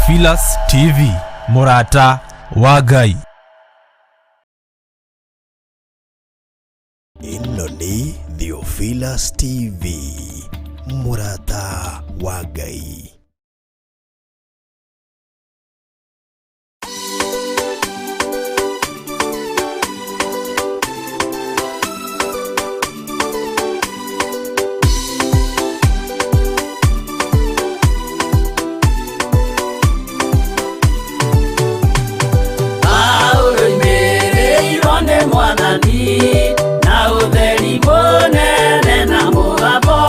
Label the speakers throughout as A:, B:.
A: Theophilus TV, mũrata wa Ngai.
B: Ĩno nĩ Theophilus TV, mũrata wa Ngai.
C: Paulo oimĩrĩirwo nĩ Mwathani na ũtheri mũnene na mũgambo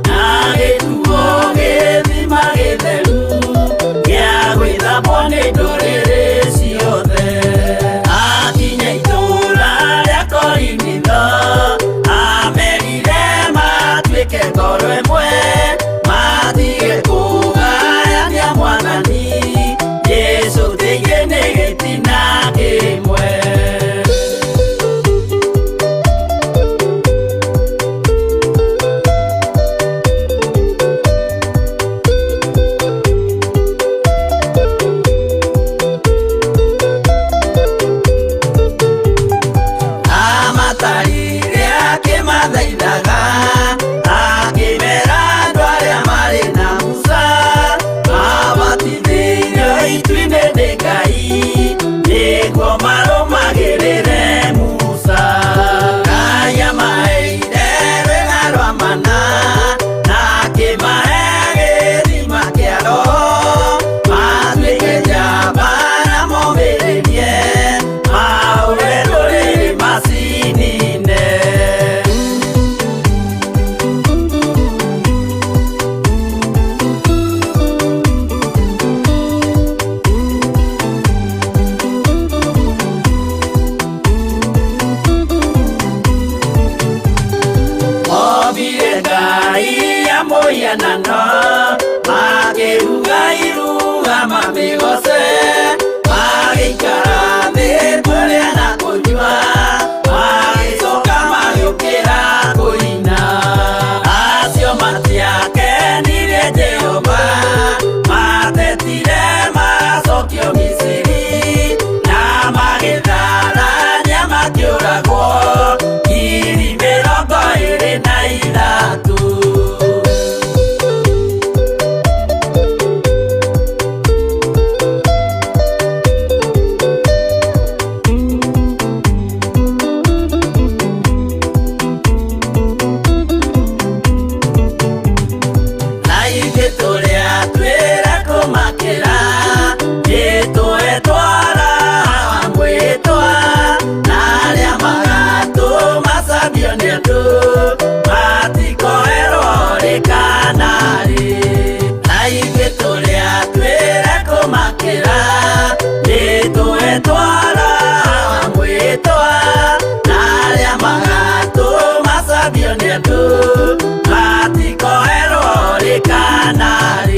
C: na gĩtuo gĩthima gĩtheru gĩa gwĩthambwo nĩ ndũrĩrĩ ciothe. Akinya itũũra rĩa Korinitho amerire matuĩke ngoro ĩmwe matige kũgayania Mwathani Jesũ thĩinĩ nĩ gĩtina kĩmwe. Amatarire akĩmathaithaga akĩmera andũ arĩa marĩ na Musa mabatithĩirio itu-inĩ nĩ Ngai nĩguo marũmagĩrĩre Musa. Ngai amaheire rwĩga rwa mana na akĩmahe gĩthima kĩa Roho matuĩke njamba na momĩrĩrie mahũre ndũrĩrĩ macinine. Mombire Ngai ya mũhianano makĩruga iruga mamĩgoce magĩikara thĩ kũrĩa na kũnyua magĩcoka magĩũkĩra kũina. Acio matiakenirie Jehova matetire macokio Misiri na magĩtharania makĩũragwo 23,000. Na ithuĩ tũrĩa twĩra kũmakĩra nĩtũetwara mwĩtwa na arĩa magatũmacambio nĩ andũ matikoerwo rĩ kana rĩ. Na ithuĩ tũrĩa twĩra kũmakĩra nĩtũetwara mwĩtwa na arĩa magatũmacambio nĩ andũ matikoerwo rĩ kana rĩ.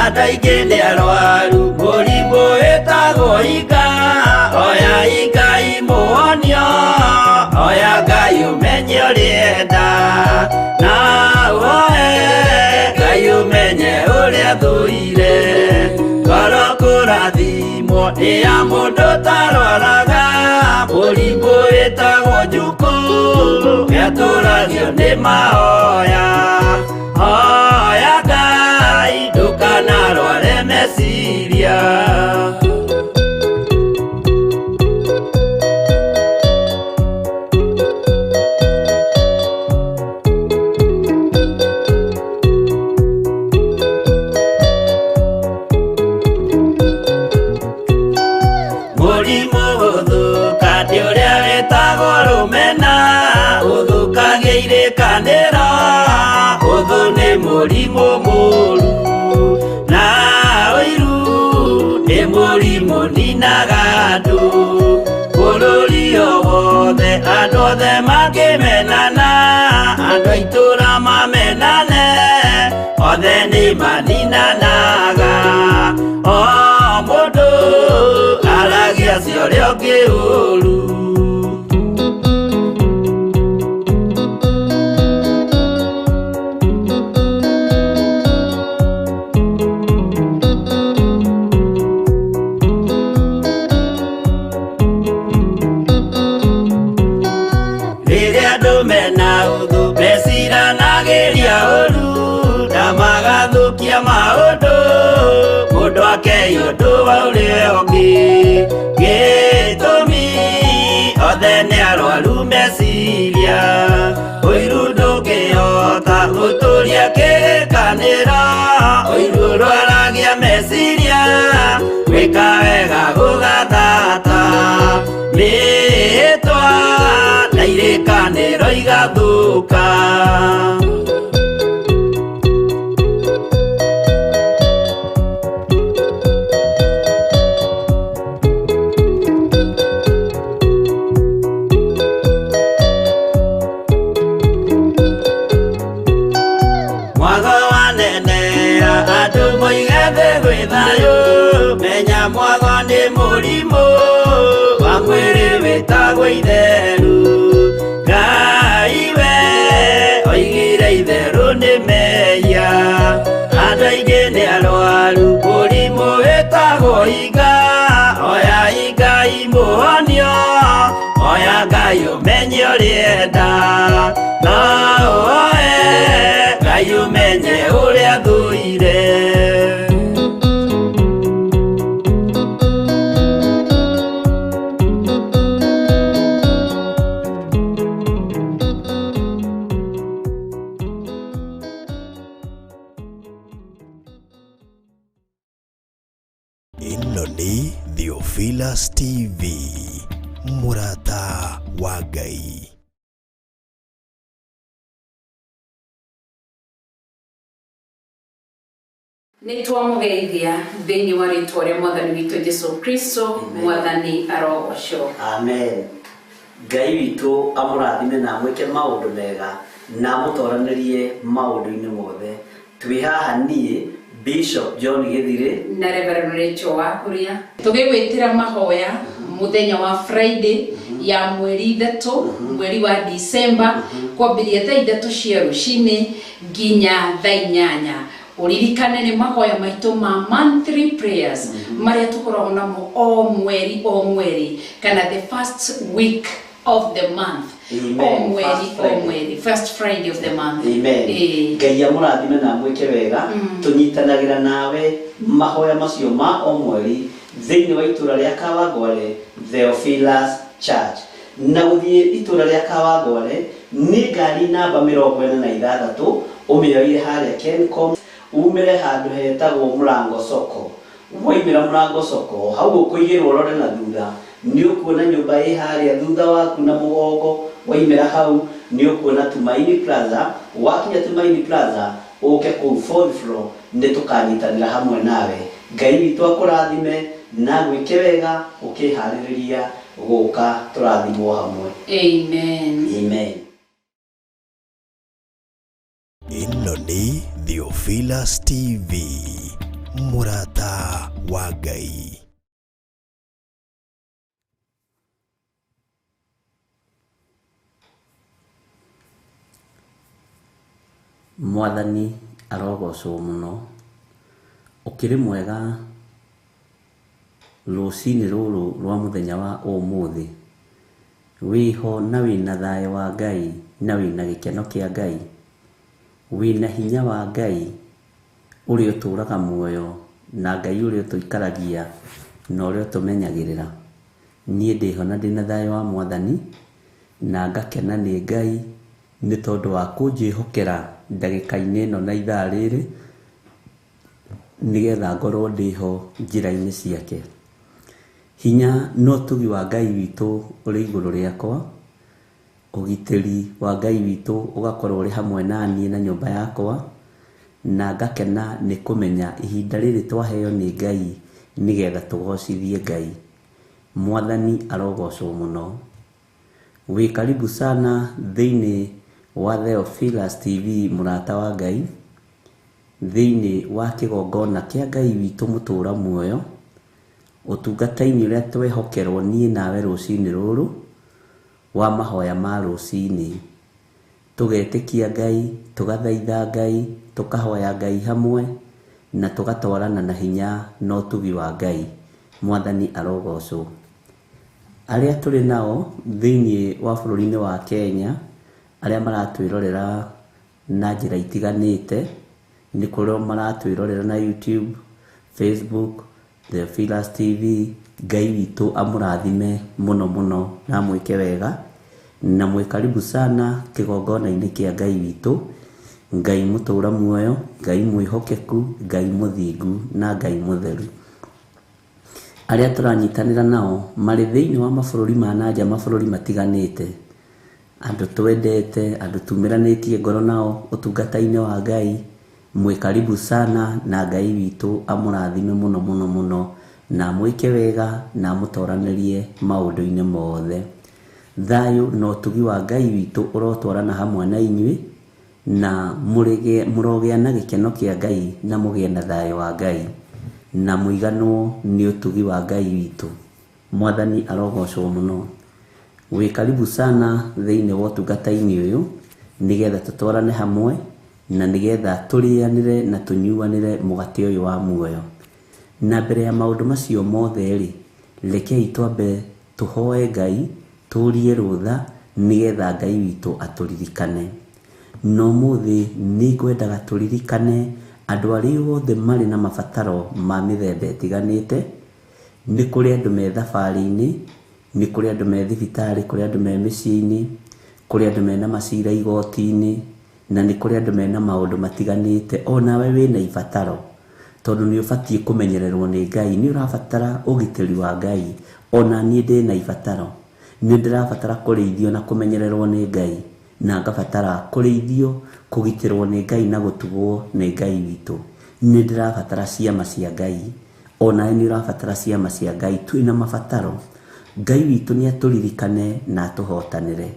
C: Andũ aingĩ nĩ arwaru mũrimũ wĩtagwo iga oya Ngai mũhonio oya Ngai ũmenye ũrĩenda na woe Ngai ũmenye ũrĩa thũire ngoro kũrathimwo nĩ ya mũndũ ũtarwaraga mũrimũ wĩtagwo njukũ gĩatũragio nĩ mahoya hoya Ngai ndũkanarware meciria. Mũrimũ gũthũka nĩ ũrĩa wĩtagwo rũmena ũthũkagia irĩkanĩro. Mũrimũ mũru na ũiru nĩ mũrimũ ninaga andũ bũrũri o wothe andũ othe makĩmenana andũ a itũũra mamenane othe nĩ maninanaga o mũndũ aragia cia ũrĩa ũngĩ ũru. Rĩrĩa andũ mena ũthũ meciranagĩria ũru na magathũkia maũndũ mũndũ akei ũndũ wa ũrĩa ũngĩ gĩtũmi othe nĩ arwaru meciria ũiru ndũngĩhota gũtũria kĩrĩkanĩro ũiru ũrwaragia meciria gwĩka wega gũgathata mĩhĩtwa na irĩkanĩro igathũka. Mwago wanenea andũ moige thĩ gwĩ thayũ menya mwago nĩ mũrimũ wa mwĩrĩ wĩtagwo itheru Ngai we oigire itherũ nĩ mehia andũ aingĩ nĩ arwaru mũrimũ wĩtagwo iga oya Ngai mũhonio oya Ngai ũmenye ũrĩenda no ũoe Ngai ũmenye ũrĩa thũire.
B: Ĩno nĩ Theophilus TV, mũrata wa Ngai.
D: Nĩ twamũgeithia thĩinĩ wa rĩtwa rĩa mwathani witũ Jesu Kristo mwathani arogocwo.
C: Amen. Ngai witũ amũrathime na amwĩke maũndũ mega na amũtoranĩrie maũndũ-inĩ mothe. Twĩ haha niĩ Bishop John Gĩthirĩ
D: na Reverend Rachel Wakuria tũgĩgwĩtĩra mahoya mũthenya wa Friday ya mweri 3 mweri wa December kwambĩrĩria thaa 3 cia rũcinĩ nginya thaa 8. Ũririkane nĩ mahoya maitũ ma monthly prayers marĩa tũkoragwo namo o mweri o mweri kana the first week of the month.
C: Amen.
D: O mweri
C: First
D: o
C: Friday.
D: mweri first Friday of the month.
C: Amen.
D: Ĩĩ.
C: Ngai amũrathime na amwĩke wega tũnyitanagĩra nawe mahoya macio ma o mweri thĩinĩ wa itũra rĩa Kawangware Theophilus Church na gũthiĩ itũra rĩa Kawangware nĩ ngari namba 46 ũmĩoire harĩa Kencom umĩre handũ hetagwo Mũrango Soko waimĩra Mũrango Soko hau ũkũigĩrwo ũrore na thutha nĩ ũkuona nyũmba ĩ harĩa thutha waku na mũgongo waimĩra hau nĩ ũkuona Tumaini Plaza wakinya Tumaini Plaza ũke kũu fourth floor nĩ tũkanyitanĩra hamwe nawe. Ngai witũ akũrathime na gwĩke wega ũkĩharĩrĩria gũka tũrathimwo hamwe.
D: Amen.
C: Amen.
B: Ĩno nĩ Theophilus TV, mũrata wa Ngai.
C: Mwathani arogocwo mũno ũkĩrĩ mwega rũcinĩ rũrũ rwa mũthenya wa ũmũthĩ wĩho na wĩna thayũ wa Ngai na wĩna gĩkeno kĩa Ngai wĩna hinya wa Ngai ũrĩa ũtũraga muoyo na Ngai ũrĩa ũtũikaragia na ũrĩa ũtũmenyagĩrĩra. Niĩ ndĩho na ndĩna thayũ wa mwathani na ngakena nĩ Ngai nĩ tondũ wa kũnjĩhokera ndagĩka-inĩ ĩno na ithaa rĩrĩ nĩgetha ngorwo ndĩho njĩra-inĩ ciake. Hinya na ũtugi wa Ngai witũ ũrĩ igũrũ rĩakwa, ũgitĩri wa Ngai witũ ũgakorwo ũrĩ hamwe na niĩ na nyũmba yakwa, Na ngakena nĩ kũmenya ihinda rĩrĩ twaheo nĩ Ngai nĩgetha tũgocithie Ngai. Mwathani arogocwo mũno. Wĩ karibu sana thĩinĩ wa Theophilus TV mũrata wa Ngai, thĩinĩ wa kĩgongona kĩa Ngai witũ mũtũra muoyo, ũtungata-inĩ ũrĩa twehokerwo niĩ nawe rũcinĩ rũrũ wa mahoya ma rũcinĩ. Tũgetĩkia Ngai, tũgathaitha Ngai, tũkahoya Ngai hamwe, na tũgatwarana na hinya na ũtugi wa Ngai. Mwathani arogocwo. Arĩa tũrĩ nao thĩinĩ wa bũrũri-inĩ wa Kenya, arĩa maratwĩrorera na njĩra itiganĩte, nĩ kũrĩ maratwĩrorera na YouTube, Facebook, Theophilus TV. Ngai witũ amũrathime mũno mũno na amwĩke wega, na mwĩ karibu sana kĩgongona-inĩ kĩa Ngai witũ, Ngai mũtũra muoyo, Ngai mwĩhokeku, Ngai mũthingu na Ngai mũtheru. Arĩa tũranyitanĩra nao marĩ thĩinĩ wa mabũrũri ma nanja, mabũrũri matiganĩte, andũ twendete, andũ tumĩranĩtie ngoro nao ũtungata-inĩ wa Ngai, mwĩ karibu sana na Ngai witũ amũrathime mũno mũno mũno na amwĩke wega na amũtoranĩrie maũndũ-inĩ mothe. Thayũ na ũtugi wa Ngai witũ ũrotwarana hamwe na inyuĩ, na mũrogĩa na gĩkeno kĩa Ngai na mũgĩe na thayũ wa Ngai, na mũiganwo nĩ ũtugi wa Ngai witũ. Mwathani arogocwo mũno. Wĩ karibu sana thĩinĩ wa ũtungata-inĩ ũyũ nĩgetha tũtwarane hamwe na nĩgetha tũrĩanĩre na tũnyuanĩre mũgate ũyũ wa muoyo. Na mbere ya maũndũ macio mothe rĩ, rekei twambe tũhoe Ngai, tũrie rũtha nĩgetha Ngai witũ atũririkane. Na ũmũthĩ nĩ ngwendaga tũririkane andũ arĩa othe marĩ na mabataro ma mĩthemba ĩtiganĩte. Nĩ kũrĩ andũ me thabarĩ-inĩ, nĩ kũrĩ andũ me thibitarĩ, kũrĩ andũ me mĩciĩ-inĩ, kũrĩ andũ mena macira igoti-inĩ, na nĩ kũrĩ andũ mena maũndũ matiganĩte. Onawe wĩna ibataro, tondũ nĩ ũbatiĩ kũmenyererwo nĩ Ngai, nĩ ũrabatara ũgitĩri wa Ngai. Ona niĩ ndĩna ibataro, nĩ ndĩrabatara kũrĩithio na kũmenyererwo nĩ Ngai, na ngabatara kũrĩithio, kũgitĩrwo nĩ Ngai na gũtugwo nĩ Ngai witũ. Nĩ ndĩrabatara ciama cia Ngai, onawe nĩ ũrabatara ciama cia Ngai. Twĩna mabataro, Ngai witũ nĩ atũririkane na atũhotanĩre.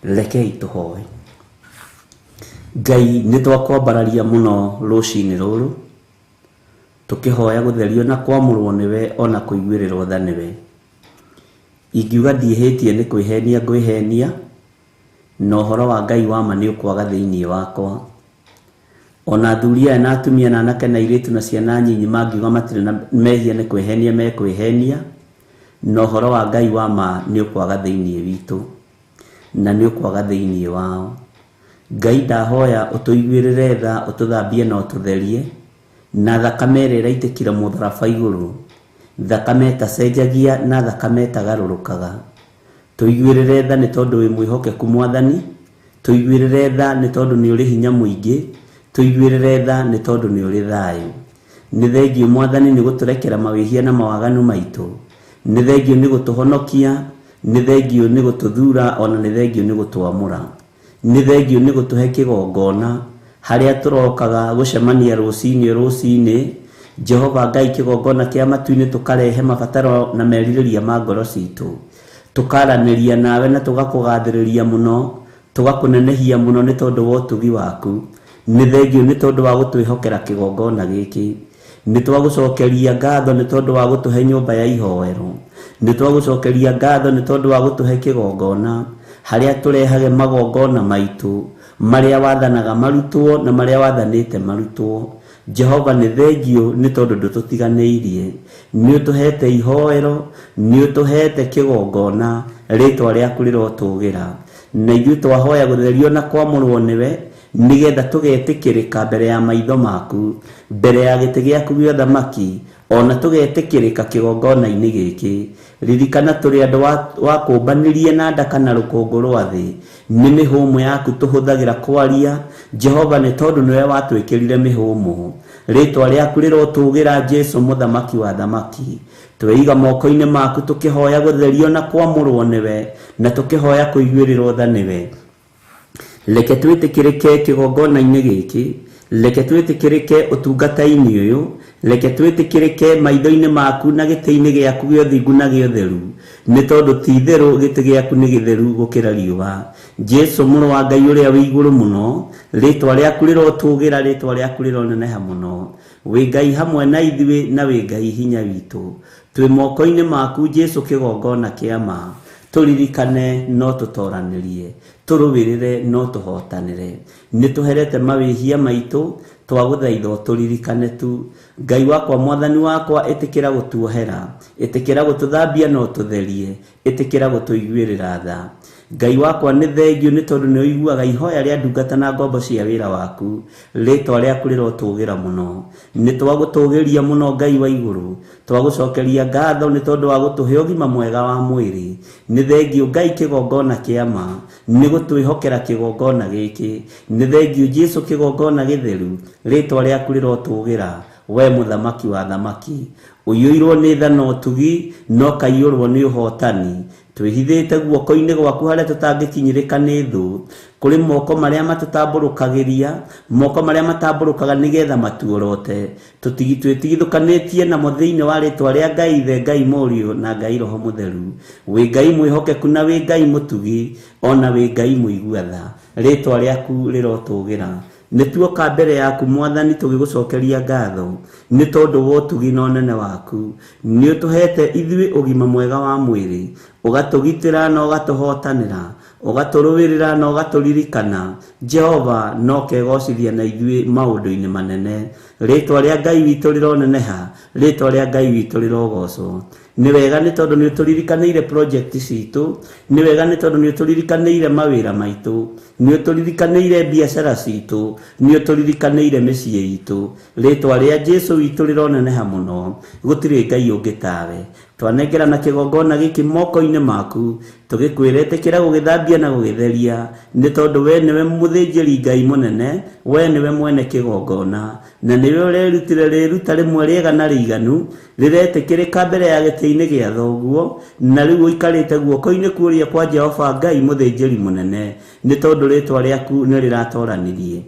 C: Rekei tũhoe. Ngai, nĩ twakwambararia mũno rũcinĩ rũrũ, tũkĩhoya gũtherio na kwamũrwo nĩwe ona kũiguĩrĩrwo tha nĩwe. Ingiuga ndiĩhĩtie nĩ kwĩhenia ngwĩhenia, na ũhoro wa Ngai wa ma nĩ ũkwaga thĩinĩ wakwa. Ona athuri aya na atumia na anake na airĩtu na ciana nyinyi mangiuga matirĩ na mehia nĩ kwĩhenia mekwĩhenia, na ũhoro wa Ngai wa ma nĩ ũkwaga thĩinĩ witũ na nĩ ũkwaga thĩinĩ wao. Ngai, ndahoya ũtũiguĩrĩre tha, ũtũthambie na ũtũtherie na thakame ĩrĩa ĩraitĩkire mũtharaba igũrũ, thakame ĩtacenjagia na thakame ĩtagarũrũkaga. Tũiguĩrĩre tha nĩ tondũ wĩ mwĩhokeku Mwathani, tũiguĩrĩre tha nĩ tondũ nĩ ũrĩ hinya mũingĩ, tũiguĩrĩre tha nĩ tondũ nĩ ũrĩ thayũ. Nĩ thengiũ Mwathani nĩ gũtũrekera mawĩhia na mawaganu maitũ, nĩ thengiũ nĩ gũtũhonokia, nĩ thengiũ nĩ gũtũthura, ona nĩ thengiũ nĩ gũtwamũra, nĩ thengiũ nĩ gũtũhe kĩgongona harĩa tũrokaga gũcemania rũcinĩ rũcinĩ. Jehova Ngai, kĩgongona kĩa matu-inĩ, tũkarehe mabataro na merirĩria ma ngoro citũ, tũkaranĩria nawe na tũgakũgathĩrĩria mũno, tũgakũnenehia mũno nĩ tondũ wa ũtugi waku. Nĩ thengiũ nĩ tondũ wa gũtwĩhokera kĩgongona gĩkĩ, nĩ twagũcokeria ngatho nĩ tondũ wa gũtũhe nyũmba ya ihoero, nĩ twagũcokeria ngatho nĩ tondũ wa gũtũhe kĩgongona harĩa tũrehage magongona maitũ marĩa wathanaga marutwo na marĩa wathanĩte marutwo. Jehova, nĩ thengiũ nĩ tondũ ndũtũtiganĩirie, nĩ ũtũhete ihoero, nĩ ũtũhete kĩgongona, rĩtwa rĩaku rĩrotũgĩra. Na ithuĩ twahoya gũtherio na kwamũrwo nĩwe nĩgetha tũgetĩkĩrĩka mbere ya maitho maku, mbere ya gĩtĩ gĩaku gĩa ũthamaki, ona tũgetĩkĩrĩka kĩgongona-inĩ gĩkĩ. Ririkana tũrĩ andũ wakũmbanĩrie na nda kana rũkũngũ rwa thĩ, nĩ mĩhũmũ yaku tũhũthagĩra kwaria. Jehova, nĩ tondũ nĩwe watwĩkĩrire mĩhũmũ, rĩtwa rĩaku rĩrotũgĩra. Jesu mũthamaki wa thamaki, tweiga moko-inĩ maku tũkĩhoya gũtherio na kwamũrwo nĩwe, na tũkĩhoya kũiguĩrĩrwo tha nĩwe. Reke twĩtĩkĩrĩke kĩgongona-inĩ gĩkĩ, Reke twĩtĩkĩrĩke ũtungata-inĩ ũyũ, reke twĩtĩkĩrĩke maitho-inĩ maku na gĩtĩ-inĩ gĩaku gĩa ũthingu na gĩa ũtheru, nĩ tondũ ti itherũ gĩtĩ gĩaku nĩ gĩtheru gũkĩra riũa. Jesu mũrũ wa Ngai ũrĩa wĩ igũrũ mũno, rĩtwa rĩaku rĩrotũgĩra, rĩtwa rĩaku rĩroneneha mũno. Wĩ Ngai hamwe na ithuĩ na wĩ Ngai hinya witũ. Twĩ moko-inĩ maku Jesu kĩgongona kĩa ma, tũririkane no tũtoranĩrie, tũrũĩrĩre no tũhotanĩre. Nĩ tũherete mawĩhia maitũ, twagũthaitha ũtũririkane tu. Ngai wakwa mwathani wakwa, ĩtĩkĩra gũtuohera, ĩtĩkĩra gũtũthambia na ũtũtherie, ĩtĩkĩra gũtũiguĩrĩra tha. Ngai wakwa nĩ thengio nĩ tondũ nĩ ũiguaga ihoya rĩa ndungata na ngombo cia wĩra waku, rĩtwa rĩaku rĩrotũgĩra mũno. Nĩ twagũtũgĩria mũno Ngai wa igũrũ, twagũcokeria ngatho nĩ tondũ wa gũtũhe ũgima mwega wa mwĩrĩ. Nĩ thengio Ngai kĩgongona kĩa ma, nĩ gũtwĩhokera kĩgongona gĩkĩ. Nĩ thengio Jesu kĩgongona gĩtheru, rĩtwa rĩaku rĩrotũgĩra, we mũthamaki wa thamaki. Ũiyũirwo nĩ tha na ũtugi, no kaiyũrwo nĩ ũhotani. Twĩhithĩte guoko-inĩ gwaku harĩa tũtangĩkinyĩrĩka nĩ thũ, kũrĩ moko marĩa matũtambũrũkagĩria, moko marĩa matambũrũkaga nĩgetha matuorote. Twĩtigithũkanĩtie namo thĩinĩ wa rĩtwa rĩa Ngai Ithe, Ngai Mũriũ na Ngai Roho Mũtheru. Wĩ Ngai mwĩhokeku na wĩ Ngai mũtugi, ona wĩ Ngai mũigua tha. Rĩtwa rĩaku rĩrotũgĩra. Nĩ tuoka mbere yaku mwathani tũgĩgũcokeria ngatho nĩ tondũ wa ũtugi na ũnene waku. Nĩ ũtũhete ithuĩ ũgima mwega wa mwĩrĩ, ũgatũgitĩra na ũgatũhotanĩra, ũgatũrũĩrĩra na ũgatũririkana. Jehova no kegocithia na ithuĩ maũndũ-inĩ manene. Rĩtwa rĩa Ngai witũ rĩroneneha, rĩtwa rĩa Ngai witũ rĩrogocwo. Nĩ wega nĩ tondũ nĩ ũtũririkanĩire project citũ, nĩ wega nĩ tondũ nĩ ũtũririkanĩire mawĩra maitũ, nĩ ũtũririkanĩire biacara citũ, nĩ ũtũririkanĩire mĩciĩ itũ. Rĩtwa rĩa Jesu witũ rĩroneneha mũno, gũtirĩ Ngai ũngĩ tawe. Twanengera na kĩgongona gĩkĩ moko-inĩ maku, tũgĩkwĩra ĩtĩkĩra gũgĩthambia na gũgĩtheria, nĩ tondũ we nĩwe mũthĩnjĩri Ngai mũnene, we nĩwe mwene kĩgongona, na nĩwe ũrerutire rĩruta rĩmwe rĩega na rĩiganu, rĩretĩkĩrĩka mbere ya gĩtĩ-inĩ gĩa thoguo, na rĩu ũikarĩte guoko-inĩ kũrĩa kwa Jehova Ngai mũthĩnjĩri mũnene, nĩ tondũ rĩtwa rĩaku nĩ rĩratoranirie.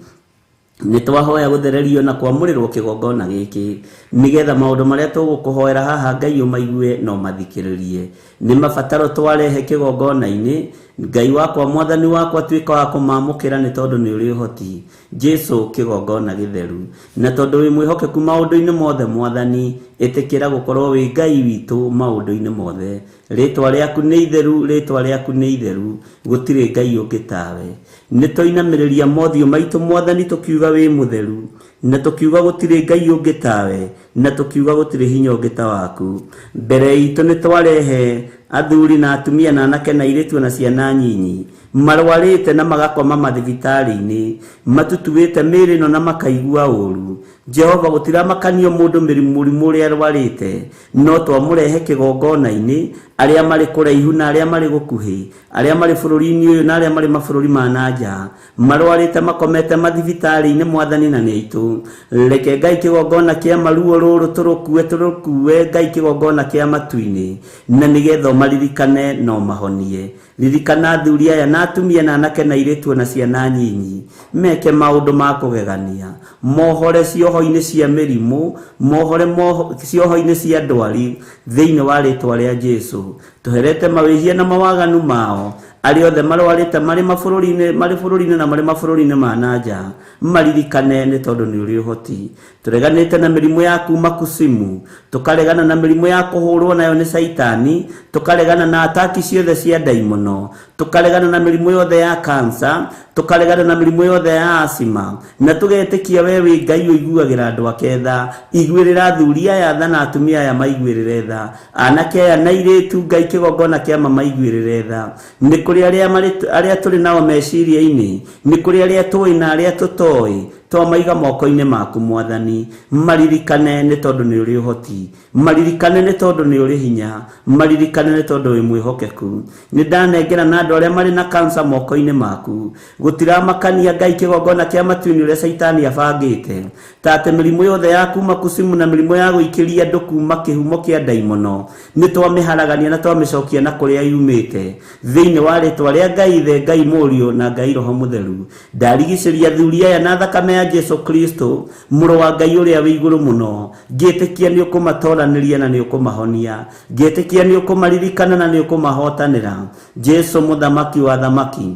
C: Nĩ twahoya gũthererio na kwamũrĩrwo kĩgongona gĩkĩ, nĩgetha maũndũ marĩa tũgũkũhoera haha Ngai ũmaigue na ũmathikĩrĩrie. Nĩ mabataro twarehe kĩgongona-inĩ, Ngai wakwa mwathani wakwa tuĩka wa kũmamũkĩra nĩ tondũ nĩ ũrĩ ũhoti. Jesu kĩgongona gĩtheru, na tondũ wĩ mwĩhokeku maũndũ-inĩ mothe mwathani, ĩtĩkĩra gũkorwo wĩ Ngai witũ maũndũ-inĩ mothe. Rĩtwa rĩaku nĩ itheru, rĩtwa rĩaku nĩ itheru, gũtirĩ Ngai ũngĩ tawe. Nĩ twainamĩrĩria mothiũ maitũ mwathani tũkiuga wĩ mũtheru, na tũkiuga gũtirĩ Ngai ũngĩ tawe, na tũkiuga gũtirĩ hinya ũngĩ ta waku. Mbere itũ nĩ twarehe athuri na atumia na anake na airĩtu na ciana nyinyi, marwarĩte na magakoma mathibitarĩ-inĩ, matutuĩte mĩĩrĩ ĩno na makaigua ũru. Jehova gũtiramakanio mũndũ mũrimũ ũrĩa arwarĩte, no twamũrehe kĩgongona-inĩ, arĩa marĩ kũraihu na arĩa marĩ gũkuhĩ, arĩa marĩ bũrũri-inĩ ũyũ na arĩa marĩ mabũrũri ma na nja, marwarĩte makomete mathibitarĩ-inĩ mwathani na nĩ aitũ. Reke Ngai kĩgongona kĩa maruo rũrũ tũrũkue tũrũkue Ngai kĩgongona kĩa matu-inĩ, na nĩgetha ũmaririkane na ũmahonie. Ririkana athuri aya na atumia na anake na airĩtu na ciana nyinyi, meke maũndũ ma kũgegania, mohore cioho-inĩ cia mĩrimũ, mohore cioho-inĩ cia ndwari, thĩinĩ wa rĩtwa rĩa Jesu. Tũherete mawĩhia na mawaganu mao, arĩa othe marwarĩte marĩ mabũrũri-inĩ, marĩ bũrũri-inĩ na marĩ mabũrũri-inĩ ma na nja, maririkane nĩ tondũ nĩ ũrĩ ũhoti. Tũreganĩte na mĩrimũ ya kuma kusimu, tũkaregana na mĩrimũ ya kũhũrwo nayo nĩ Caitani, tũkaregana na ataki ciothe cia ndaimono, tũkaregana na mĩrimũ yothe ya kansa, tũkaregana na mĩrimũ yothe ya asima, na tũgetĩkia we wĩ Ngai ũiguagĩra andũ ake tha. Iguĩrĩra athuri aya tha na atumia aya maiguĩrĩre tha, anake aya na airĩtu Ngai kĩgongona kĩa ma maiguĩrĩre tha. Nĩ kũrĩ arĩa tũrĩ nao meciria-inĩ, nĩ kũrĩ arĩa tũĩ na arĩa tũtoĩ, twamaiga moko-inĩ maku mwathani. Maririkane nĩ tondũ nĩ ũrĩ ũhoti, maririkane nĩ tondũ nĩ ũrĩ hinya, maririkane nĩ tondũ wĩ mwĩhokeku. Nĩ ndanengera na andũ arĩa marĩ na kansa moko-inĩ maku, gũtiramakania Ngai kĩgongona kĩa matu-inĩ ũrĩa Caitani abangĩte, ta atĩ mĩrimũ yothe ya kuma kusimu na mĩrimũ ya gũikĩria andũ kuma kĩhumo kĩa ndaimono, nĩ twamĩharagania na twamĩcokia na kũrĩa yumĩte, thĩinĩ wa rĩtwa rĩa Ngai Ithe, Ngai Mũriũ na Ngai Roho Mũtheru. Ndarigicĩria athuri aya na thakame ya ya Jesu Kristo mũrũ wa Ngai ũrĩa wĩ igũrũ mũno. Ngĩtĩkia nĩ ũkũmatoranĩria na nĩ ũkũmahonia, ngĩtĩkia nĩ ũkũmaririkana na nĩ ũkũmahotanĩra. Jesu mũthamaki wa thamaki,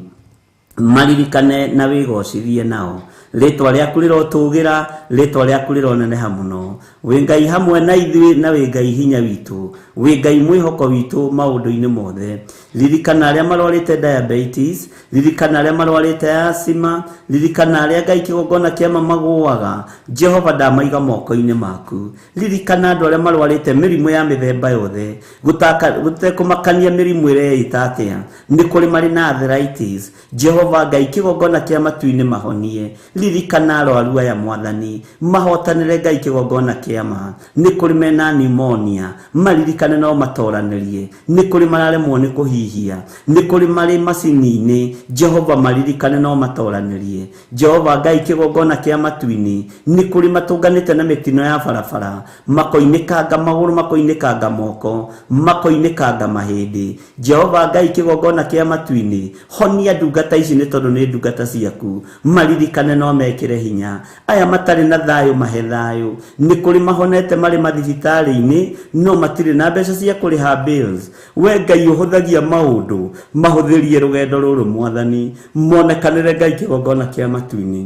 C: maririkane na wĩgocithie nao. Rĩtwa rĩaku rĩrotũgĩra, rĩtwa rĩaku rĩroneneha mũno. Wĩ Ngai hamwe na ithuĩ na wĩ Ngai hinya witũ, wĩ Ngai mwĩhoko witũ maũndũ-inĩ mothe. Ririkana arĩa marwarĩte diabetes, ririkana arĩa marwarĩte asthma, ririkana arĩa Ngai kĩgongona kĩa mamagũaga. Jehova ndamaiga moko-inĩ maku. Ririkana andũ arĩa marwarĩte mĩrimũ ya mĩthemba yothe, gũtekũmakania mĩrimũ ĩrĩa ĩta atĩa. Nĩ kũrĩ marĩ na arthritis. Jehova Ngai kĩgongona kĩa matu-inĩ mahonie. Ririkana arwaru aya Mwathani, mahotanĩre Ngai kĩgongona kĩa ma. Nĩ kũrĩ mena pneumonia, maririkane no matoranĩrie. Nĩ kũrĩ mararemwo nĩ kũhihia, nĩ kũrĩ marĩ macini-inĩ. Jehova maririkane no matoranĩrie. Jehova Ngai kĩgongona kĩa matu-inĩ, nĩ kũrĩ matũnganĩte na mĩtino ya barabara, makoinĩkanga magũrũ, makoinĩkanga moko, makoinĩkanga mahĩndĩ. Jehova Ngai kĩgongona kĩa matu-inĩ, honia ndungata ici nĩ tondũ nĩ ndungata ciaku, maririkane no mekĩre hinya. Aya matarĩ na thayũ mahe thayũ. Nĩ kũrĩ mahonete marĩ mathibitarĩ-inĩ no matirĩ na mbeca cia kũrĩha bills. We Ngai ũhũthagia maũndũ, mahũthĩrie rũgendo rũrũ Mwathani, monekanĩre Ngai kĩgongona kĩa matu-inĩ.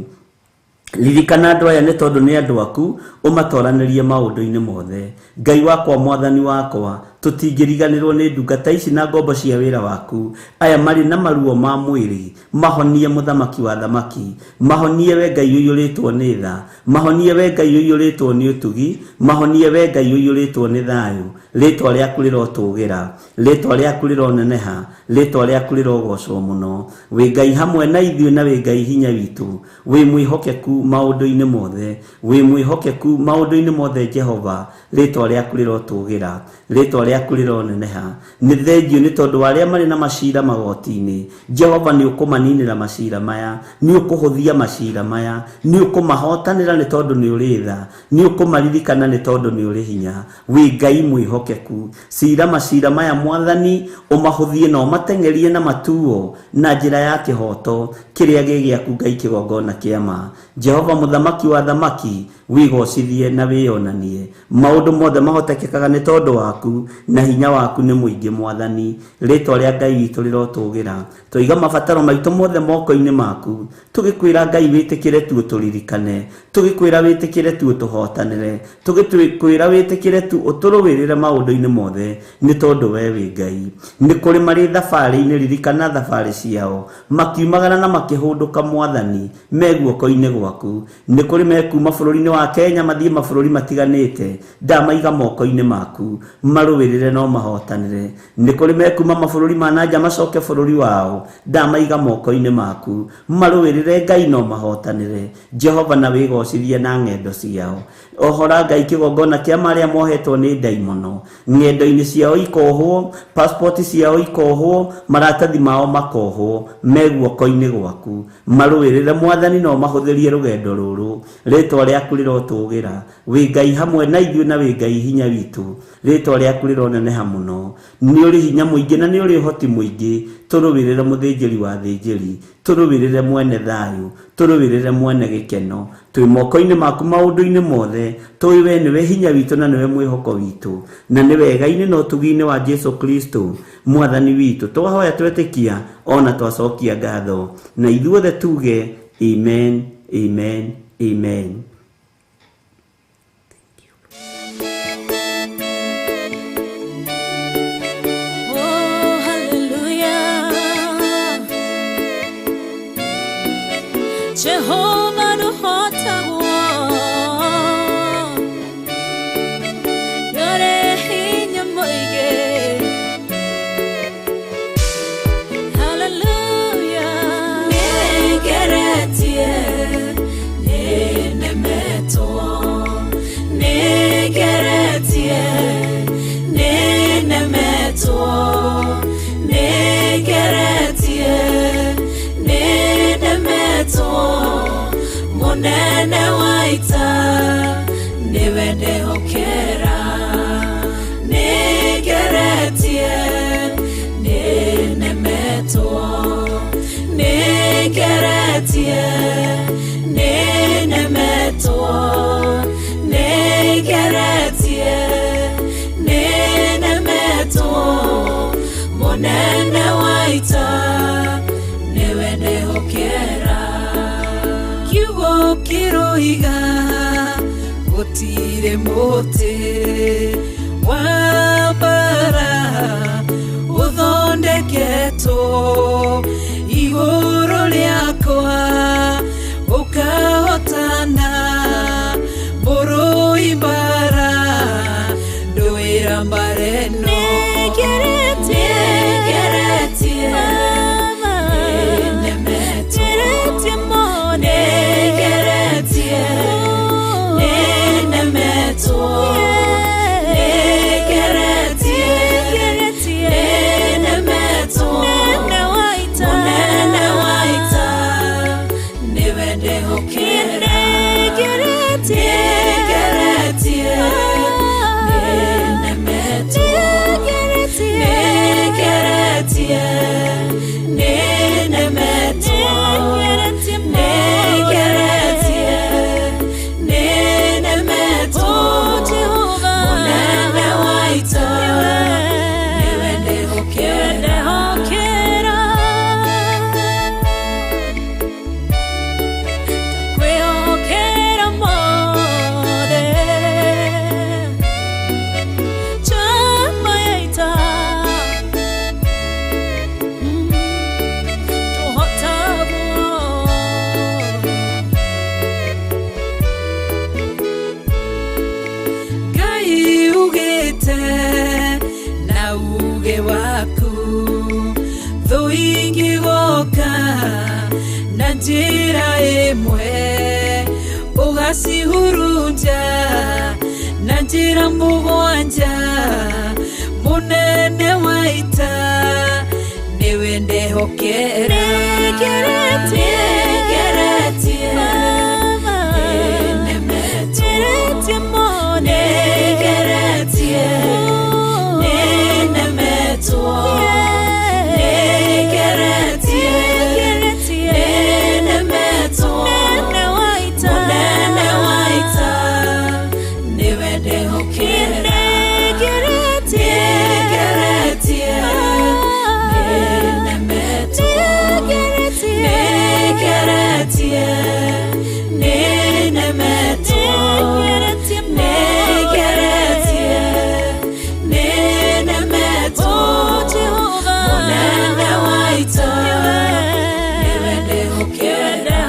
C: Ririkana andũ aya nĩ tondũ nĩ andũ aku, ũmatoranĩrie maũndũ-inĩ mothe. Ngai wakwa, Mwathani wakwa, tũtingĩriganĩrwo nĩ ndungata ici na ngombo cia wĩra waku. Aya marĩ na maruo ma mwĩrĩ, mahonie mũthamaki wa thamaki, mahonie we Ngai ũiyũrĩtwo nĩ tha, mahonie we Ngai ũiyũrĩtwo nĩ ũtugi, mahonie we Ngai ũiyũrĩtwo nĩ thayũ. Rĩtwa rĩaku rĩrotũgĩra, rĩtwa rĩaku rĩroneneha, rĩtwa rĩaku rĩrogocwo mũno. Wĩ Ngai hamwe na ithuĩ na wĩ Ngai hinya witũ, wĩ mwĩhokeku maũndũ-inĩ mothe, wĩ mwĩhokeku maũndũ-inĩ mothe. Jehova, rĩtwa rĩaku rĩrotũgĩra, rĩtwa rĩaku rĩroneneha. Nĩ thengio nĩ tondũ wa arĩa marĩ na macira magoti-inĩ. Jehova nĩ ũkũmaninĩra macira maya, nĩ ũkũhũthia macira maya, nĩ ũkũmahotanĩra nĩ tondũ nĩ ũrĩ tha, nĩ ũkũmaririkana nĩ tondũ nĩ ũrĩ hinya. Wĩ Ngai mwĩhokeku. Cira macira maya Mwathani, ũmahũthie na ũmateng'erie na matuo na njĩra ya kĩhoto kĩrĩa gĩ gĩaku Ngai kĩgongona kĩa ma. Jehova mũthamaki wa thamaki, wĩgocithie na wĩyonanie. Maũndũ mothe mahotekekaga nĩ tondũ waku, na hinya waku nĩ mũingĩ Mwathani. Rĩtwa rĩa Ngai witũ rĩrotũgĩra. Twaiga mabataro maitũ mothe moko-inĩ maku, tũgĩkwĩra Ngai wĩtĩkĩre tu ũtũririkane, tũgĩkwĩra wĩtĩkĩre tu ũtũhotanĩre, tũgĩkwĩra wĩtĩkĩre tu ũtũrũĩrĩre maũndũ-inĩ mothe, nĩ tondũ we wĩ Ngai. Nĩ kũrĩ marĩ thabarĩ-inĩ, ririkana thabarĩ ciao, makiumagara na makĩhũndũka Mwathani, me guoko-inĩ gwaku. Nĩ kũrĩ mekuma bũrũri-inĩ wa Kenya mathiĩ mabũrũri matiganĩte, ndamaiga moko-inĩ maku, marũĩrĩre no mahotanĩre. Nĩ kũrĩ mekuma mabũrũri ma na nja macoke bũrũri wao, ndamaiga moko-inĩ maku, marũĩrĩre Ngai no mahotanĩre. Jehova na wĩgocithie na ng'endo ciao. Ohora Ngai kĩgongona kĩa marĩa mohetwo nĩ ndaimono, ng'endo-inĩ ciao ikohwo, passport ciao ikohwo, maratathi mao makohwo, me guoko-inĩ gwaku. Marũĩrĩre Mwathani no mahũthĩrie rũgendo rũrũ. Rĩtwa rĩaku rĩrotũgĩra. Wĩ Ngai hamwe na ithuĩ na wĩ Ngai hinya witũ. Rĩtwa rĩaku rĩroneneha mũno. Nĩ ũrĩ hinya mũingĩ na nĩ ũrĩ ũhoti mũingĩ. Tũrũĩrĩre mũthĩnjĩri wa thĩnjĩri, tũrũĩrĩre mwene thayũ, tũrũĩrĩre mwene gĩkeno. Twĩ moko-inĩ maku maũndũ-inĩ mothe, tũĩ we nĩwe hinya witũ na nĩwe mwĩhoko witũ, na nĩ wega-inĩ na ũtugi-inĩ wa Jesu Kristo Mwathani witũ. Twahoya twetĩkia ona twacokia ngatho, na ithuothe tuge amen, amen, amen.
E: Oh, hallelujah. Jehovah nũhotagwo, nĩũrĩ hinya mũingĩ. Hallelujah. Nĩngeretie, nĩnemetwo. Nĩngeretie, nĩnemetwo. Nĩngeretie, nĩnemetwo. Mũnene wa ita nĩwe ndehokera. Nĩngeretie, nĩnemetwo. Nĩngeretie, nĩnemetwo. Mũnene wa ita nĩwe ndehokera. Kiugo kĩroiga gũtirĩ mũtĩ wa mbara ũthondeketwo igũrũ rĩakwa ũkahotana mũrũi mbara ndũĩra mbara ĩno. Nĩngeretie, nĩnemetwo. Nĩngeretie, nĩnemetwo. Nĩngeretie, nĩnemetwo. Mũnene wa ita nĩwe ndehokera. Nĩngeretie, nĩnemetwo. Nĩngeretie, nĩnemetwo. Nĩngeretie, nĩnemetwo. Mũnene wa ita nĩwe ndehokera.
F: Kwĩhokera mothe chama ya ita tũhotagwo.
E: Ngai ugĩte na uge waku thũ ingĩgoka na njĩra ĩmwe ũgacihurunja na njĩra mũgwanja. Mũnene wa ita nĩwe ndehokera. Nĩngeretie, nĩnemetwo. Nĩngeretie, nĩnemetwo. Nĩngeretie, nĩnemetwo. Mũnene wa ita nĩwe ndehokera. Nĩngeretie, nĩnemetwo. Nĩngeretie, nĩnemetwo. Nĩngeretie, nĩnemetwo. Mũnene wa ita nĩwe ndehokera.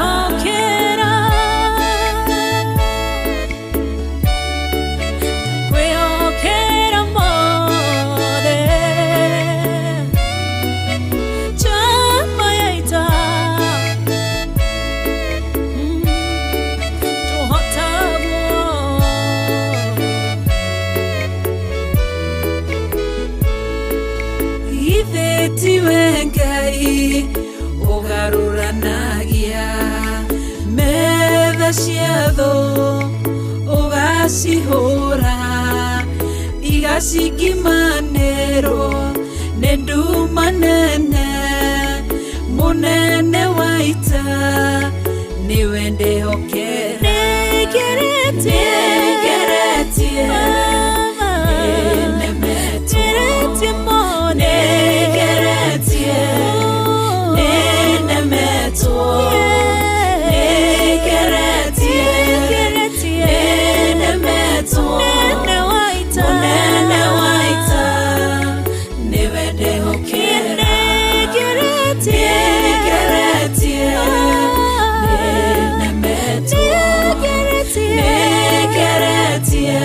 F: Kwĩhokera mothe chama ya ita tũhotagwo.
E: Githĩ tiwe Ngai ũgarũranagia metha cia thũ ũgacihũra igacingimanĩrwo nĩ nduma nene. Mũnene wa ita nĩwe ndehokera. Nĩngeretie, nĩnemetwo. Nĩngeretie, nĩnemetwo. Nĩngeretie, nĩnemetwo. Mũnene wa ita nĩwe ndehokera. Nĩngeretie, nĩnemetwo. Nĩngeretie,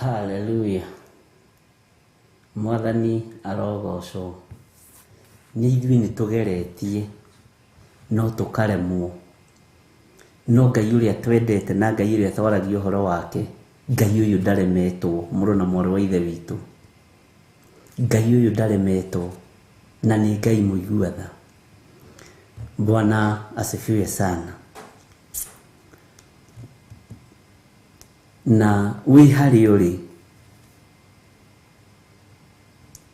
C: Haleluya. Mwathani arogocwo. Nĩ ithuĩ nĩ tũgeretie no tũkaremwo. No Ngai ũrĩa twendete na Ngai ũrĩa twaragia ũhoro wake, Ngai ũyũ ndaremetwo, mũrũ na mwarĩ wa ithe witũ. Ngai ũyũ ndaremetwo na nĩ Ngai mũigua tha. Bwana asifiwe sana. Na wĩ harĩa ũrĩ,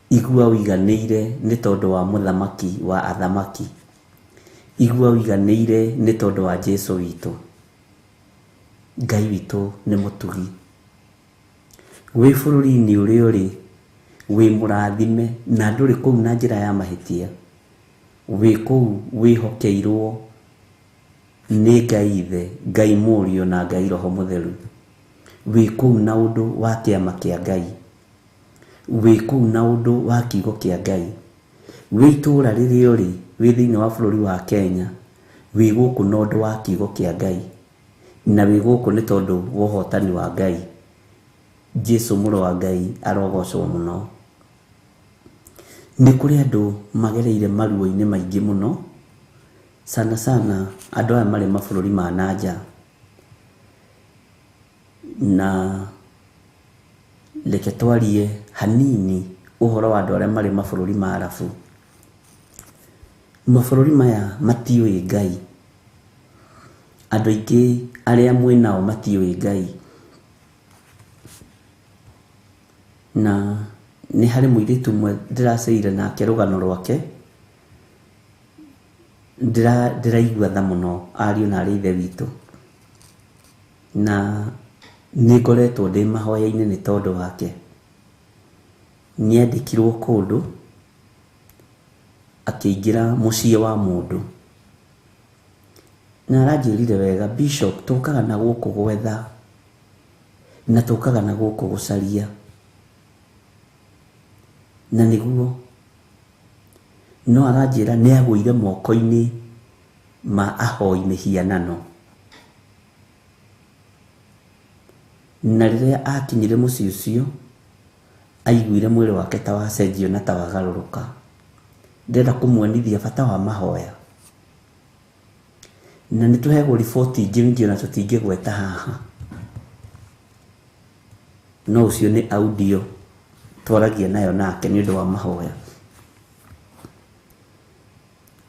C: igua ũiganĩire nĩ tondũ wa mũthamaki wa athamaki. Igua ũiganĩire nĩ tondũ wa Jesũ witũ. Ngai witũ nĩ mũtugi. Wĩ bũrũri-inĩ ũrĩa ũrĩ, wĩ mũrathime na ndũrĩ kũu na njĩra ya mahĩtia. Wĩ kũu wĩhokeirwo nĩ Ngai Ithe, Ngai Mũriũ na Ngai Roho Mũtheru. Wĩ kũu na ũndũ wa kĩama kĩa Ngai. Wĩ kũu na ũndũ wa kiugo kĩa Ngai. Wĩ itũũra rĩrĩa ũrĩ, wĩ thĩinĩ wa bũrũri wa Kenya, wĩ gũkũ na ũndũ wa kiugo kĩa Ngai. Na wĩ gũkũ nĩ tondũ wa ũhotani wa Ngai. Jesũ mũrũ wa Ngai arogocwo mũno. Nĩ kũrĩ andũ magereire maruo-inĩ maingĩ mũno, sana sana andũ aya marĩ mabũrũri ma na nja. Na reke twarie hanini ũhoro wa andũ arĩa marĩ mabũrũri ma Arabu. Mabũrũri maya matiũĩ Ngai. Andũ aingĩ arĩa mwĩnao matiũĩ Ngai. Na nĩ harĩ mũirĩtu ũmwe ndĩraceire nake rũgano rwake, ndĩraigua tha mũno ariũ na arĩ ithe witũ. Na nĩ ngoretwo ndĩ mahoya-inĩ nĩ tondũ wake. Nĩandĩkirwo kũndũ, akĩingĩra mũciĩ wa mũndũ. Na aranjĩrire wega, Bishop, tũkaga na gũkũ gwetha, na tũkaga na gũkũ gũcaria. Na nĩguo, no aranjĩra nĩ agũire moko-inĩ ma ahoi mĩhianano. Na rĩrĩa akinyire mũciĩ ũcio, aiguire mwĩrĩ wake ta wacenjio na ta wagarũrũka. Ndĩrenda kũmuonithia bata wa mahoya. Na nĩ tũheagwo riboti ingĩ nyingĩ ona tũtingĩgweta haha. No ũcio nĩ audio twaragia nayo nake nĩ ũndũ wa mahoya.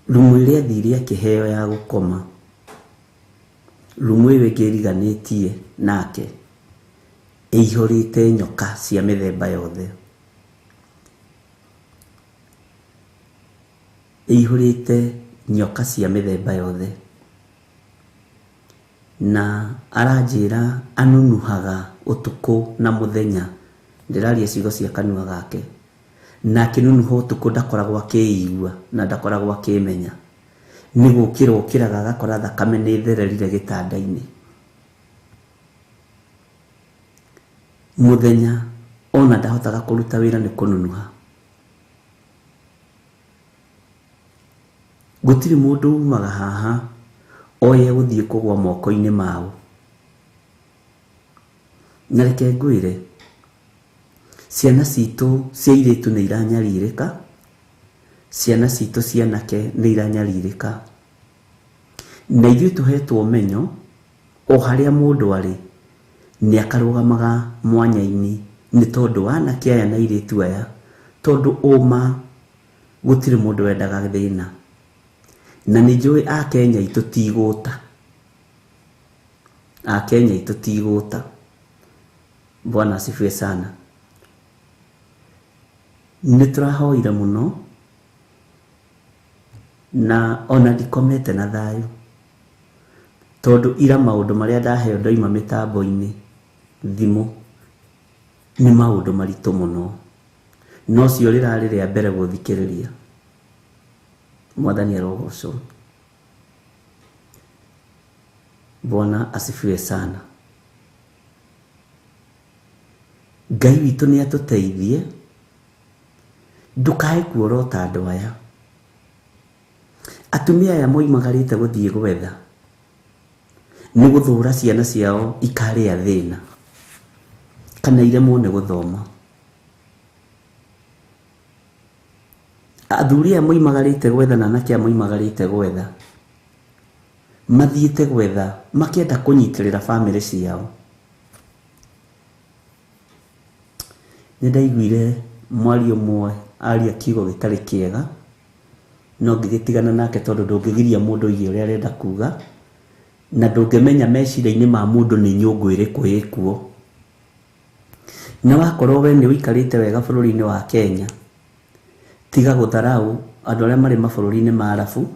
C: Rumu ĩrĩa athire akĩheo ya gũkoma, rumu ĩyo ĩngĩ ĩriganĩtie nake, ĩihũrĩte nyoka cia mĩthemba yothe. Ĩihũrĩte nyoka cia mĩthemba yothe. Na aranjĩra anunuhaga ũtukũ na mũthenya. Ndĩraria ciugo cia kanua gake. Na akĩnunuha ũtukũ ndakoragwo akĩigua na ndakoragwo akĩmenya. Nĩ gũkĩra ũkĩraga agakora thakame nĩ ĩthererire gĩtanda-inĩ. Mũthenya ona ndahotaga kũruta wĩra nĩ kũnunuha. Gũtirĩ mũndũ umaga haha oye gũthiĩ kũgũa moko-inĩ mao. Na reke ngwĩre, ciana citũ cia airĩtu nĩ iranyarirĩka, ciana citũ cia anake nĩ iranyarirĩka. Na ithuĩ tũhetwo ũmenyo, o harĩa mũndũ arĩ, nĩ akarũgamaga mwanya-inĩ nĩ tondũ wa anake aya na airĩtu aya, tondũ ũma gũtirĩ mũndũ wendaga thĩna. Na nĩ njũĩ Akenya aitũ ti igũta. Akenya aitũ ti igũta. Bwana asifiwe sana. Nĩ tũrahoire mũno na ona ndikomete na thayũ, tondũ ira maũndũ marĩa ndaheo ndoima mĩtambo-inĩ thimũ nĩ maũndũ maritũ mũno. No cio rĩrarĩ rĩa mbere gũthikĩrĩria. Mwathani arogocwo. Bwana asifiwe sana. Ngai witũ nĩ atũteithie, ndũkae kuorota andũ aya. Atumia aya moimagarĩte gũthiĩ gwetha nĩ gũthũra ciana ciao ikarĩa thĩna. Kana iremwo nĩ gũthoma. Athuri aya moimagarĩte gwetha na anake aya moimagarĩte gwetha, mathiĩte gwetha makĩenda kũnyitĩrĩra bamĩrĩ ciao. Nĩ ndaiguire mwaria ũmwe aria kiugo gĩtarĩ kĩega, no ngĩgĩtigana nake tondũ ndũngĩgiria mũndũ oige ũrĩa arenda kuga, na ndũngĩmenya meciria-inĩ ma mũndũ nĩ nyũngũ ĩrĩkũ ĩkuo. Na wakorwo we nĩ ũikarĩte wega bũrũri-inĩ wa Kenya, tiga gũtharau andũ arĩa marĩ mabũrũri-inĩ ma Arabu,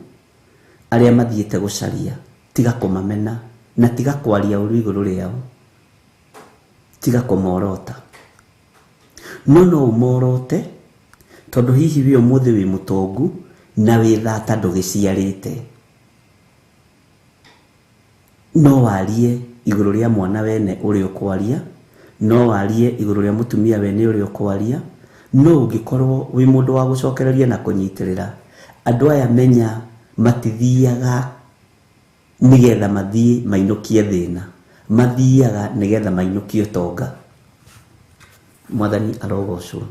C: arĩa mathiĩte gũcaria, tiga kũmamena na tiga kwaria ũru igũrũ rĩao, tiga kũmorota. No no ũmorote tondũ hihi wĩ ũmũthĩ wĩ mũtongu na wĩ thata ndũgĩciarĩte. No warie igũrũ rĩa mwana wene ũrĩa ũkwaria, no warie igũrũ rĩa mũtumia wene ũrĩa ũkwaria, no ũngĩkorwo wĩ mũndũ wa gũcokereria na kũnyitĩrĩra andũ aya, menya matithiaga nĩgetha mathiĩ mainũkie thĩna, mathiaga nĩgetha mainũkie ũtonga. Mwathani arogocwo.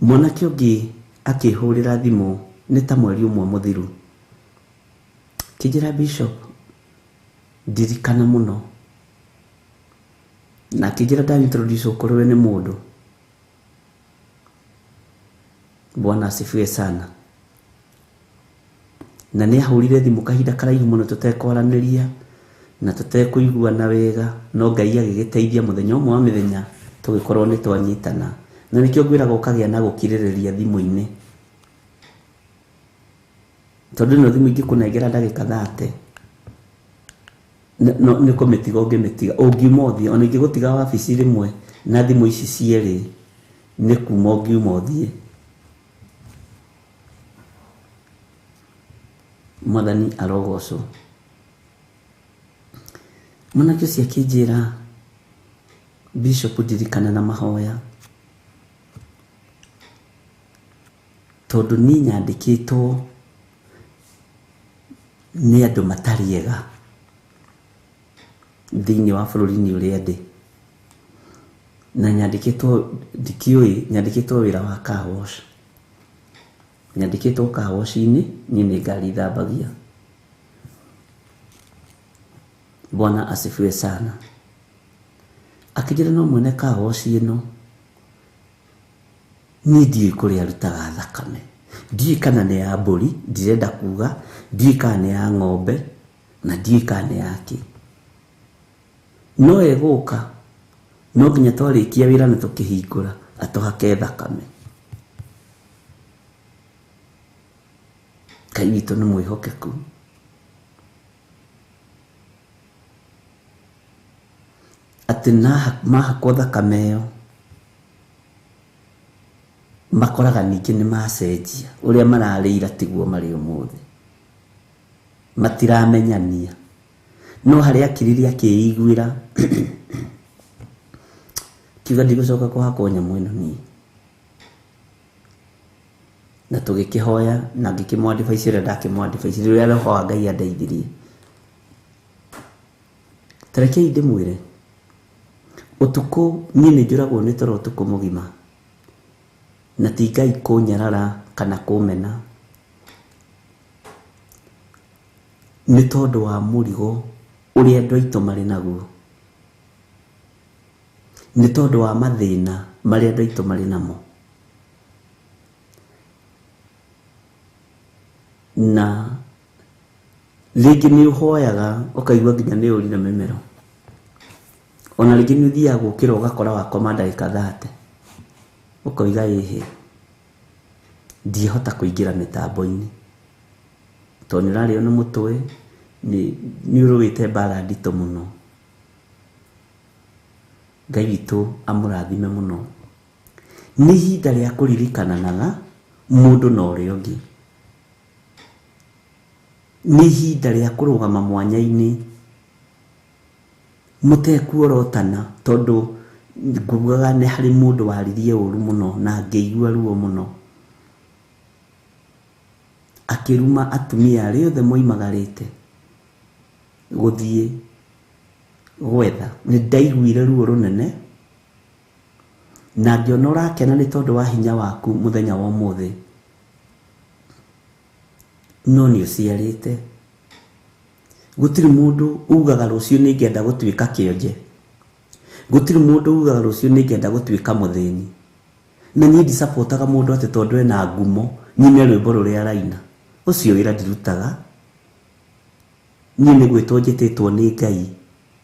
C: Mwanake ũngĩ akĩhũrĩra thimũ nĩ ta mweri ũmwe mũthiru, kĩnjĩra Bishop ndirikana mũno, na akĩnjĩra nda introduce kũrĩ we nĩ mũndũ. Bwana asifiwe sana. Na nĩ ahũrire thimũ kahinda karaihu mũno tũtekwaranĩria na tũtekũiguana wega, no Ngai agĩgĩteithia mũthenya ũmwe wa mĩthenya tũgĩkorwo nĩ twanyitana. Na nĩkĩo ngwĩraga ũkagĩa na gũkirĩrĩria thimũ-inĩ, tondũ ĩno thimũ ingĩkũnengera ndagĩka 30 no nĩ kũmĩtiga ũngĩmĩtiga, ũngiuma ũthiĩ. Ona ingĩgũtiga wabici rĩmwe na thimũ ici cierĩ, nĩ kuma ũngiuma ũthiĩ. Mwathani arogocwo. Mwanake ũcio akĩnjĩra Bishop ndirikana na mahoya, tondũ niĩ nyandĩkĩtwo nĩ andũ matarĩ ega thĩinĩ wa bũrũri-inĩ ũrĩa ndĩ, na nyandĩkĩtwo ndikĩũĩ, nyandĩkĩtwo wĩra wa car wash, nyandĩkĩtwo car wash-inĩ, niĩ nĩ ngari thambagia. Bwana asifiwe sana. Akĩnjĩra no mwene car wash ĩno niĩ ndiũĩ kũrĩa arutaga thakame, ndiũĩ kana nĩ ya mbũri, ndirenda kuga, ndiũĩ kana nĩ ya ng'ombe, na ndiũĩ kana nĩ ya kĩ. No egũka no nginya twarĩkia wĩra na tũkĩhingũra atũhake thakame. Ngai witũ nĩ mwĩhokeku. Atĩ mahakwo thakame ĩyo makoraga ningĩ nĩ macenjia, ũrĩa mararĩ ira tiguo marĩ ũmũthĩ, matiramenyania. No harĩa akirire akĩiguĩra kiuga ndigũcoka kũhakwo nyamũ ĩno niĩ. Na tũgĩkĩhoya na ngĩkĩmũ-advise ũrĩa ndakĩmũ-advise rĩrĩa roho wa Ngai andeithirie. Ta rekei ndĩmwĩre, ũtukũ niĩ nĩ njũragwo nĩ toro ũtukũ mũgima, na ti Ngai kũnyarara kana kũmena, nĩ tondũ wa mũrigo ũrĩa andũ aitũ marĩ naguo, nĩ tondũ wa mathĩna marĩa andũ aitũ marĩ namo. Na rĩngĩ nĩ ũhoyaga ũkaigua nginya nĩ ũrire mĩmero, ona rĩngĩ nĩ ũthiaga gũkĩra ũgakora wakoma ndagĩka 30, ũkoiga ĩhĩ ndiĩhota kũingĩra mĩtambo-inĩ tondũ nĩ ũrarĩo nĩ mũtwe, nĩ ũrũĩte mbara nditũ mũno. Ngai witũ amũrathime mũno. Nĩ ihinda rĩa kũririkananaga mũndũ na ũrĩa ũngĩ, nĩ ihinda rĩa kũrũgama mwanya-inĩ mũtekuorotana, tondũ ngugaga nĩ harĩ mũndũ waririe ũru mũno na ngĩigua ruo mũno, akĩruma atumia arĩa othe moimagarĩte gũthiĩ Gwetha nĩ ndaiguire ruo rũnene na ngĩona ũrakena nĩ tondũ wa hinya waku mũthenya wa ũmũthĩ, no nĩ ũciarĩte. Gũtirĩ mũndũ ugaga rũciũ nĩ ngenda gũtuĩka kĩonje, gũtirĩ mũndũ ugaga rũciũ nĩ ngenda gũtuĩka mũthĩni. Na niĩ ndicapotaga mũndũ atĩ tondũ ena ngumo nyine rwĩmbo rũrĩa araina, ũcio wĩra ndirutaga. Niĩ nĩ gwĩtwo njĩtĩtwo nĩ Ngai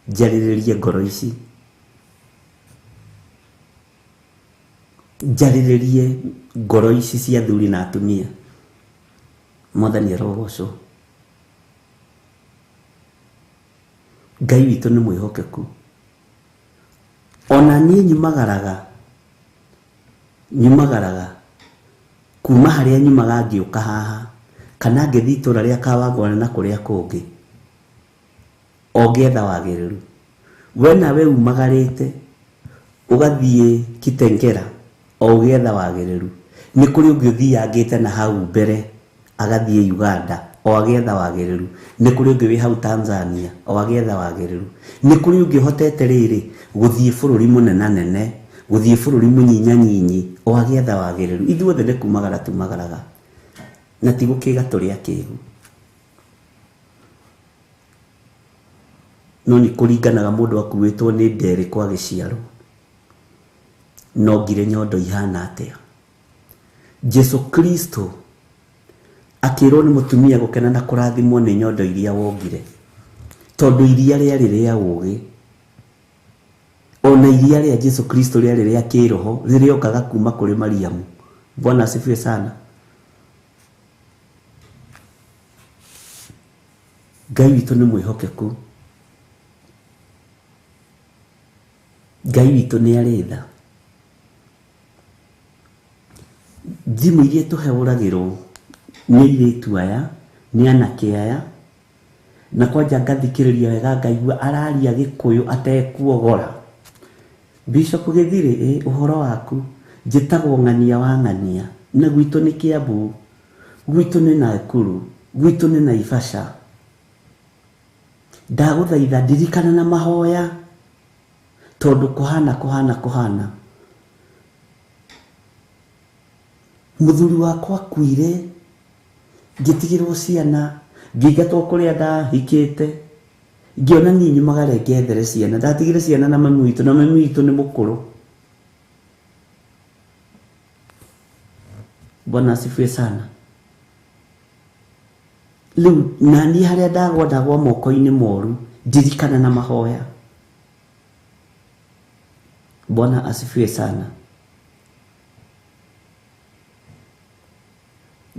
C: njarĩrĩrie ngoro ici, njarĩrĩrie ngoro ici cia athuri na atumia. Mwathani arogocwo. Ngai witũ nĩ mwĩhokeku. Ona niĩ nyumagaraga kuma harĩa nyumaga ngĩũka haha kana ngĩthiĩ itũra rĩa Kawangware na kũrĩa kũngĩ o ngĩetha wagĩrĩru. We nawe umagarĩte ũgathiĩ Kitengera o ũgĩetha wagĩrĩru. Nĩ kũrĩ ũngĩ ũthiangĩte na hau mbere agathiĩ Uganda o agĩetha wagĩrĩru. Nĩ kũrĩ ũngĩ wĩ hau Tanzania o agĩetha wagĩrĩru. Nĩ kũrĩ ũngĩ ũhotete rĩrĩ gũthiĩ bũrũri mũnenanene, gũthiĩ bũrũri mũnyinyanyinyi o agĩetha wagĩrĩru. Ithuothe nĩ kumagara tumagaraga na ti gũkĩga tũrĩ akĩgu, no nĩ kũringanaga mũndũ akuĩtwo nĩ nderĩ kwa gĩciaro no ngire nyondo ihana atĩa. Jesu Kristo akĩrwo nĩ mũtumia gũkena na kũrathimwo nĩ nyondo iria wongire, tondũ iria rĩarĩ rĩa ũũgĩ. Ona iria rĩa Jesu Kristo rĩarĩ rĩa kĩroho rĩrĩokaga kuma kũrĩ Mariamu. Bwana asifiwe sana. Ngai witũ nĩ mwĩhokeku, Ngai witũ nĩ arĩ tha. Thimũ iria tũhũragĩrwo nĩ airĩtu aya, nĩ anake aya, na kwanja ngathikĩrĩria wega ngaigua araria Gĩkũyũ atekuogora. Bishop Gĩthirĩ, ĩ ũhoro waku? Njĩtagwo Ng'ania wa Ng'ania, na gwitũ nĩ Kiambu, gwitũ nĩ Nakuru, gwitũ nĩ Naivasha. Ndagũthaitha ndirikana na mahoya tondũ kũhana kũhana kũhana. Mũthuri wakwa akuire ngĩtigĩrwo ciana, ngĩingatwo kũrĩa ndahikĩte, ngĩona niĩ nyumagare ngethere ciana. Ndatigire ciana na mami witũ, na mami witũ nĩ mũkũrũ. Bwana asifiwe sana. Rĩu naniĩ harĩa ndagwa ndagwa moko-inĩ moru, ndirikana na mahoya. Bwana asifiwe sana.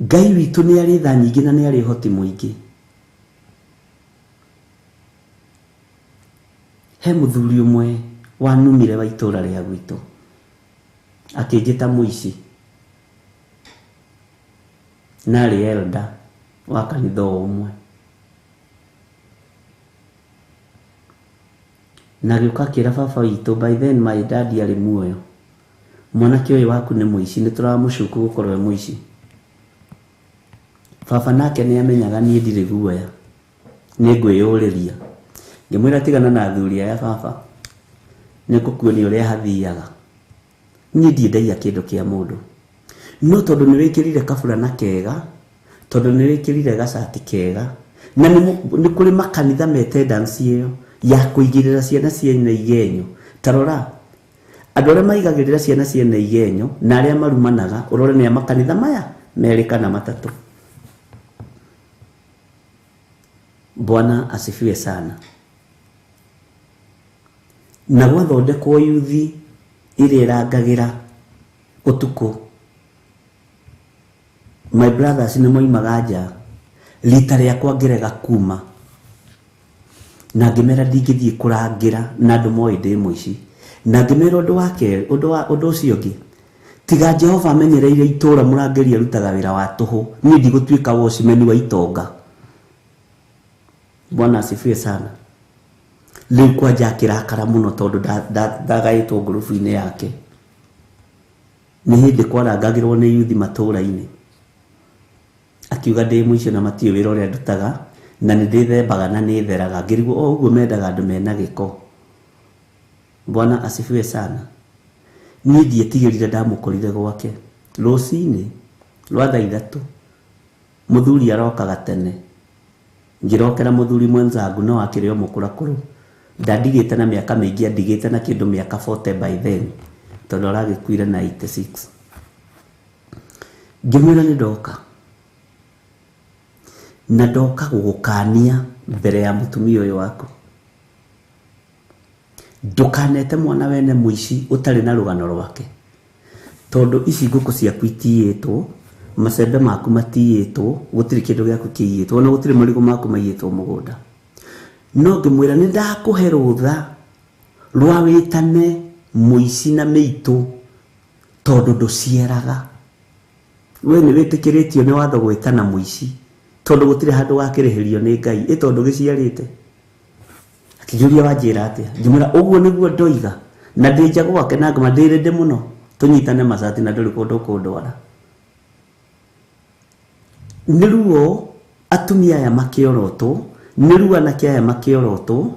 C: Ngai witũ nĩ arĩ tha nyingĩ na nĩ arĩ ũhoti mũingĩ. He mũthuri ũmwe wanumire wa itũra rĩa gwitũ akĩnjĩta mũici, na arĩ elder wa kanitha o ũmwe, na agĩũka akĩra baba witũ, by then my dad arĩ muoyo, mwanake ũyũ waku nĩ mũici, nĩ tũramũcuku gũkorwo e mũici. Baba nake nĩ amenyaga niĩ ndirĩ guoya, nĩ ngwĩyũrĩria. Ngĩmwĩra tigana na athuri aya baba, nĩ ngũkuonia ũrĩa hathiaga. Niĩ ndirĩ ndaiya kĩndũ kĩa mũndũ, no tondũ nĩ wĩkĩrire kaburana kega, tondũ nĩ wĩkĩrire gacati kega, na nĩ kũrĩ makanitha me tendency ĩyo ya kũigĩrĩra ciana ciene igenyo. Ta rora andũ arĩa maigagĩrĩra ciana ciene igenyo na arĩa marumanaga, ũrore nĩ a makanitha maya merĩ kana matatũ. Bwana asifiwe sana. Na gwathondekwo yuthi ĩrĩa ĩrangagĩra ũtukũ, my brothers nĩ moimaga nja. Rita rĩakwa ngĩrega kuma na ngĩmera ndingĩthiĩ kũrangĩra na andũ moĩ ndĩ mũici, na ngĩmera ũndũ wa kerĩ, ũndũ ũcio ũngĩ, tiga Jehova amenyereire itũra mũrangĩri arutaga wĩra wa tũhũ, niĩ ndigũtuĩka watchman wa itonga. Bwana asifiwe sana. Rĩu kwanja akĩrakara mũno tondũ ndagaĩtwo ngurubu-inĩ yake. Nĩ hĩndĩ kwarangagĩrwo nĩ yuthi matũra-inĩ, akiuga ndĩ mũici na matiũĩ wĩra ũrĩa ndutaga, na nĩ ndĩthembaga na nĩ theraga. Ngĩrigwo o ũguo mendaga andũ mena gĩko. Bwana asifiwe sana. Niĩ ndietigĩrire ndamũkorire gwake rũcinĩ rwa thaa 3 mũthuri arokaga tene ngĩrokera mũthuri mwenzangu no akĩrĩ o mũkũrakũrũ ndandigĩte na mĩaka mĩingĩ andigĩte na kĩndũ mĩaka 40 by then tondũ aragĩkuire na 86. Ngĩmwĩra nĩ ndoka na ndoka gũgũkania mbere ya mũtumia ũyũ waku ndũkanete mwana wene mũici ũtarĩ na rũgano rwake tondũ ici ngũkũ ciaku itiyĩtwo macembe maku matiyĩtwo gũtirĩ kĩndũ gĩaku kĩiyĩtwo ona gũtirĩ marigũ maku maiyĩtwo mũgũnda. No ngĩmwĩra nĩ ndakũhe rũtha rwa wĩtane mũici na mĩitũ tondũ ndũciaraga. We nĩ wĩtĩkĩrĩtio nĩ watho gwĩtana mũici tondũ gũtirĩ handũ wakĩrĩhĩrio nĩ Ngai ĩ tondũ gĩciarĩte. Akĩnjũria wanjĩra atĩa ngĩmwĩra ũguo nĩguo ndoiga na ndĩ nja gwake na ngoma ndĩrĩndĩ mũno tũnyitane macati na ndũrĩ kũndũ kũndwara. Nĩ ruo atumia aya makĩorotwo, nĩ ruo anake aya makĩorotwo,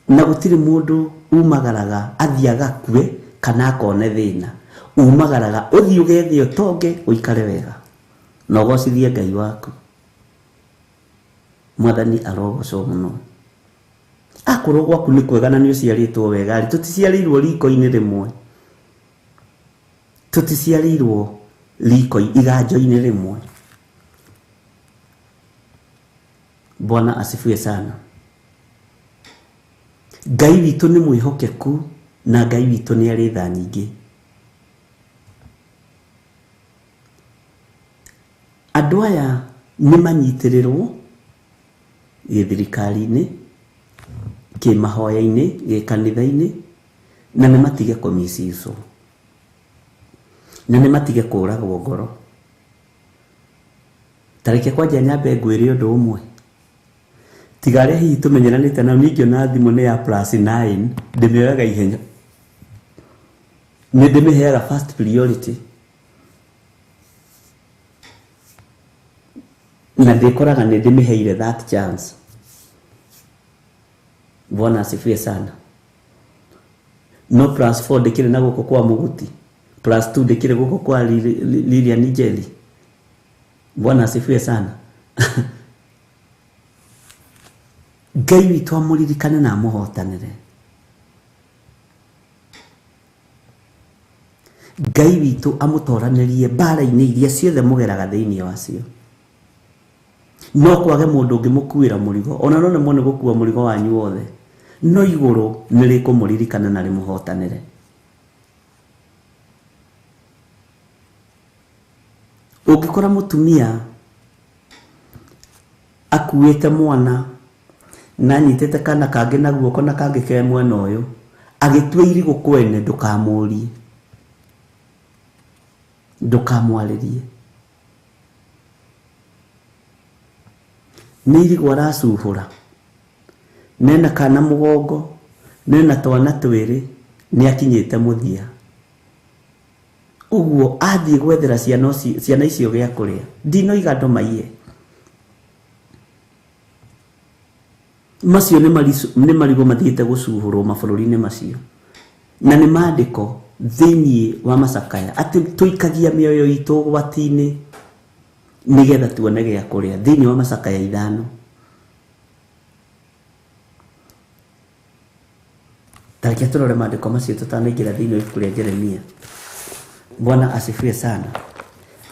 C: na gũtirĩ mũndũ umagaraga athiĩ agakue kana akone thĩna. Umagaraga ũthiĩ ũgethe ũtonge ũikare wega na ũgocithie Ngai waku. Mwathani arogocwo mũno. Akorwo gwaku nĩ kwega na nĩ ũciarĩtwo wega rĩ, tũticiarĩirwo riko-inĩ rĩmwe, tũticiarĩirwo riko iganjo-inĩ rĩmwe. Bwana asifiwe sana. Ngai witũ nĩ mwĩhokeku na Ngai witũ nĩ arĩ tha nyingĩ. Andũ aya nĩ manyitĩrĩrwo gĩthirikari-inĩ, kĩmahoya-inĩ, gĩkanitha-inĩ, na nĩ matige kũmicicwo na nĩ matige kũragwo ngoro. Ta reke kwanja nyambe ngwĩre ũndũ ũmwe, tiga arĩa hihi tũmenyeranĩte nao, niĩ ngĩona thimũ nĩ ya +9 ndĩmĩoyaga ihenya, nĩ ndĩmĩheaga first priority na ndĩkoraga nĩ ndĩmĩheire that chance. Bwana asifiwe sana. No +4 ndĩkĩrĩ na gũkũ kwa Mũguti, +2 ndĩkĩrĩ gũkũ kwa Lilian Njeri. Bwana asifiwe sana. Ngai witũ amũririkane na amũhotanĩre. Ngai witũ amũtoranĩrie mbara-inĩ iria ciothe mũgeraga thĩinĩ wacio. No kwage mũndũ ũngĩmũkuĩra mũrigo, ona no nemwo nĩ gũkua mũrigo wanyu wothe, no igũrũ nĩ rĩkũmũririkana na rĩmũhotanĩre. Ũngĩkora mũtumia akuĩte mwana na anyitĩte kana kangĩ na guoko na kangĩ ke mwena ũyũ, agĩtua irigũ kwene, ndũkamũrie, ndũkamwarĩrie. Nĩ irigũ aracuhũra, nena kana mũgongo, nena twana twĩrĩ, nĩ akinyĩte mũthia. Ũguo athiĩ gwethera ciana icio gĩa kũrĩa, ndinoiga andũ maiye. Macio nĩ marigũ mathiĩte gũcuhũrwo mabũrũri-inĩ macio, na nĩ maandĩko thĩinĩ wa macakaya atĩ tũikagia mĩoyo itũ ũgwati-inĩ nĩgetha tuone gĩa kũrĩa thĩinĩ wa macakaya 5. Ta reke tũrore maandĩko macio tũtanaingĩra thĩinĩ wa ibuku rĩa Jeremia. Bwana asifiwe sana.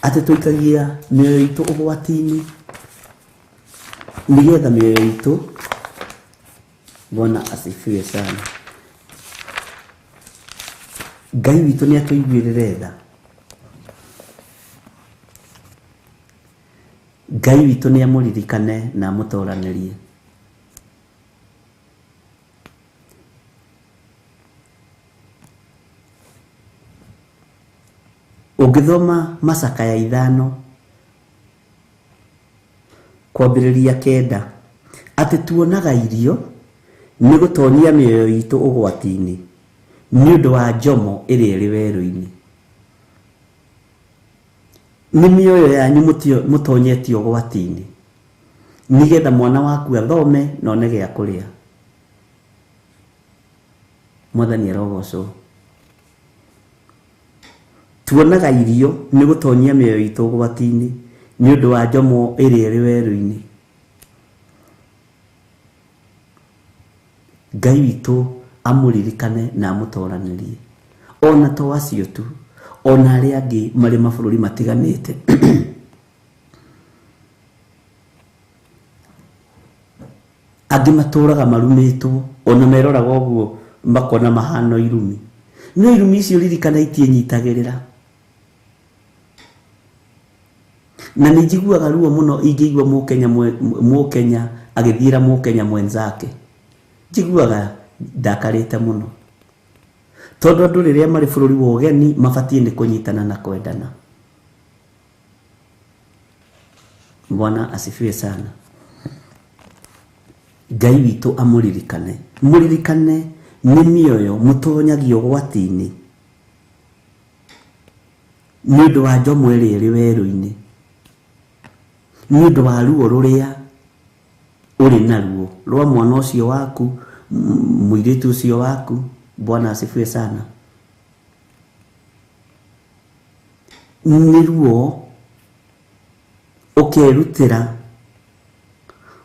C: Atĩ tũikagia mĩoyo itũ ũgwati-inĩ nĩgetha mĩoyo itũ. Bwana asifiwe sana. Ngai witũ nĩ atũiguĩrĩre tha. Ngai witũ nĩ amũririkane na amũtoranĩrie. Ũngĩthoma macakaya 5 kwambĩrĩria 9, atĩ tuonaga irio nĩ gũtonyia mĩoyo itũ ũgwati-inĩ nĩ ũndũ wa njomo ĩrĩa ĩrĩ werũ-inĩ. Nĩ mĩoyo yanyu mũtonyetio ũgwati-inĩ nĩgetha mwana waku athome na one gĩa kũrĩa. Mwathani arogocwo. Tuonaga irio nĩ gũtonyia mĩoyo itũ ũgwati-inĩ nĩ ũndũ wa njomo ĩrĩa ĩrĩ werũ-inĩ. Ngai witũ amũririkane na amũtoranĩrie. Ona to acio tu, ona arĩa angĩ marĩ mabũrũri matiganĩte. Angĩ matũraga marumĩtwo, ona meroraga ũguo makona mahano irumi. No irumi icio ririkana itiĩnyitagĩrĩra. Na nĩ njiguaga ruo mũno ingĩigua Mũkenya agĩthiĩra Mũkenya mwenzake. Njiguaga ndakarĩte mũno. Tondũ andũ rĩrĩa marĩ bũrũri wa ũgeni mabatiĩ nĩ kũnyitana na kwendana. Bwana asifiwe sana. Ngai witũ amũririkane. Mũririkane nĩ mĩoyo mũtonyagio ũgwati-inĩ nĩ ũndũ wa njomo ĩrĩa ĩrĩ werũ-inĩ, nĩ ũndũ wa ruo rũrĩa ũrĩ naruo rwa mwana ũcio waku, mũirĩtu ũcio waku. Bwana asifiwe sana. Nĩ ruo ũkerutĩra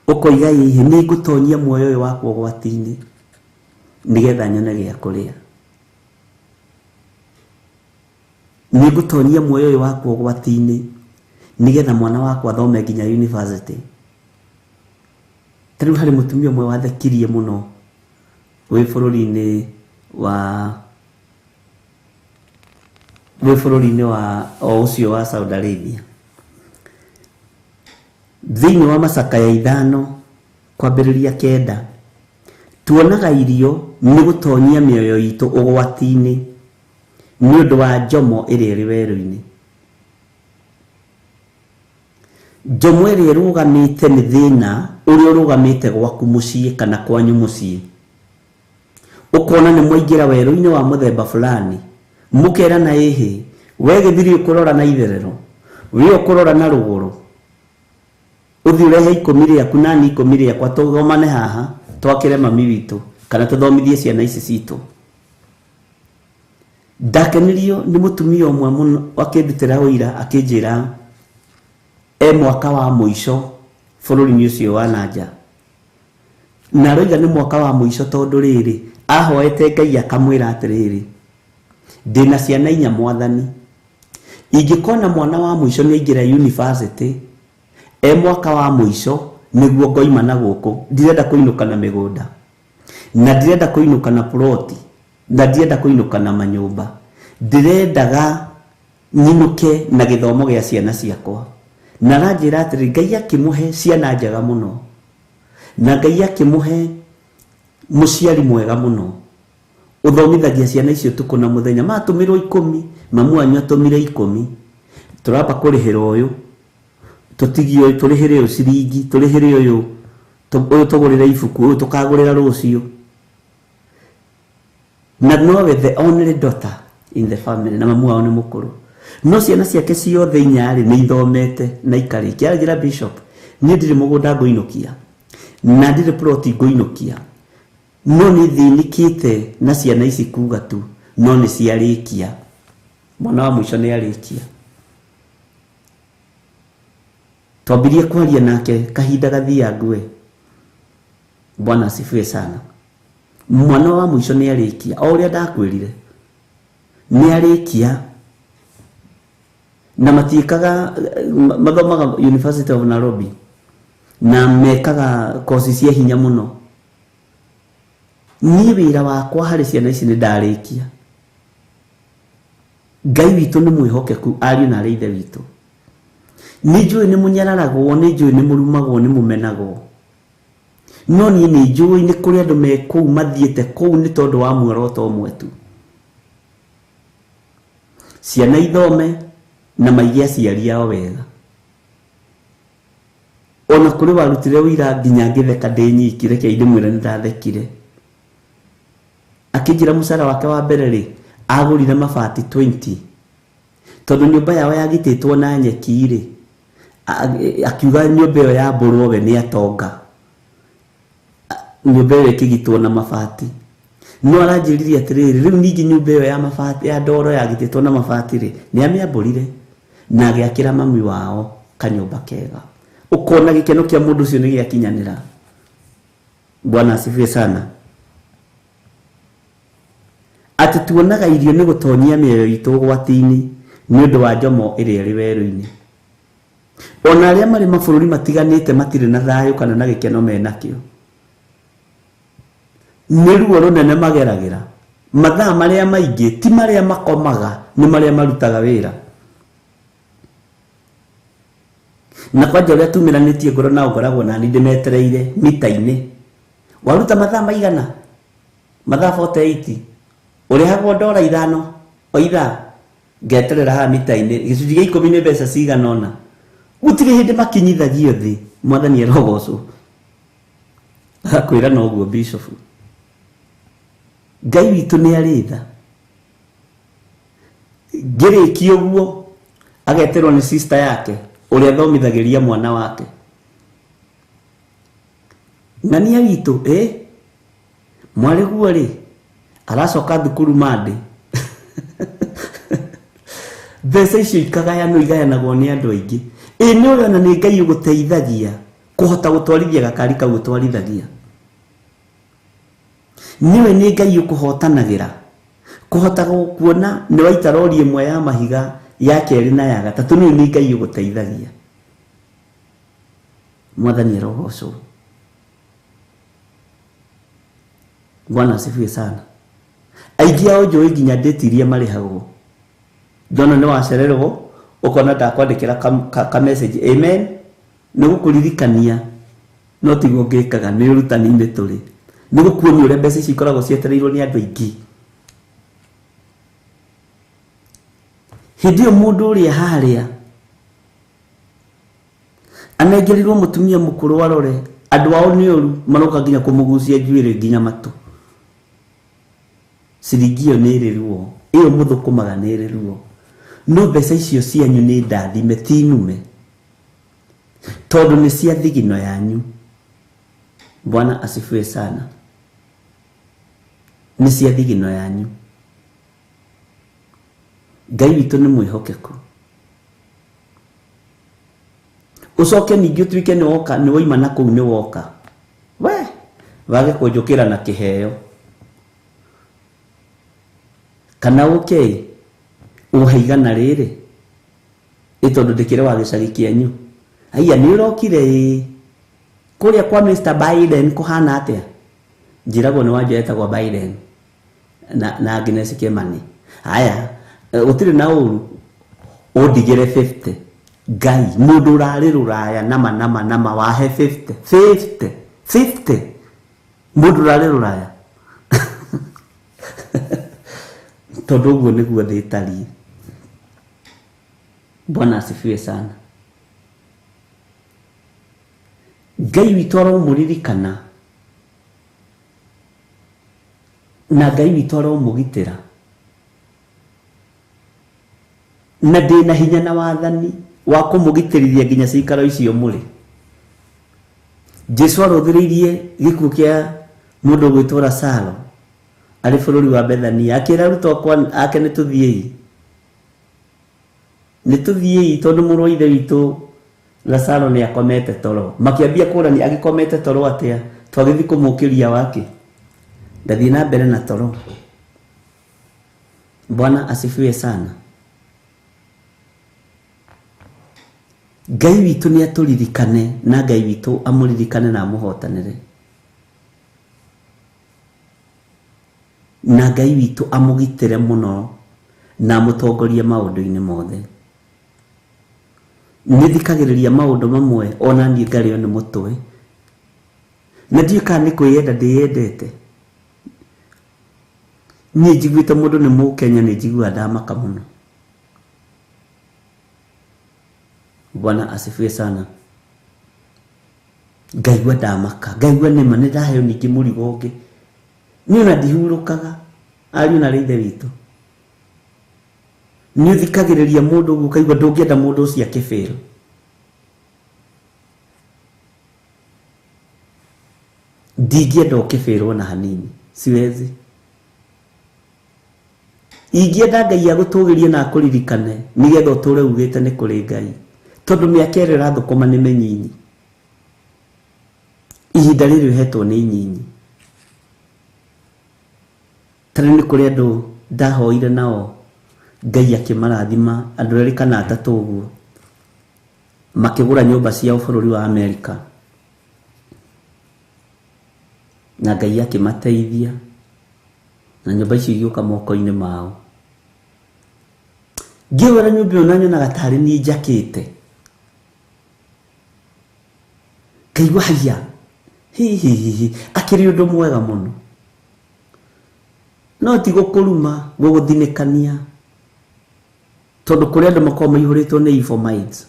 C: ũkoiga ĩhĩ nĩ ngũtonyia muoyo ũyũ wakwa ũgwati-inĩ nĩgetha nyone gĩa kũrĩa. Nĩ ngũtonyia muoyo ũyũ wakwa ũgwati-inĩ nĩgetha mwana wakwa athome nginya university. Ta rĩu harĩ mũtumia ũmwe wathekirie mũno wĩ bũrũri-inĩ wa o ũcio wa Saudi Arabia. Thĩinĩ wa macakaya 5 kwambĩrĩria 9 tuonaga irio nĩ gũtonyia mĩoyo itũ ũgwati-inĩ nĩ ũndũ wa njomo ĩrĩa ĩrĩ werũ-inĩ. Njomo ĩrĩa ĩrũgamĩte nĩ thĩna ũrĩa ũrũgamĩte gwaku mũciĩ kana kwanyu mũciĩ. Ũkona nĩ mwaingĩra werũ-inĩ wa mũthemba fulani, mũkerana ĩhĩ we gĩthiri ũkũrora na itherero, we ũkũrora na rũgũrũ, ũthiĩ ũrehe 10 rĩaku nani 10 rĩakwa tũgomane haha twakĩre mami witũ kana tũthomithie ciana ici citũ. Ndakenirio nĩ mũtumia ũmwe mũno akĩndutĩra ũira akĩnjĩra e mwaka wa mũico bũrũri-inĩ ũcio wa nanja. Na aroiga nĩ mwaka wa mũico tondũ rĩrĩ ahoete Ngai akamwĩra atĩrĩrĩ, ndĩna ciana 4 mwathani, ingĩkona mwana wa mũico nĩ aingĩra university e mwaka wa mũico nĩguo ngoima na gũkũ. Ndirenda kũinũka na mĩgũnda, na ndirenda kũinũka na ploti, na ndirenda kũinũka na manyũmba, ndĩrendaga nyinũke na gĩthomo gĩa ciana ciakwa. Na aranjĩra atĩrĩ, Ngai akĩmũhe ciana njega mũno, na Ngai akĩmũhe mũciari mwega mũno ũthomithagia ciana icio ũtukũ na mũthenya. Matũmĩrwo 10, mamu wanyu atũmire 10, tũramba kũrĩhĩra ũyũ, tũtigie ũyũ, tũrĩhĩre ũyũ ciringi, tũrĩhĩre ũyũ, ũyũ tũgũrĩre ibuku, ũyũ tũkagũrĩra rũciũ. Na nowe the only daughter in the family, na mamu wao nĩ mũkũrũ. No ciana ciake ciothe 4 rĩ nĩ ithomete na ikarĩkia. Aranjĩra Bishop, niĩ ndirĩ mũgũnda ngũinũkia, na ndirĩ ploti ngũinũkia, no nĩ thĩnĩkĩte na ciana ici kuga tu no nĩ ciarĩkia. Mwana wa mũico nĩ arĩkia. Twambirie kwaria nake kahinda gathiangue. Bwana asifiwe sana. Mwana wa mũico nĩ arĩkia, o ũrĩa ndakwĩrire nĩ arĩkia. Na matiĩkaga, mathomaga University of Nairobi na mekaga kosi cia hinya mũno. Niĩ wĩra wakwa harĩ ciana ici nĩ ndarĩkia. Ngai witũ nĩ mwĩhokeku, ariũ na arĩ ithe witũ. Nĩ njũĩ nĩ mũnyararagwo, nĩ njũĩ nĩ mũrumagwo, nĩ mũmenagwo. No niĩ nĩ njũĩ nĩ kũrĩ andũ me kũu mathiĩte kũu nĩ tondũ wa muoroto ũmwe tu. Ciana ithome na maige aciari ao wega. Ona kũrĩ warutire ũira nginya ngĩtheka ndĩ nyiki, reke ndĩmwĩre nĩ ndathekire. Akĩnjĩra mũcara wake wa mbere rĩ, agũrire mabati 20. Tondũ nyũmba yao yagitĩtwo na nyeki rĩ, akiuga nyũmba ĩyo yambũrwo we nĩ atonga. Nyũmba ĩyo ĩkĩgitwo na mabati. No aranjĩrire atĩrĩrĩ, rĩu ningĩ nyũmba ĩyo ya mabati ya ndoro yagitĩtwo na mabati rĩ, nĩ amĩambũrire na agĩakĩra mami wao kanyũmba kega. Ũkona gĩkeno kĩa mũndũ ũcio nĩ gĩakinyanĩra. Bwana asifiwe sana. Atĩ tuonaga irio nĩ gũtonyia mĩoyo itũ ũgwati-inĩ nĩ ũndũ wa njomo ĩrĩa ĩrĩ werũ-inĩ. Ona arĩa marĩ mabũrũri matiganĩte matirĩ na thayũ kana na gĩkeno menakĩo. Nĩ ruo rũnene mageragĩra. Mathaa marĩa maingĩ ti marĩa makomaga, nĩ marĩa marutaga wĩra. Na kwanja ũrĩa tumĩranĩtie ngoro nao ngoragwo nani ndĩmetereire mita-inĩ. Waruta mathaa maigana? Mathaa 48. Ũrĩhagwo ndora 5 o ithaa. Ngeterera haha mita-inĩ. Gĩcunjĩ gĩa 10 nĩ mbeca cigana ũna. Gũtirĩ hĩndĩ makinyithagio thĩ. Mwathani arogocwo. Agakwĩra noguo bishop. Ngai witũ nĩ arĩ tha. Ngĩrĩkia ũguo ageterwo nĩ sister yake ũrĩa thomithagĩria mwana wake. Ng'ania witũ mwarĩ guo rĩ aracoka thukuru Monday. Mbeca icio ikagayanwo igayanagwo nĩ andũ aingĩ. Ĩ nĩ ũrona nĩ Ngai ũgũteithagia kũhota gũtwarithia gakari kau ũtwarithagia. Nĩwe nĩ Ngai ũkũhotanagĩra kũhota kuona nĩ waita rori ĩmwe ya mahiga ya kerĩ na ya gatatũ, nĩwe nĩ Ngai ũgũteithagia. Mwathani arogocwo. Bwana asifiwe sana. Aingĩ ao njũĩ nginya date iria marĩhagwo. Ndona nĩ wacererwo ũkona ndakwandĩkĩra ka message amen nĩ gũkũririkania, no tiguo ngĩkaga, nĩ ũrutani-inĩ tũrĩ. Nĩ gũkuonia ũrĩa mbeca ici ikoragwo cietereirwo nĩ andũ aingĩ. Hĩndĩ ĩyo mũndũ ũrĩa harĩa anengerirwo mũtumia mũkũrũ arore, andũ ao nĩ ũru maroka nginya kũmũgucia njuĩrĩ nginya matũ. Ciringi ĩyo nĩ ĩrĩ ruo, ĩyo mũthũkũmaga nĩ ĩrĩ ruo. No mbeca icio cianyu nĩ ndathime, ti nume, tondũ nĩ cia thigino yanyu. Bwana asifiwe sana. Nĩ cia thigino yanyu. Ngai witũ nĩ mwĩhokeku. Ũcoke ningĩ ũtuĩke nĩ woka, nĩ waima na kũu nĩ woka. We wage kũnjũkĩra na kĩheo. Kana ũke ũhe igana rĩrĩ, ĩ tondũ ndĩkĩrĩ wa gĩcagi kĩanyu. Haiya nĩ ũrokire ĩ. Kũrĩa kwa Mr. Biden kũhana atĩa? Njĩragwo nĩ wanja etagwo Biden na Agnes Kimani. Haya, gũtirĩ na ũru, ũndigĩre 50. Ngai, mũndũ ũrarĩ rũraya nama nama nama wahe 50. 50. 50. Mũndũ ũrarĩ rũraya. Tondũ ũguo nĩguo thĩ ĩtariĩ. Bwana asifiwe sana. Ngai witũ aromũririkana na Ngai witũ aromũgitĩra, na ndĩna hinya na wathani wa kũmũgitĩrithia nginya cikaro icio mũrĩ. Jesu arũthĩrĩirie gĩkuũ kĩa mũndũ ũgwĩtwo Lazaro arĩ bũrũri wa Bethania, akĩra arutwo ake nĩ tũthiĩi, nĩ tũthiĩi tondũ mũrũ wa ithe witũ Lazaro nĩ akomete toro. Makĩambia kũrania agĩkomete toro atĩa, twagĩthiĩ kũmũkĩria wake. Ndathiĩ na mbere na toro. Bwana asifiwe sana. Ngai witũ nĩ atũririkane na Ngai witũ amũririkane na amũhotanĩre. Na Ngai witũ amũgitĩre mũno na amũtongorie maũndũ-inĩ mothe. Nĩ thikagĩrĩria maũndũ mamwe ona niĩ ngarĩo nĩ mũtwe. Na ndiũĩ kana nĩ kwĩyenda ndĩyendete. Niĩ njiguĩte mũndũ nĩ mũkenya nĩ njiguaga ndamaka mũno. Bwana asifiwe sana. Ngaigua ndamaka, ngaigua nĩma nĩ ndaheo ningĩ mũrigo ũngĩ. Niĩ ona ndihurũkaga, ariũ na ithe witũ. Nĩ ũthikagĩrĩria mũndũ ũguo ũkaigua ndũngĩenda mũndũ ũcio akĩbĩrwo. Ndingĩenda ũkĩbĩrwo na hanini, siwezi. Ingĩenda Ngai agũtũgĩrie na akũririkane nĩgetha ũtũre ugĩte nĩ kũrĩ Ngai, tondũ mĩaka ĩrĩa ũrathũkũma nĩ mĩnyinyi, ihinda rĩrĩ ũhetwo nĩ inyinyi. Ta rĩu nĩ kũrĩ andũ ndahoire nao Ngai akĩmarathima, andũ erĩ kana atatũ ũguo, makĩgũra nyũmba ciao bũrũri wa Amerika, na Ngai akĩmateithia na nyũmba icio igĩũka moko-inĩ mao. Ngĩgũra nyũmba ĩyo na nyonaga tarĩ niĩ njakĩte, ngaigua haiya, hihihihi, akĩrĩ ũndũ mwega mũno. No ti gũkũruma, gũgũthinĩkania, tondũ kũrĩ andũ makoragwo maihũrĩtwo nĩ evil minds.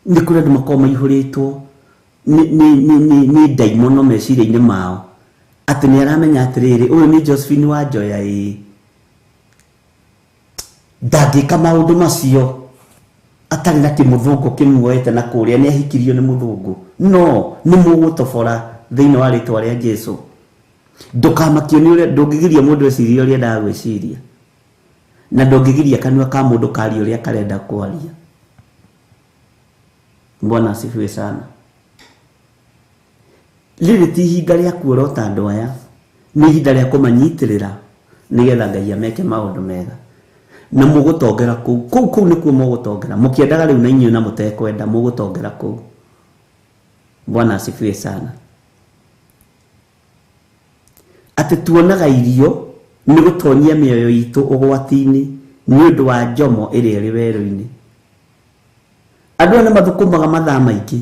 C: Nĩ kũrĩ andũ makoragwo maihũrĩtwo nĩ ndaimono meciria-inĩ mao, atĩ nĩ aramenya atĩrĩrĩ, ũyũ nĩ Josephine wa Njoya, ĩĩ, ndangĩka maũndũ macio atarĩ na kĩmũthũngũ kĩmuoete na kũrĩa, nĩ ahikirio nĩ mũthũngũ. No nĩ mũgũtobora thĩinĩ wa rĩtwa rĩa Jesu. Ndũkamakio nĩ ũrĩa, ndũngĩgiria mũndũ ecirie ũrĩa endaga gwĩciria, na ndũngĩgiria kanua ka mũndũ karie ũrĩa karenda kwaria. Bwana asifiwe sana. Rĩrĩ ti ihinda rĩa kuorota andũ aya, nĩ ihinda rĩa kũmanyitĩrĩra nĩgetha Ngai ameke maũndũ mega. Na mũgũtongera kũu, kũu kũu nĩkuo mũgũtongera, mũkĩendaga rĩu na inyuĩ na mũtekwenda, mũgũtongera kũu. Bwana asifiwe sana. Atĩ tuonaga irio nĩ gũtonyia mĩoyo itũ ũgwati-inĩ nĩ ũndũ wa njomo ĩrĩa ĩrĩ werũ-inĩ. Andũ aya nĩ mathũkũmaga mathaa maingĩ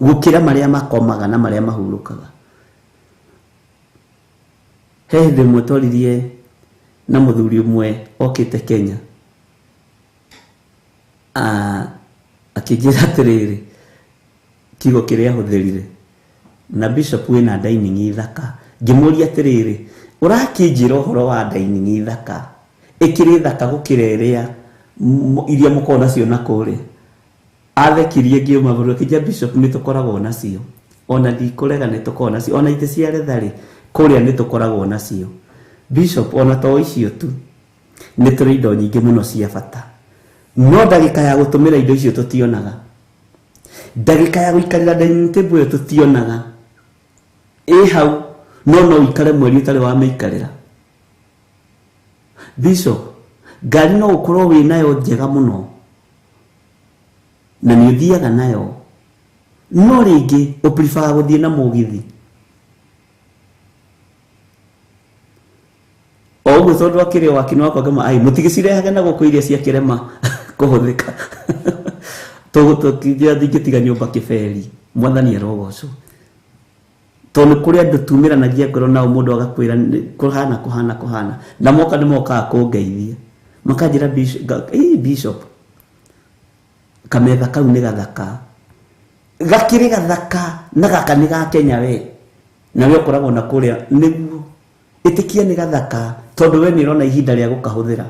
C: gũkĩra marĩa makomaga na marĩa mahurũkaga. He hĩndĩ ĩmwe twaririe na mũthuri ũmwe okĩte Kenya, akĩnjĩra atĩrĩrĩ, kiugo kĩrĩa ahũthĩrire, na bishop wĩna dining thaka. Ngĩmũria atĩrĩrĩ, ũrakĩnjĩra ũhoro wa dining thaka, ĩkĩrĩ thaka gũkĩra ĩrĩa iria mũkoragwo nacio na kũrĩa? Athekirie ngĩũma bũrũri, akĩnjĩra bishop nĩ tũkoragwo nacio, ona ndikũrega nĩ tũkoragwo nacio, ona itĩ cia retha rĩ, kũrĩa nĩ tũkoragwo nacio. Bishop, ona to icio tu, nĩ tũrĩ indo nyingĩ mũno cia bata, no ndagĩka ya gũtũmĩra indo icio tũtionaga, ndagĩka ya gũikarĩra dining table ĩyo tũtionaga, ĩ hau, no no ũikare mweri ũtarĩ wamĩikarĩra. Bishop, ngari no ũkorwo wĩ nayo njega mũno na nĩ ũthiaga nayo, no rĩngĩ ũprefer gũthiĩ na mũgithi. O ũguo tondũ akĩrĩ o akĩnwa wakwa ngĩmwĩra, ai, mũtigĩcirehage na gũkũ iria ciakĩrema kũhũthĩka. Tũgũtũkĩnjĩra ndingĩtiga nyũmba kĩberi, Mwathani arogocwo. Tondũ kũrĩ andũ tumĩranagia ngoro nao, mũndũ agakwĩra kũhana, kũhana, kũhana, na moka nĩ mokaga kũngeithia, makanjĩra bishop, kametha kau nĩ gathaka, gakĩrĩ gathaka, na gaka nĩ ga Kenya we, na we ũkoragwo na kũrĩa nĩguo. Ĩtĩkia nĩ gathaka tondũ we nĩ ũrona ihinda rĩa gũkahũthĩra.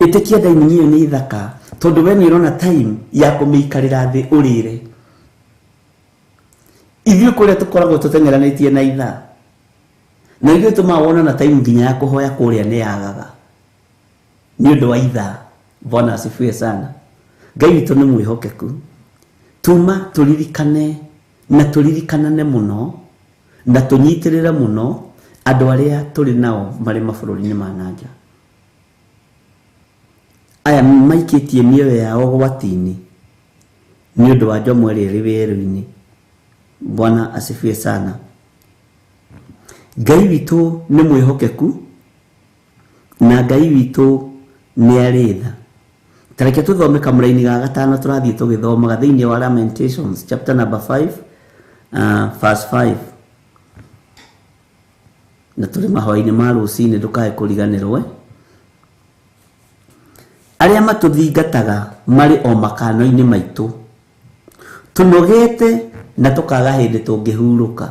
C: Ĩtĩkia dining ĩyo nĩ thaka tondũ we nĩ ũrona time ya kũmĩikarĩra thĩ ũrĩre. Ithuĩ kũrĩa tũkoragwo tũteng'eranĩtie na ithaa, na ithuĩ tũmaga wona na time nginya ya kũhoya kũrĩa nĩ yagaga nĩ ũndũ wa ithaa. Bwana asifiwe sana. Ngai witũ nĩ mwĩhokeku. Tuma tũririkane na tũririkanane mũno na tũnyitĩrĩre mũno andũ arĩa tũrĩ nao marĩ mabũrũri-inĩ ma na nja. Aya maikĩtie mĩoyo yao ũgwati-inĩ nĩ ũndũ wa njomo ĩrĩa ĩrĩ werũ-inĩ. Bwana asifiwe sana. Ngai witũ nĩ mwĩhokeku na Ngai witũ nĩ arĩ tha. Ta reke tũthome kamũraini ga gatano tũrathiĩ tũgĩthomaga thĩinĩ wa Lamentations chapter number 5, verse 5. Na tũrĩ mahoya-inĩ ma rũcinĩ, ndũkae kũriganĩrwo. Arĩa matũthingataga marĩ o makano-inĩ maitũ, tũnogete na tũkaga hĩndĩ tũngĩhurũka.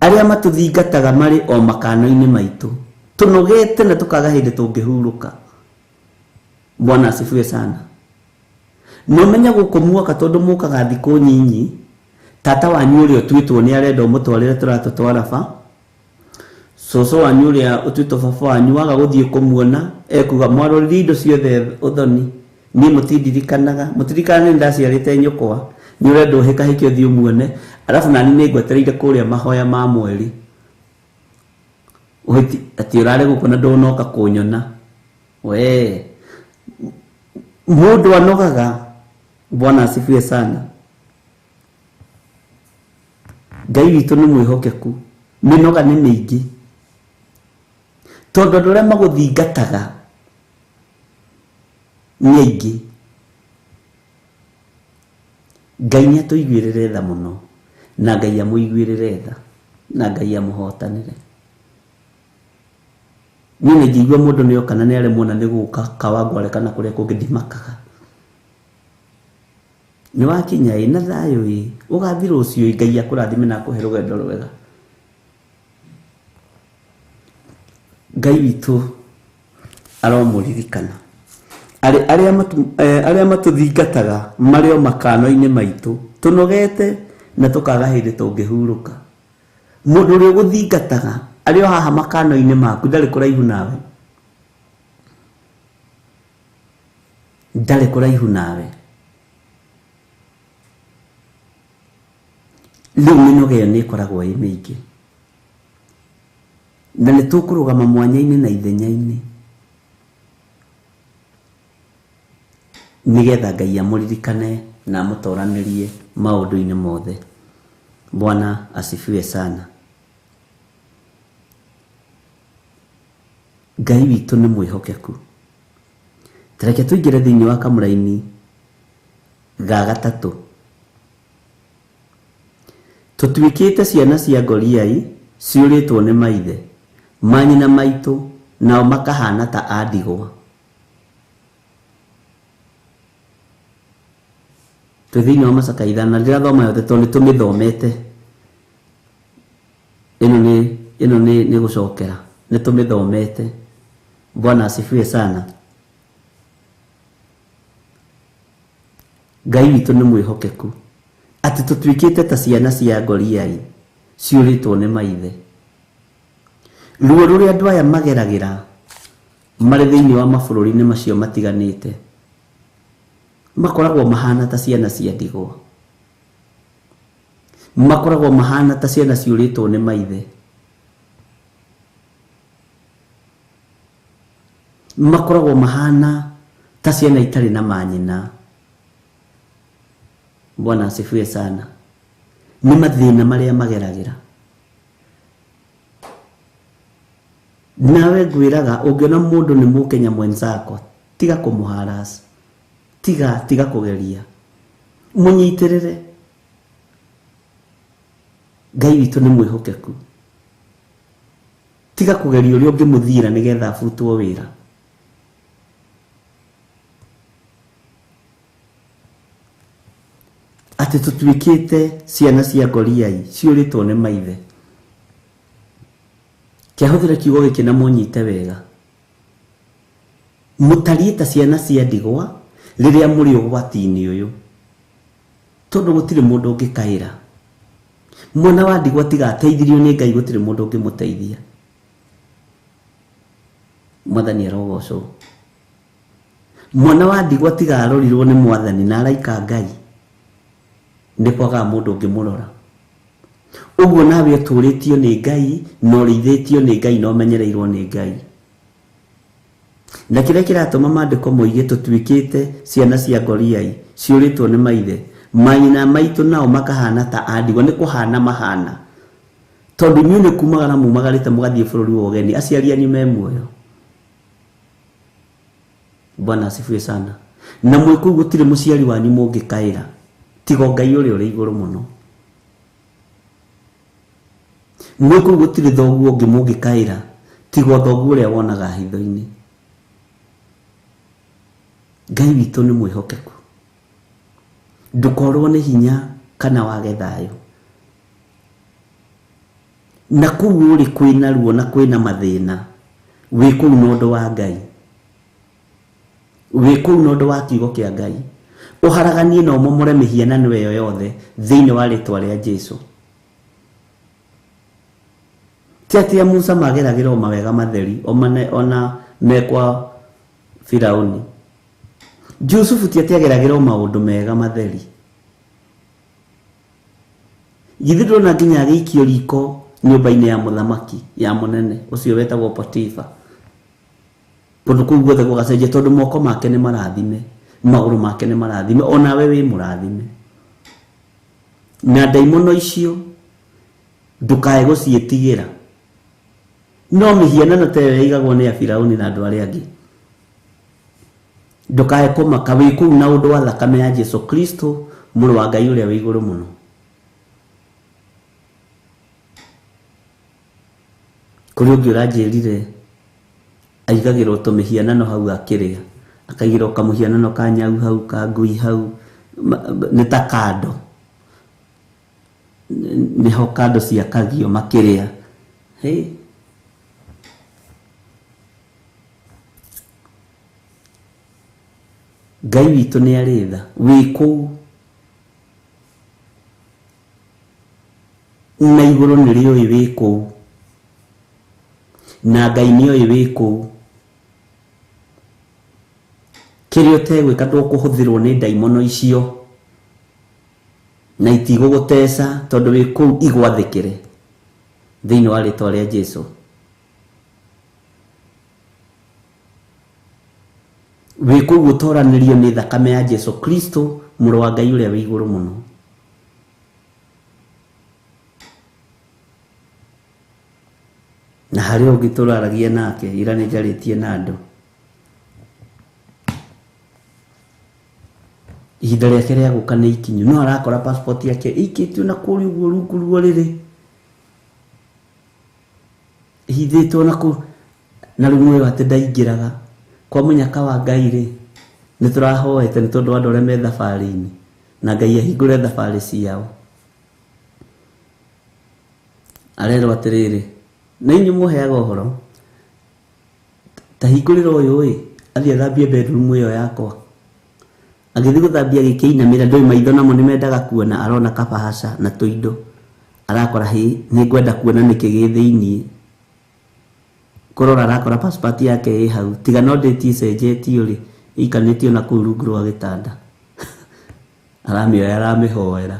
C: Arĩa matũthingataga marĩ o makano-inĩ maitũ, tũnogete na tũkaga hĩndĩ tũngĩhurũka. Bwana asifiwe sana. No menya gũkũ muoka tondũ mũkaga thikũ nyinyi, Tata wanyu ũrĩa ũtuĩtwo nĩ arenda ũmũtwarĩre tũratũ twa raba. Cũcũ wanyu ũrĩa ũtuĩtwo baba wanyu waga gũthiĩ kũmuona ekuga mwarorire indo ciothe ũthoni, niĩ mũtindirikanaga, mũtirikanaga nĩ ndaciarĩte nyũkwa, nĩ ũrenda ũhĩkahĩke ũthiĩ ũmuone, arabu nani nĩ ngwetereire kũrĩa mahoya ma mweri. Ũhĩti atĩ ũrarĩ gũkũ na ndũnoka kũnyona. We mũndũ anogaga. Bwana asifiwe sana. Ngai witũ nĩ mwĩhokeku, mĩnoga nĩ mĩingĩ, tondũ andũ arĩa magũthingataga nĩ aingĩ. Ngai nĩ atũiguĩrĩre tha mũno, na Ngai amũiguĩrĩre tha, na Ngai amũhotanĩre. Niĩ nĩ ngĩigua mũndũ nĩ oka na nĩ aremwo na nĩ gũka Kawangware kana kũrĩa kũngĩ ndimakaga. Nĩ wakinya ĩ na thayũ ĩ, ũgathiĩ rũciũ ĩ, Ngai akũrathime na akũhe rũgendo rwega. Ngai witũ aromũririkana. Arĩa matũthingataga marĩ o makano-inĩ maitũ, tũnogete na tũkaga hĩndĩ tũngĩhurũka. Mũndũ ũrĩa ũgũthingataga arĩ o haha makano-inĩ maku, ndarĩ kũraihu nawe, ndarĩ kũraihu nawe. Rĩu mĩnoga ĩyo nĩ ĩkoragwo ĩ mĩingĩ, na nĩ tũkũrũgama mwanya-inĩ na ithenya-inĩ nĩgetha Ngai amũririkane na amũtoranĩrie maũndũ-inĩ mothe. Bwana asifiwe sana. Ngai witũ nĩ mwĩhokeku. Tareke tũingĩre thĩinĩ wa kamũraini ga gatatũ. Tũtuĩkĩte ciana cia ngoriai ciũrĩtwo nĩ maithe, manyina maitũ nao makahana ta a ndigwa. Twĩ thĩinĩ wa Macakaya ithano, na ndĩrathoma yothe tondũ nĩ tũmĩthomete. Ĩno nĩ gũcokera, nĩ tũmĩthomete. Bwana asifiwe sana. Ngai witũ nĩ mwĩhokeku, atĩ tũtuĩkĩte ta ciana cia ngoriai ciũrĩtwo nĩ maithe. Ruo rũrĩa andũ aya mageragĩra marĩ thĩinĩ wa mabũrũri-inĩ macio matiganĩte, makoragwo mahana ta ciana cia ndigwa, makoragwo mahana ta ciana ciũrĩtwo nĩ maithe, makoragwo mahana ta ciana itarĩ na manyina. Bwana asifiwe sana. Nĩ mathĩna marĩa mageragĩra. Nawe ngwĩraga ũngĩona mũndũ nĩ mũkenya mwenzako, tiga kũmũharass, tiga kũgeria, mũnyitĩrĩre. Ngai witũ nĩ mwĩhokeku. Tiga kũgeria ũrĩa ũngĩmũthiĩra nĩgetha abutwo wĩra. Atĩ tũtuĩkĩte ciana cia ngoriai ciũrĩtwo nĩ maithe. Kĩahũthĩra kiugo gĩkĩ na mũnyite wega. Mũtariĩ ta ciana cia ndigwa rĩrĩa mũrĩ ũgwati-inĩ ũyũ, tondũ gũtirĩ mũndũ ũngĩkaĩra. Mwana wa ndigwa tiga ateithirio nĩ Ngai, gũtirĩ mũndũ ũngĩmũteithia. Mwathani arogocwo. Mwana wa ndigwa tiga arorirwo nĩ Mwathani na araika Ngai, nĩ kwagaga mũndũ ũngĩmũrora. Ũguo nawe ũtũrĩtio nĩ Ngai, na ũrĩithĩtio nĩ Ngai, na ũmenyereirwo nĩ Ngai. Na kĩrĩa kĩratũma maandĩko moige tũtuĩkĩte ciana cia ngoriai ciũrĩtwo nĩ maithe, manyina maitũ nao makahana ta a ndigwa, nĩ kũhana mahana. Tondũ inyuĩ nĩ kumagara mumagarĩte mũgathiĩ bũrũri wa ũgeni, aciari anyu me muoyo. Bwana asifiwe sana. Na mwĩ kũu gũtirĩ mũciari wanyu mũngĩkaĩra, tiga Ngai ũrĩa ũrĩ igũrũ mũno. Mwĩ kũu gũtirĩ thoguo ũngĩ mũngĩkaĩra, tiga thoguo ũrĩa wonaga hitho-inĩ. Ngai witũ nĩ mwĩhokeku. Ndũkorwo nĩ hinya kana wage thayũ. Na kũu ũrĩ kwĩna ruo na kwĩna mathĩna, wĩ kũu na ũndũ wa Ngai, wĩ kũu na ũndũ wa kiugo kĩa Ngai. Ũharaganie na ũmomore mĩhianano ĩyo yothe thĩinĩ wa rĩtwa rĩa Jesu. Ti atĩ a Musa mageragĩra o mawega matheri ona mekwa Firauni. Jusufu ti atĩ ageragĩra o maũndũ mega matheri. Githĩ ndũrona nginya agĩikio riko nyũmba-inĩ ya mũthamaki ya mũnene ũcio wetagwo Potifa. Kũndũ kũu guothe gũgacenjia tondũ moko make nĩ marathime, magũrũ make nĩ marathime, onawe wĩ mũrathime. Na ndaimono icio ndũkae gũciĩtigĩra. No mĩhianano ta ĩyo yaigagwo nĩ Afirauni na andũ arĩa angĩ. Ndũkae kũmaka wĩ kũu na ũndũ wa thakame ya Jesu Kristo mũrũ wa Ngai ũrĩa wĩ igũrũ mũno. Kũrĩ ũngĩ ũranjĩrire aigagĩrwo tũmĩhianano hau akĩrĩa, akaigĩrwo kamũhianano ka nyau hau, ka ngui hau, nĩ ta kando. Nĩho kando ciakagio makĩrĩa. Hey. Ngai witũ nĩ arĩ tha, wĩ kũu na igũrũ nĩ rĩũĩ wĩ kũu, na Ngai nĩ oĩ wĩ kũu. Kĩrĩa ũtegwĩka ndũkũhũthĩrwo nĩ ndaimono icio na itigũgũteca tondũ wĩ kũu igwathĩkĩre thĩinĩ wa rĩtwa rĩa Jesu. Wĩ kũu ũtoranĩrio nĩ thakame ya Jesu Kristo mũrũ wa Ngai ũrĩa wĩ igũrũ mũno. Na harĩ ũngĩ tũraragia nake ira nĩ njarĩtie na andũ. Ihinda rĩake rĩa gũka nĩ ikinyu, no arakora passport yake ĩikĩtio na kũrĩa ũguo rungu rwa rĩrĩ, ĩhithĩtwo na kũ na rĩu mwĩrwo atĩ ndaingĩraga kwa mũnyaka wa Ngai rĩ, nĩ tũrahoete nĩ tondũ wa andũ arĩa me thabarĩ-inĩ, na Ngai ahingũre thabarĩ ciao. Arerwo atĩrĩrĩ, na inyuĩ mũheaga ũhoro, ta hingũrĩra ũyũ ĩ, athiĩ athambie bedroom ĩyo yakwa. Agĩthiĩ gũthambia agĩkĩinamĩra, ndũĩ maitho namo nĩ mendaga kuona, arona kabahaca na tũindo. Arakora hĩ, nĩ ngwenda kuona nĩkĩ gĩ thĩiniĩ. Kũrora arakora passport yake ĩ hau, tiga no ndĩti ĩcenjetio rĩ, ĩikanĩtio na kũu rungu rwa gĩtanda. Aramĩoya aramĩhoera.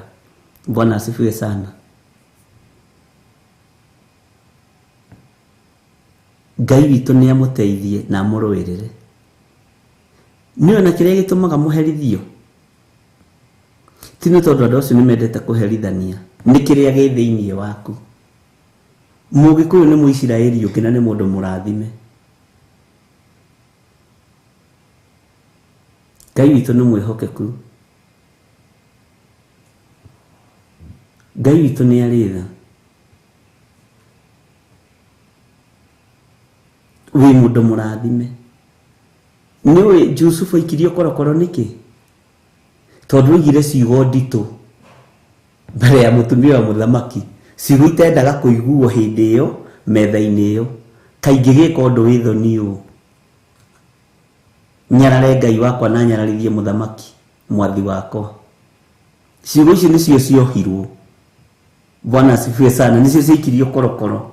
C: Bwana asifiwe sana. Ngai witũ nĩ amũteithie na amũrũĩrĩre. Nĩ ona kĩrĩa gĩtũmaga mũherithio ti nĩ tondũ andũ acio nĩ mendete kũherithania, nĩ kĩrĩa gĩ thĩiniĩ waku. Mũgĩkũyũ nĩ Mũisiraeli ũngĩ na nĩ mũndũ mũrathime. Ngai witũ nĩ mwĩhokeku. Ngai witũ nĩ arĩ tha. Wĩ mũndũ mũrathime. Nĩũĩ Jusufu aikirio korokoro nĩkĩ? Tondũ oigire ciugo nditũ mbere ya mũtumia wa mũthamaki, ciugo itendaga kũiguo hĩndĩ ĩyo metha-inĩ ĩyo. Kaingĩ gĩka ũndũ wĩ thoni ũũ, nyarare Ngai wakwa na nyararithie mũthamaki mwathi wakwa. Ciugo icio nĩcio ciohirwo. Bwana asifiwe sana. Nĩcio ciaikirio korokoro.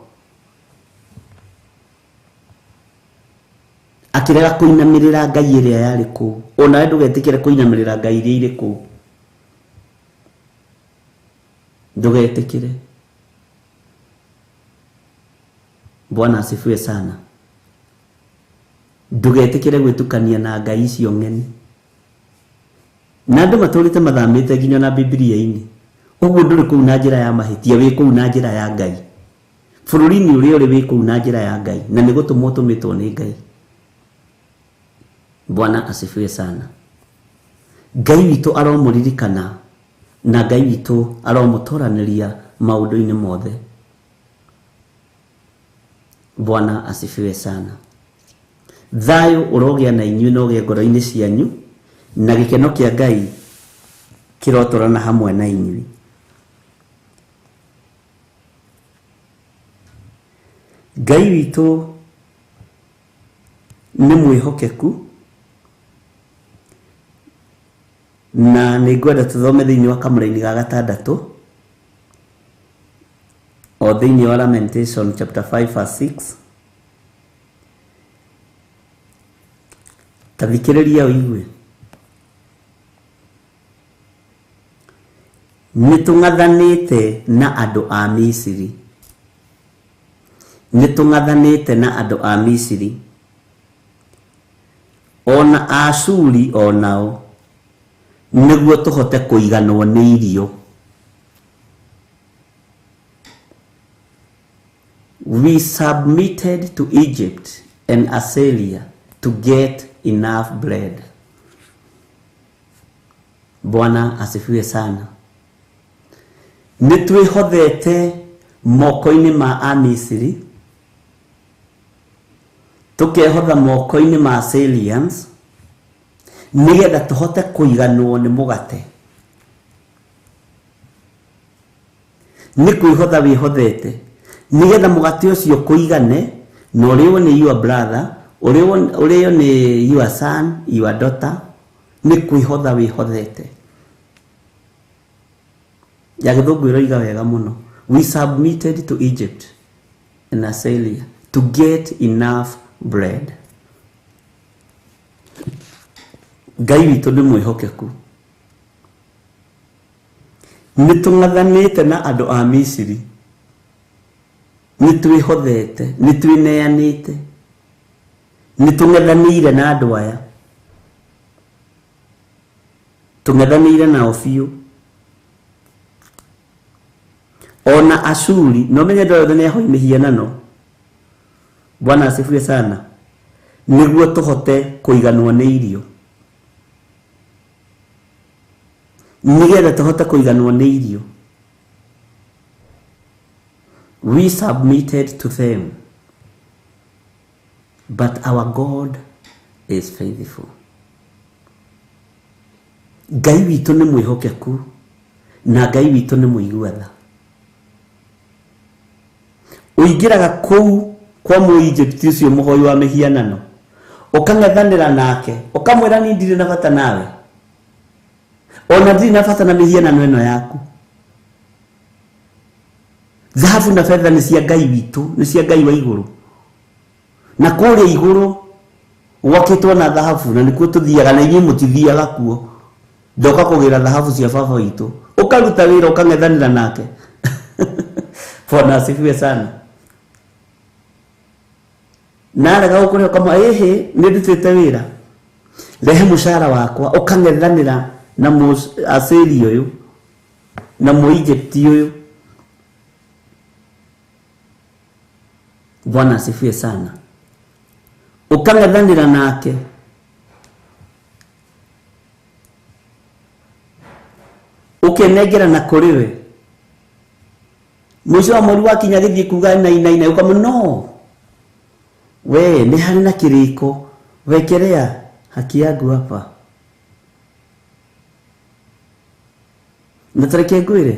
C: Akĩrega kũinamĩrĩra Ngai ĩrĩa yarĩ kũu. Onawe ndũgetĩkĩre kũinamĩrĩra Ngai iria irĩ kũu. Ndũgetĩkĩre. Bwana asifiwe sana. Ndũgetĩkĩre gwĩtukania na Ngai icio ng'eni. Na andũ matũrĩte mathamĩte nginya na Bibilia-inĩ. Ũguo ndũrĩ kũu na njĩra ya mahĩtia, wĩ kũu na njĩra ya Ngai. Bũrũri-inĩ ũrĩa ũrĩ wĩ kũu na njĩra ya Ngai, na nĩ gũtũmwo ũtũmĩtwo nĩ Ngai. Bwana asifiwe sana. Ngai witũ aromũririkana na Ngai witũ aromũtoranĩria maũndũ-inĩ mothe. Bwana asifiwe sana. Thayũ ũrogĩa na inyuĩ na ũgĩe ngoro-inĩ cianyu, na gĩkeno kĩa Ngai kĩrotũrana hamwe na inyuĩ. Ngai witũ nĩ mwĩhokeku Na nĩ ngwenda tũthome thĩinĩ wa kamũraini ga gatandatũ o thĩinĩ wa Lamentation chapter 5 verse 6. Ta thikĩrĩria ũigue. Nĩ tũng'athanĩte na andũ a Misiri. Nĩ tũng'athanĩte na andũ a Misiri. Ona Ashuri onao nĩguo tũhote kũiganwo nĩ irio. We submitted to Egypt and Assyria to get enough bread. Bwana asifiwe sana. Nĩ twĩhothete moko-inĩ ma Amisiri, tũkehotha moko-inĩ ma Assyrians, nĩgetha tũhote kũiganwo nĩ mũgate. Nĩ kwĩhotha wĩhothete nĩgetha mũgate ũcio kũigane, na ũrĩo nĩ your brother, ũrĩo nĩ your son, your daughter. Nĩ kwĩhotha wĩhothete. Ya gĩthũngũ ĩroiga wega mũno. We submitted to Egypt and Assyria to get enough bread. Ngai witũ nĩ mwĩhokeku. Nĩ tũng'athanĩte na andũ a Misiri. Nĩ twĩhothete, nĩ twĩneanĩte, nĩ tũng'ethanĩire na andũ aya. Tũng'ethanĩire nao biũ. Ona Ashuri, no menye andũ othe nĩ ahoi mĩhianano. Bwana asifiwe sana. Nĩguo tũhote kũiganwo nĩ irio. Nĩgetha tũhote kũiganwo nĩ irio. We submitted to them, but our God is faithful. Ngai witũ nĩ mwĩhokeku na Ngai witũ nĩ mũigua tha. Ũingĩraga kũu kwa Mũegypt ũcio mũhoi wa mĩhianano, ũkang'ethanĩra nake, ũkamwĩra niĩ ndirĩ na bata nawe, ona ndirĩ na bata na mĩhianano ĩno yaku. Thahabu na betha nĩ cia Ngai witũ, nĩ cia Ngai wa igũrũ. Na kũrĩa igũrũ gwakĩtwo na thahabu, na nĩkuo tũthiaga, na inyuĩ mũtithiaga kuo. Ndoka kũgĩra thahabu cia baba witũ. Ũkaruta wĩra ũkang'ethanĩra nake. Bwana asifiwe sana. Na arega gũkũrĩha ũkamwĩra, ĩhĩ, nĩ ndutĩte wĩra, rehe mũcara wakwa. Ũkang'ethanĩra na Mũassyria ũyũ na Mũegypt ũyũ. Bwana asifiwe sana. Ũkang'ethanĩra nake, ũkenengera na kũrĩ we. Mũico wa mweri wakinya gĩthiĩ kuga nainaina, ũkamwĩra no, we nĩ harĩ na kĩrĩko, wekelea haki yangu hapa. Na tareke ngwĩre,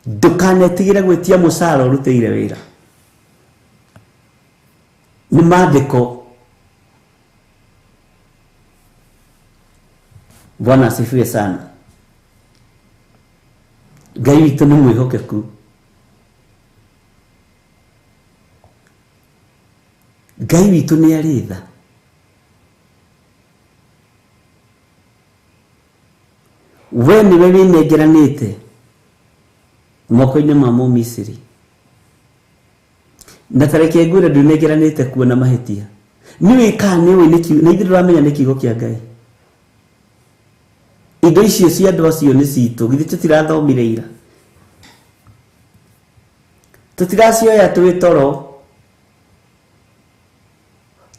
C: ndũkanetigĩre gwĩtia mũcara ũrutĩire wĩra. Nĩ maandĩko. Bwana asifiwe sana. Ngai witũ nĩ mwĩhokeku. Ngai witũ nĩ arĩ tha. We nĩwe wĩnengeranĩte moko-inĩ ma Mũmisiri. Na tareke ngwĩre ndwĩnengeranĩte kuo na mahĩtia. Nĩ wĩkaga nĩ ũĩ nĩ na ithuĩ ndũramenya nĩ kiugo kĩa Ngai. Indo icio cia andũ acio nĩ citũ, githĩ tũtirathomire ira? Tũtiracioya twĩ toro.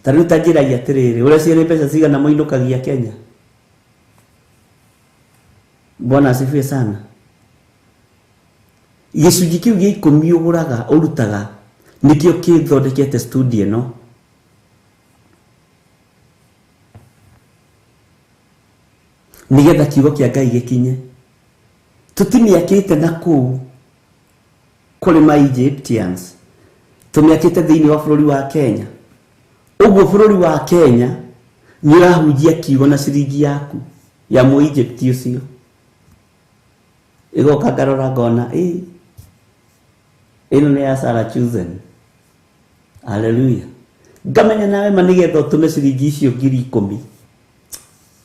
C: Ta rĩu ta njĩragia atĩrĩrĩ, ũreciria nĩ mbeca cigana mũinũkagia Kenya? Bwana asifiwe sana. Gĩcunjĩ kĩu gĩa ikũmi ũgũraga, ũrutaga, nĩkĩo kĩthondekete studio ĩno. Nĩgetha kiugo kĩa Ngai gĩkinye. Tũtimĩakĩte na kũu kũrĩ ma Egyptians, tũmĩakĩte thĩinĩ wa bũrũri wa Kenya. Ũguo bũrũri wa Kenya nĩ ũrahunjia kiugo na ciringi yaku ya Mũegypt ũcio. Ĩgoka ngarora ngona ĩ ĩno nĩ ya Sarah Chosen. Haleluya. Ngamenya nawe ma nĩgetha ũtũme ciringi icio 10,000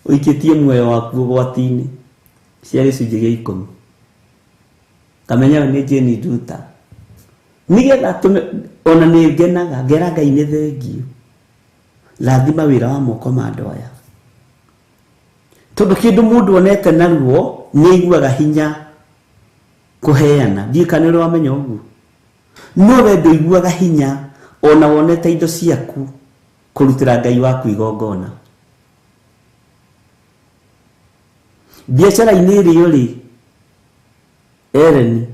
C: ũikĩtie muoyo waku ũgwati-inĩ cia gĩcunjĩ gĩa 10. Ngamenya we nĩ Jane Nduta. Nĩgetha tũme ona nĩ ngenaga ngera Ngai nĩ thengiũ. Rathima wĩra wa moko ma andũ aya. Tondũ kĩndũ mũndũ onete naruo nĩ aiguaga hinya kũheana. Ndiũĩ kana nĩ ũrĩ wamenya ũguo. No we ndũiguaga hinya ona wonete indo ciaku kũrutĩra Ngai waku igongona. Biacara-inĩ ĩrĩa ũrĩ Ellen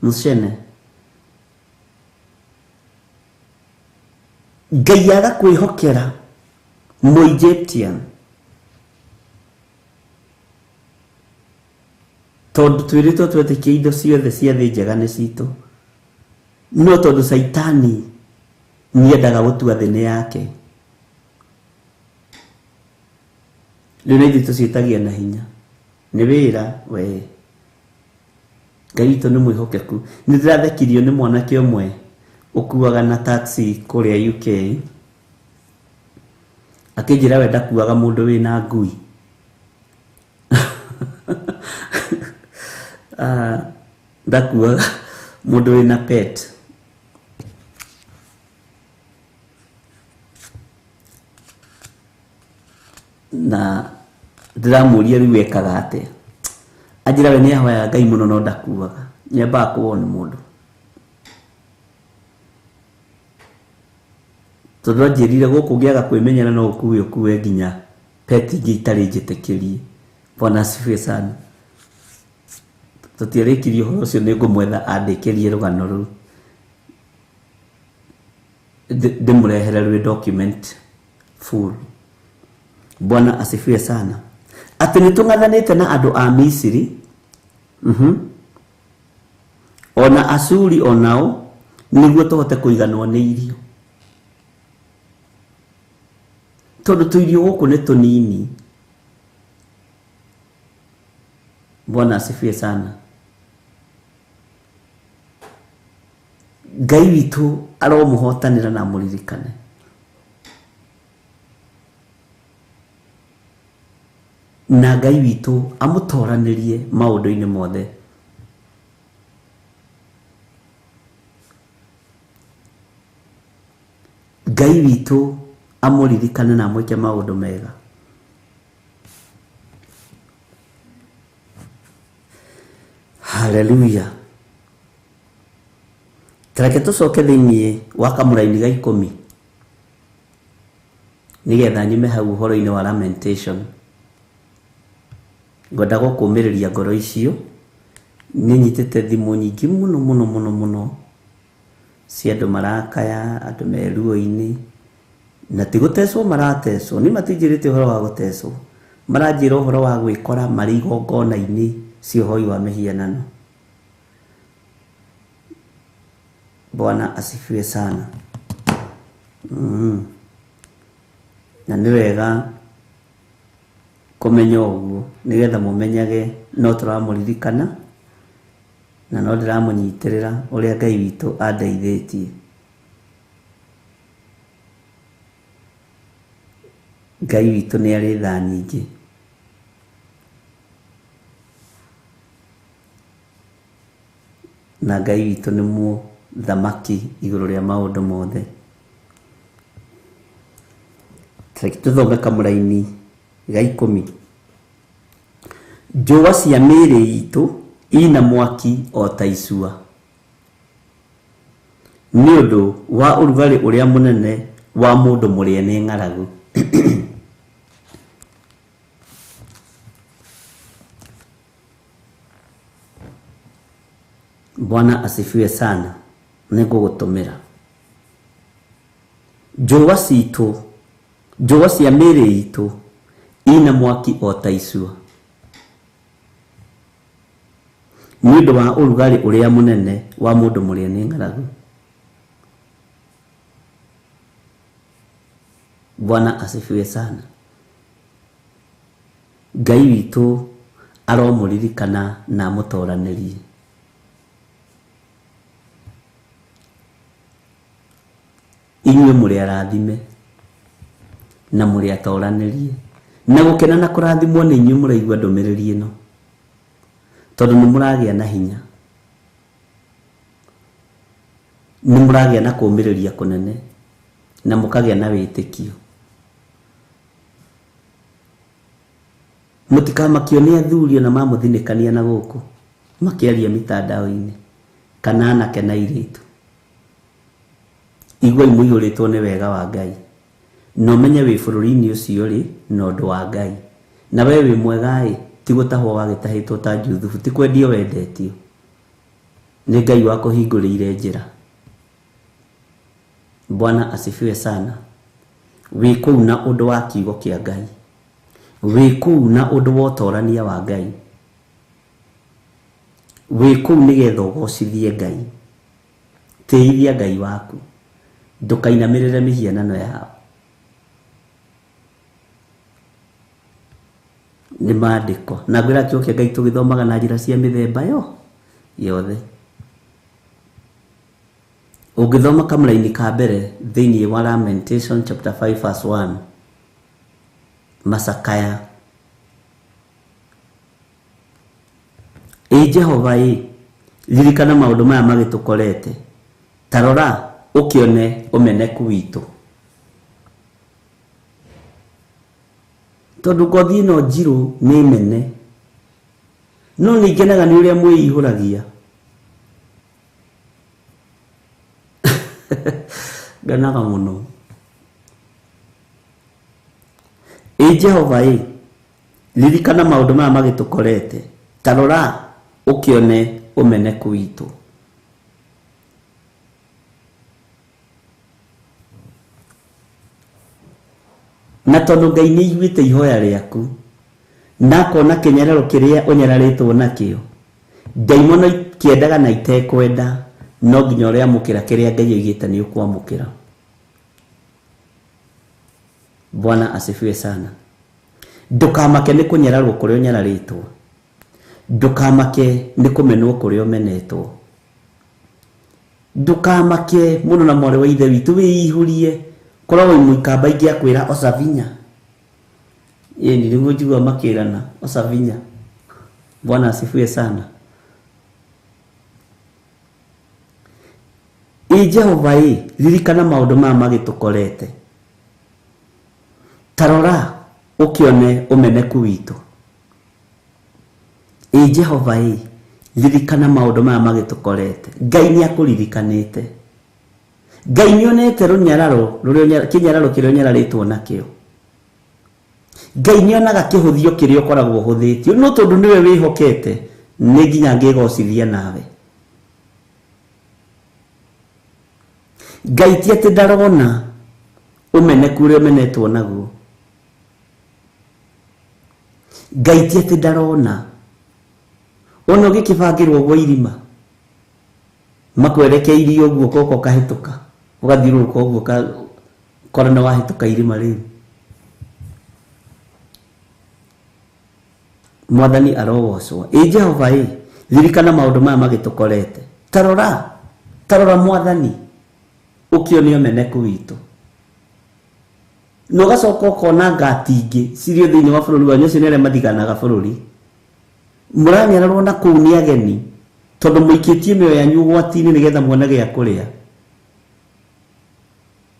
C: Muchene Ngai agakwĩhokera Mũegyptian tondũ twĩrĩtwo twetĩkie indo ciothe cia thĩ njega nĩ citũ, no tondũ Caitani nĩendaga gũtua thĩ nĩ yake, rĩu nĩ ithuĩ tũciĩtagia na hinya. Nĩ wĩra we. Ngai witũ nĩ mwĩhokeku. Nĩ ndĩrathekirio nĩ mwanake ũmwe ũkuaga na taxi kũrĩa UK, akĩnjĩra we ndakuaga mũndũ wĩna ngui. Ndakuaga mũndũ wĩna pet. Na ndĩramũria rĩu ekaga atĩa. Anjĩra we nĩ ahoyaga Ngai mũno no ndakuaga. Nĩambaga kũwona nĩ mũndũ. Tondũ anjĩrire gũkũ ũngĩaga kwĩmenyera no ũkue ũkue nginya pet ingĩ itarĩ njĩtĩkĩrie. Bwana asifiwe sana. Tũtiarĩkirie ũhoro ũcio, nĩ ngũmwetha andĩkĩrie rũgano rũu. Ndĩmũrehere rwĩ document full. Bwana asifiwe sana. Atĩ nĩ tũng'athanĩte na andũ a Misiri, ona Asuri onao, nĩguo tũhote kũiganwo nĩ irio. Tondũ tũirio gũkũ nĩ tũnini. Bwana asifiwe sana. Ngai witũ aromũhotanĩra na amũririkane. Na Ngai witũ amũtoranĩrie maũndũ-inĩ mothe. Ngai witũ amũririkane na amwĩke maũndũ mega. Haleluya. Tareke tũcoke thĩinĩ wa kamũraini ga 10 nĩgetha nyume hau ũhoro-inĩ wa lamentation. Ngwenda gũkũmĩrĩria ngoro icio. Nĩ nyitĩte thimũ nyingĩ mũno mũno mũno mũno cia andũ marakaya, andũ me ruo-inĩ, na ti gũtecwo maratecwo. Nĩ matinjĩrĩte ũhoro wa gũtecwo, maranjĩra ũhoro wa gwĩkora marĩ igongona-inĩ cia ũhoi wa mĩhianano. Bwana asifiwe sana. Na nĩ wega kũmenya ũguo nĩgetha mũmenyage no tũramũririkana na no ndĩramũnyitĩrĩra ũrĩa Ngai witũ andeithĩtie. Ngai witũ nĩ arĩ tha nyingĩ. Na Ngai witũ nĩ mũthamaki igũrũ rĩa maũndũ mothe. Reke tũthome kamũraini ga 10. Njũa cia mĩĩrĩ itũ ina mwaki o ta icua nĩ ũndũ wa ũrugarĩ ũrĩa mũnene wa mũndũ mũrĩe nĩ ng'aragu. Bwana asifiwe sana. Nĩ ngũgũtũmĩra. Njũa citũ, njũa cia mĩĩrĩ itũ ina mwaki o ta icua nĩ ũndũ wa ũrugarĩ ũrĩa mũnene wa mũndũ mũrĩe nĩ ng'aragu. Bwana asifiwe sana. Ngai witũ Aromũririkana na amũtoranĩrie. Inyuĩ mũrĩ arathime na mũrĩ atoranĩrie. Na gũkena na kũrathimwo nĩ inyuĩ mũraigua ndũmĩrĩri ĩno, tondũ nĩ mũragĩa na hinya, nĩ mũragĩa na kũũmĩrĩria kũnene, na mũkagĩa na wĩtĩkio. Mũtikamakio nĩ athuri ona mamũthinĩkania na gũkũ makĩaria mitandao-inĩ, kana anake na airĩtu. Iguai mũihũrĩtwo nĩ wega wa Ngai, na ũmenye wĩ bũrũri-inĩ ũcio rĩ na ũndũ wa Ngai. Na we wĩ mwega ĩ, ti gũtahwo wagĩtahĩtwo ta Juthubu, ti kwendio wendetio. Nĩ Ngai wakũhingũrĩire njĩra. Bwana asifiwe sana. Wĩ kũu na ũndũ wa kiugo kĩa Ngai, wĩ kũu na ũndũ wa ũtorania wa Ngai, wĩ kũu nĩgetha ũgocithie Ngai. Tĩithia Ngai waku, ndũkainamĩrĩre mĩhianano yao. Nĩ maandĩko na ngwĩra kiugo kĩa Ngai tũgĩthomaga na njĩra cia mĩthemba yo yothe. Ũngĩthoma kamũraini ka mbere thĩinĩ wa Lamentation chapter 5 verse 1, macakaya. Ĩ Jehova ĩ, ririkana maũndũ maya magĩtũkorete, ta rora ũkĩone ũmeneku witũ. Tondũ ngothi ĩno njirũ nĩ mene, no nĩ ngenaga nĩ ũrĩa mwĩihũragia. Ngenaga mũno. Ĩ Jehova ĩ, ririkana maũndũ maya magĩtũkorete, ta rora ũkĩone ũmeneku witũ. Na tondũ Ngai nĩ aiguĩte ihoya rĩaku, na akona kĩnyararo kĩrĩa ũnyararĩtwo nakĩo, ndaimono ikĩendaga na itekwenda, no nginya ũrĩamũkĩra kĩrĩa Ngai oigĩte nĩ ũkwamũkĩra. Bwana asifiwe sana. Ndũkamake nĩ kũnyararwo kũrĩa ũnyararĩtwo, ndũkamake nĩ kũmenwo kũrĩa ũmenetwo, ndũkamake mũno na mwarĩ wa ithe witũ wĩihũrie. Korwo wĩ mũikamba ingĩakwĩra oca vinya, ĩni nĩguo njigua makĩrana oca vinya. Bwana asifiwe sana. Ĩ Jehova ĩ, ririkana maũndũ maya magĩtũkorete, ta rora ũkĩone ũmeneku witũ. Ĩ Jehova ĩ, ririkana maũndũ maya magĩtũkorete. Ngai nĩ akũririkanĩte. Ngai nĩ onete rũnyararo rũrĩa kĩnyararo kĩrĩa ũnyararĩtwo nakĩo. Ngai nĩ onaga kĩhũthio kĩrĩa ũkoragwo ũhũthĩtio, no tondũ nĩwe wĩhokete, nĩ nginya ngĩgocithia nawe. Ngai ti atĩ ndarona ũmeneku ũrĩa ũmenetwo naguo. Ngai ti atĩ ndarona ona ũgĩkĩbangĩrwo ũguo irima makwerekeirie ũguo koka ũkahĩtũka, ũgathiũrũrũka ũguo ũkora nĩ wahĩtũka irima rĩu. Mwathani arogocwo. Ĩ Jehova ĩ, ririkana maũndũ maya magĩtũkorete, ta rora Mwathani ũkĩone ũmeneku witũ. Na ũgacoka ũkona ngati ingĩ cirio thĩinĩ wa bũrũri wanyu, acio nĩ arĩa mathiganaga bũrũri. Mũranyararwo na kũu nĩ ageni, tondũ mũikĩtie mĩoyo yanyu ũgwati-inĩ nĩgetha muone gĩa kũrĩa.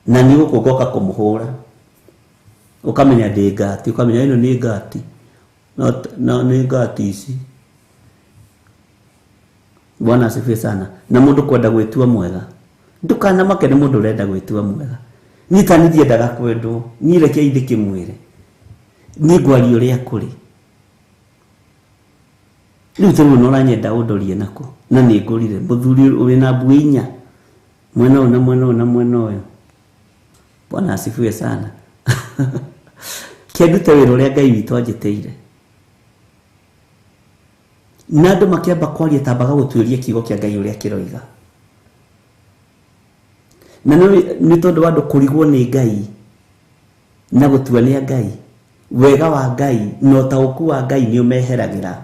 C: Na nĩ gũkũ ngoka kũmũhũra, ũkamenya ndĩ ngati, ũkamenya ĩno nĩ ngati, no nĩ ngati ici. Bwana asifiwe sana. Na mũndũ kwenda gwĩtua mwega, ndũkanamake nĩ mũndũ ũrenda gwĩtua mwega. Niĩ ta niĩ ndiendaga kwendwo, niĩ rekei ndĩkĩmwĩre, niĩ ngwaria ũrĩa kũrĩ. Rĩu ta rĩu no ũranyenda ũndorie nako, na nĩ ngũrire mũthuri wĩna mbuĩ inya, mwena ũyũ na mwena ũyũ na mwena ũyũ. Bwana asifiwe sana. Kĩndute wĩra ũrĩa Ngai witũ anjĩtĩire. Na andũ makĩamba kwaria tambaga gũtuĩria kiugo kĩa Ngai ũrĩa kĩroiga. Na nĩ tondũ wa andũ kũrigwo nĩ Ngai na gũtua nĩ Ngai, wega wa Ngai na ũtaũku wa Ngai nĩ ũmeheragĩra.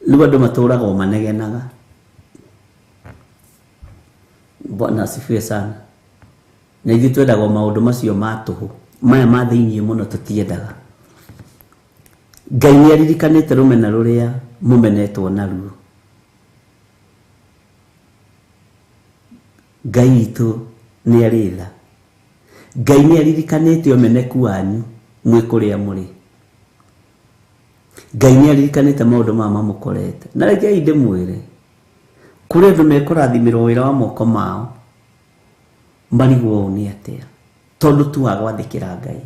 C: Rĩu andũ matũraga o manegenaga. Bwana asifiwe sana. Na ithuĩ twendaga o maũndũ macio ma tũhũ, maya ma thĩiniĩ mũno tũtiendaga. Ngai nĩ aririkanĩte rũmena rũrĩa mũmenetwo naruo. Ngai witũ nĩ arĩ tha. Ngai nĩ aririkanĩte ũmeneku wanyu mwĩ kũrĩa mũrĩ. Ngai nĩ aririkanĩte maũndũ maya mamũkorete. Na rekei ndĩmwĩre, kũrĩ andũ mekũrathimĩrwo wĩra wa moko mao marigwo ũũ nĩ atĩa, tondũ tu wa gwathĩkĩra Ngai,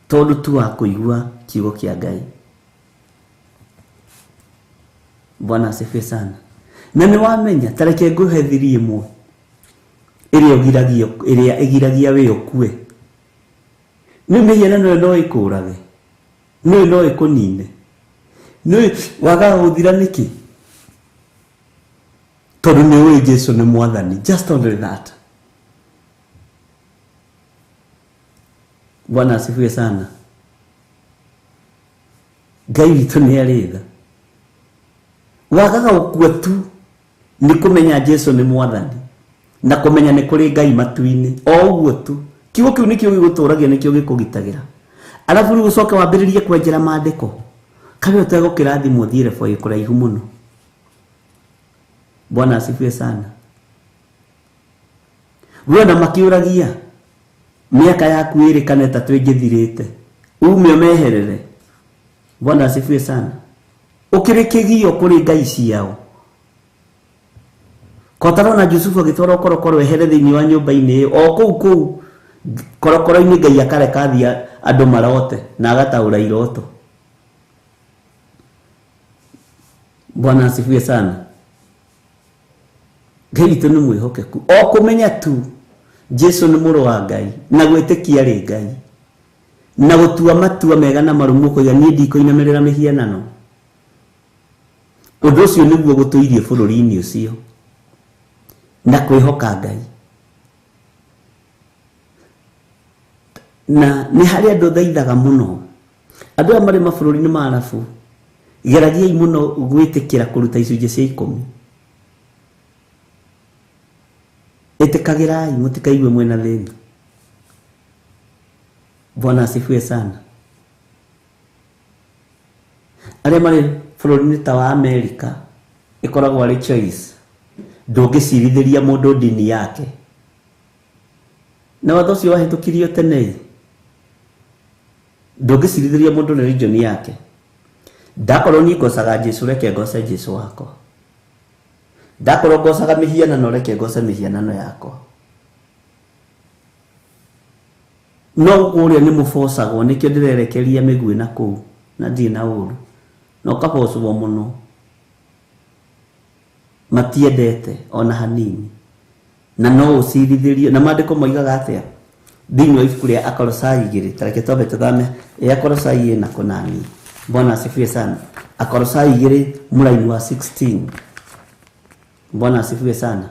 C: tondũ tu wa kũigua kiugo kĩa Ngai. Bwana asifiwe sana. Na nĩ wamenya, ta reke ngũhe thiri ĩmwe ĩrĩa ũgiragio, ĩrĩa ĩgiragia we ũkue. Nĩ mĩhianano ĩyo no ĩkũrage, nĩ no ĩkũnine, nĩ wagaga gũthira nĩkĩ? Tondũ nĩ ũĩ Jesu nĩ mwathani. Just only that. Bwana asifiwe sana. Ngai witũ nĩ arĩ tha. Wagaga gũkua tu nĩ kũmenya Jesu nĩ mwathani na kũmenya nĩ kũrĩ Ngai matu-inĩ, o ũguo tu. Kiugo kĩu nĩkĩo gĩgũtũragia, nĩkĩo gĩkũgitagĩra. Arabu rĩu ũcoke wambĩrĩrie kwenjera maandĩko, kabe ũtegũkĩrathimwo ũthiĩ level ĩ kũraihu mũno. Bwana asifiwe sana. We ona makĩũragia mĩaka yaku ĩrĩ kana ĩtatũ ĩngĩthirĩte, ume ũmeherere. Bwana asifiwe sana. Ũkĩrĩ kĩgio kũrĩ ngai ciao. Kotarona Jusufu agĩtwarwo korokoro ehere thĩinĩ wa nyũmba-inĩ ĩyo, o kũu kũu korokoro-inĩ Ngai akareka athiĩ andũ marote na agataũra iroto. Bwana asifiwe sana. Ngai witũ nĩ mwĩhokeku. O kũmenya tu Jesu nĩ mũrũ wa Ngai na gwĩtĩkia rĩ Ngai na gũtua matua mega na marũmu kũiga niĩ ndikũinamĩrĩra mĩhianano. Ũndũ ũcio nĩguo gũtũirie bũrũri-inĩ ũcio na kwĩhoka Ngai. Na nĩ harĩ andũ thaithaga mũno, andũ aya marĩ mabũrũri-inĩ ma Arabu, geragiai mũno gwĩtĩkĩra kũruta icunjĩ cia 10. Ĩtĩkagĩrai mũtikaigue mwĩna thĩna. Bwana asifiwe sana. Arĩa marĩ bũrũri-inĩ ta wa Amerika ĩkoragwo arĩ choice, ndũngĩcirithĩria mũndũ ndini yake. Na watho ũcio wahĩtũkirio tene, ndũngĩcirithĩria mũndũ religion yake. Ndakorwo niĩ ngocaga Jesu, reke ngoce Jesu wakwa. Ndakorwo ngocaga mĩhianano, reke ngoce mĩhianano yakwa. No kũrĩa nĩ mũbocagwo, nĩkĩo ndĩrerekeria mĩguĩ na kũu na ndirĩ na ũru, na ũkabocwo mũno. Matiendete ona hanini, na no ũcirithĩrio. Na maandĩko moigaga atĩa thĩinĩ wa ibuku rĩa Akolosai 2? Ta reke twambe tũthame ĩ Akolosai ĩna kũnani. Bwana asifiwe sana. Akolosai 2 mũraini wa 16. Bwana asifiwe sana.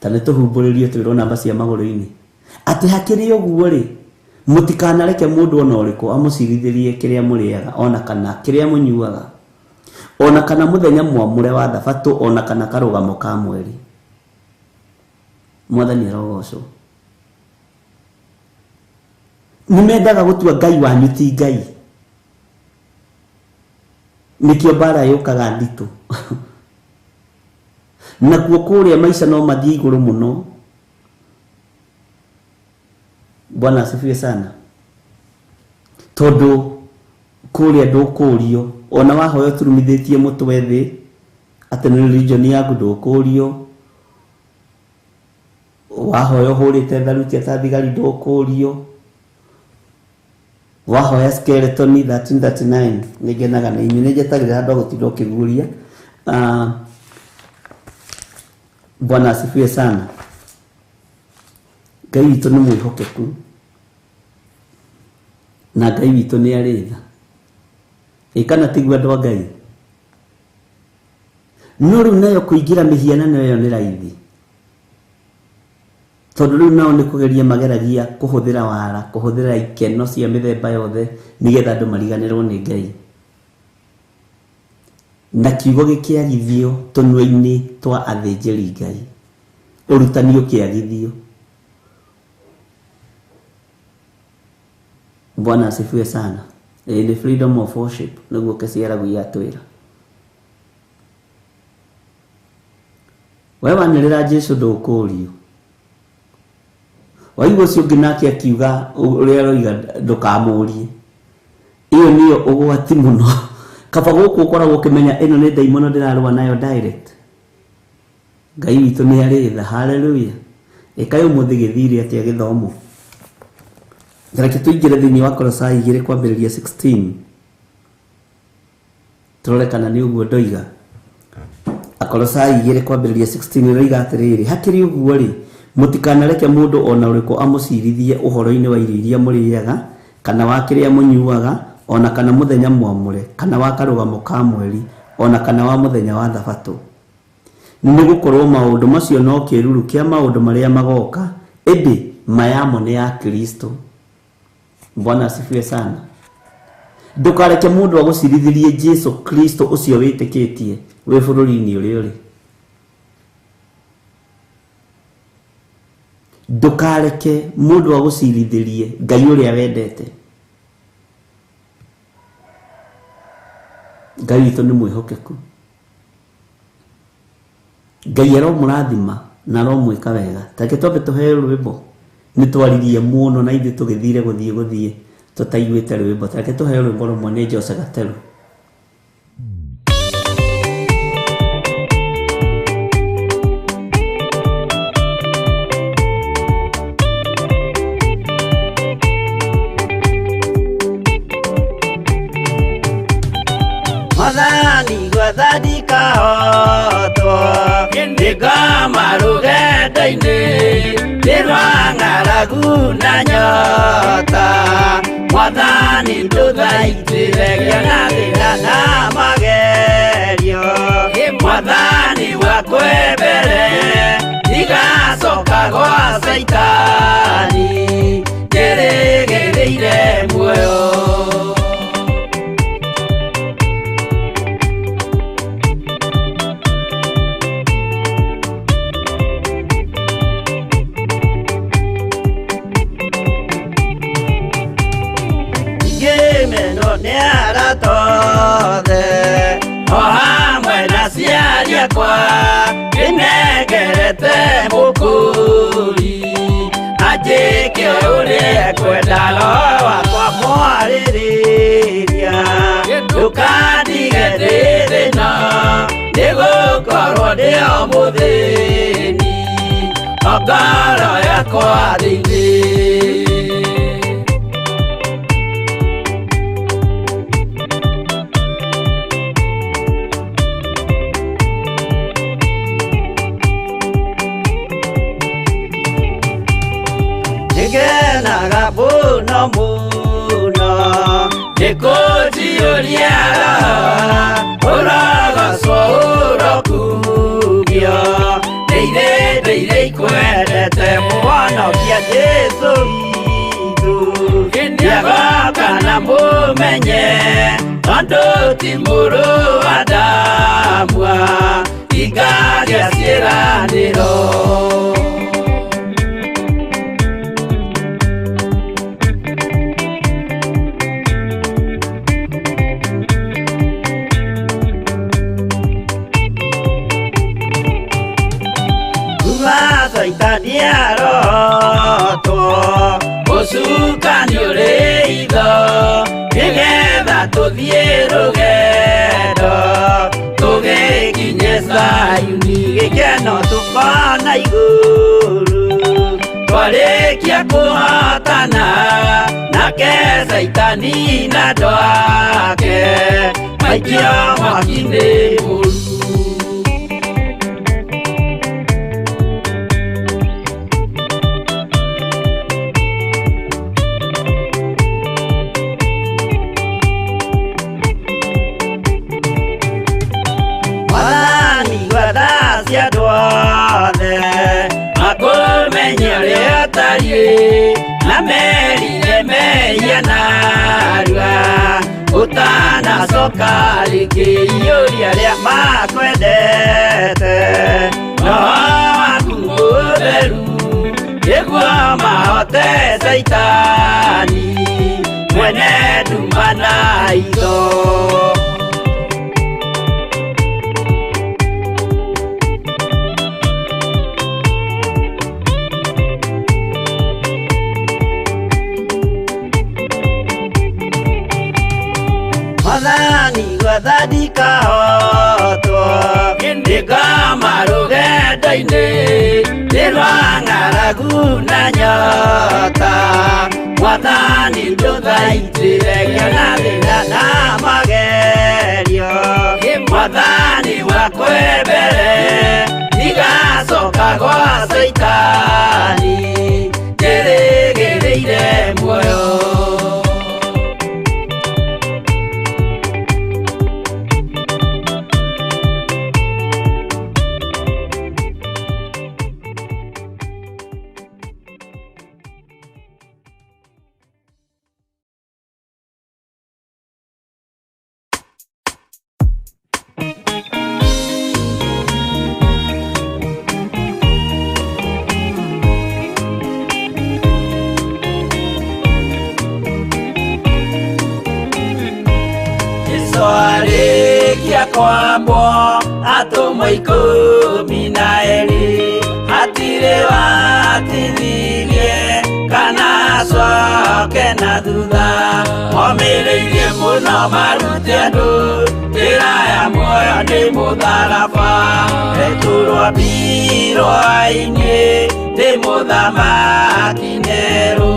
C: Ta nĩ tũhumbũrĩrie twĩrwo namba cia magũrũ-inĩ atĩ hakĩrĩ ũguo rĩ, mũtikanareke mũndũ ona ũrĩkũ amũcirithĩrie kĩrĩa mũrĩaga, ona kana kĩrĩa mũnyuaga, ona kana mũthenya mwamũre wa thabatũ, ona kana karũgamo ka mweri. Mwathani arogocwo. Nĩ mendaga gũtua Ngai wanyu ti Ngai, nĩkĩo mbara yũkaga nditũ. Nakuo kũrĩa maica no mathiĩ igũrũ mũno. Bwana asifiwe sana. Tondũ kũrĩa ndũkũrio, ona wahoya ũturumithĩtie mũtwe thĩ atĩ nĩ religion yaku ndũkũrio, wahoya ũhũrĩte tharuti ta thigari ndũkũrio, wahoya skeleton 1339. Nĩngenaga nĩ inyuĩ, nĩnjetagĩrĩra handũ ha gũtinda ũkĩguũria. Bwana asifiwe sana. Ngai witũ nĩ mwĩhokeku na Ngai witũ nĩ arĩ tha. Ĩ kana tiguo andũ a Ngai? No rĩu nayo kũingĩra mĩhianano ĩyo nĩ raithi, tondũ rĩu nao nĩ kũgeria mageragia kũhũthĩra wara, kũhũthĩra ikeno cia mĩthemba yothe nĩgetha andũ mariganĩrwo nĩ Ngai. Na kiugo gĩkĩagithio tũnua-inĩ twa athĩnjĩri Ngai, ũrutani ũkĩagithio. Bwana asifiwe sana. Ĩ nĩ freedom of worship nĩguo kĩciaragwo atwĩra. We wanĩrĩra Jesu ndũkũrio. Waigua ũcio ũngĩ nake akiuga ũrĩa aroiga ndũkamũrie. Iyo nĩyo ũgwati mũno. Kaba gũkũ ũkoragwo ũkĩmenya ĩno nĩ ndaimono ndĩrarũa nayo direct. Ngai witũ nĩ arĩ tha. Hallelujah. Ĩkaĩ ũmũthĩ gĩthire atĩa gĩthomo. Reke tũingĩre thĩinĩ wa Kolosai 2 kwambĩrĩria 16. Tũrore kana nĩ ũguo ndoiga. Akolosai 2 kwambĩrĩria 16 ĩroiga atĩrĩrĩ, hakĩrĩ ũguo rĩ, mũtikanareke mũndũ ona ũrĩkũ amũcirithie ũhoro-inĩ wa irio iria mũrĩaga, kana wa kĩrĩa mũnyuaga, ona kana mũthenya mwamũre, kana wa karũgamo ka mweri, ona kana wa mũthenya wa thabatũ. Nĩgũkorwo maũndũ macio no kĩruru kĩa maũndũ marĩa magoka, ĩndĩ mayamo nĩ ya Kristo. Bwana asifiwe sana. Ndũkareke mũndũ agũcirithirie Jesu Kristo ũcio wĩtĩkĩtie wĩ bũrũri-inĩ ũrĩa ũrĩ. Ndũkareke mũndũ agũcirithirie Ngai ũrĩa wendete. Ngai witũ nĩ mwĩhokeku. Ngai aromũrathima na aromwĩka wega. Take twambe tũheo rwĩmbo. Nĩ twaririe mũno na ithuĩ tũgĩthire gũthiĩ tũtaiguĩte rwĩmbo. Take tũheo rwĩmbo rũmwe nĩ Jose Gateru.
G: Mwathani gwathandika hotwo nĩngoma rũgendo-inĩ nĩ rwa ng'aragu na nyota. Mwathani ndũthaitĩre ngĩona thĩna na magerio. Mwathani wakwe mbere ndigacoka gwa Caitani njĩrĩgĩrĩire muoyo. O hamwe na aciari akwa ndĩnengerete mũkũri anjĩke ũrĩa ekwenda roho wakwa mwarĩrĩria. Ndũkandige ndĩ thĩna nĩgũkorwo ndĩ o mũthĩni o ngoro yakwa thĩinĩ. Nĩngenaga mũno mũno nĩkũnjiyũria roho ũrogocwo ũrokumio. Ndĩire ndĩire ikwendete mũhonokia Jesũ witũ. Nĩagoka na mũmenye tondũ ti mũrũ wa Adamu ingagĩa ciĩranĩro. Caitani arotwo ũcukani ũrĩ itho nĩgetha tũthiĩ rũgendo tũgĩkinye Zayuni gĩkeno tũkona igũrũ. Twarĩkia kũhotana nake Caitani na andũ ake maikio mwaki-inĩ mũru. Makũmenye ũrĩa ũtariĩ na merire mehia narua. Ũtanacoka rĩngĩ iyũria arĩa makwendete Roho waku mũtheru nĩguo mahote Caitani mwene nduma na itho. Mwathani gwathani kahotwo nĩngoma rũgendo-inĩ nĩ rwa ng'aragu na nyota. Mwathani ndũthaitĩre ngĩona thĩna na magerio. Mwathani wakwe mbere ndigacoka gwa Caitani njĩrĩgĩrĩire muoyo. Kwambwo atũmwo 12 hatirĩ watithirie kana acoke na thutha. Omĩrĩirie mũno marute andũ njĩra ya muoyo nĩ mũtharaba. Petero ambirwo ainĩ nĩ mũthamaki Nero.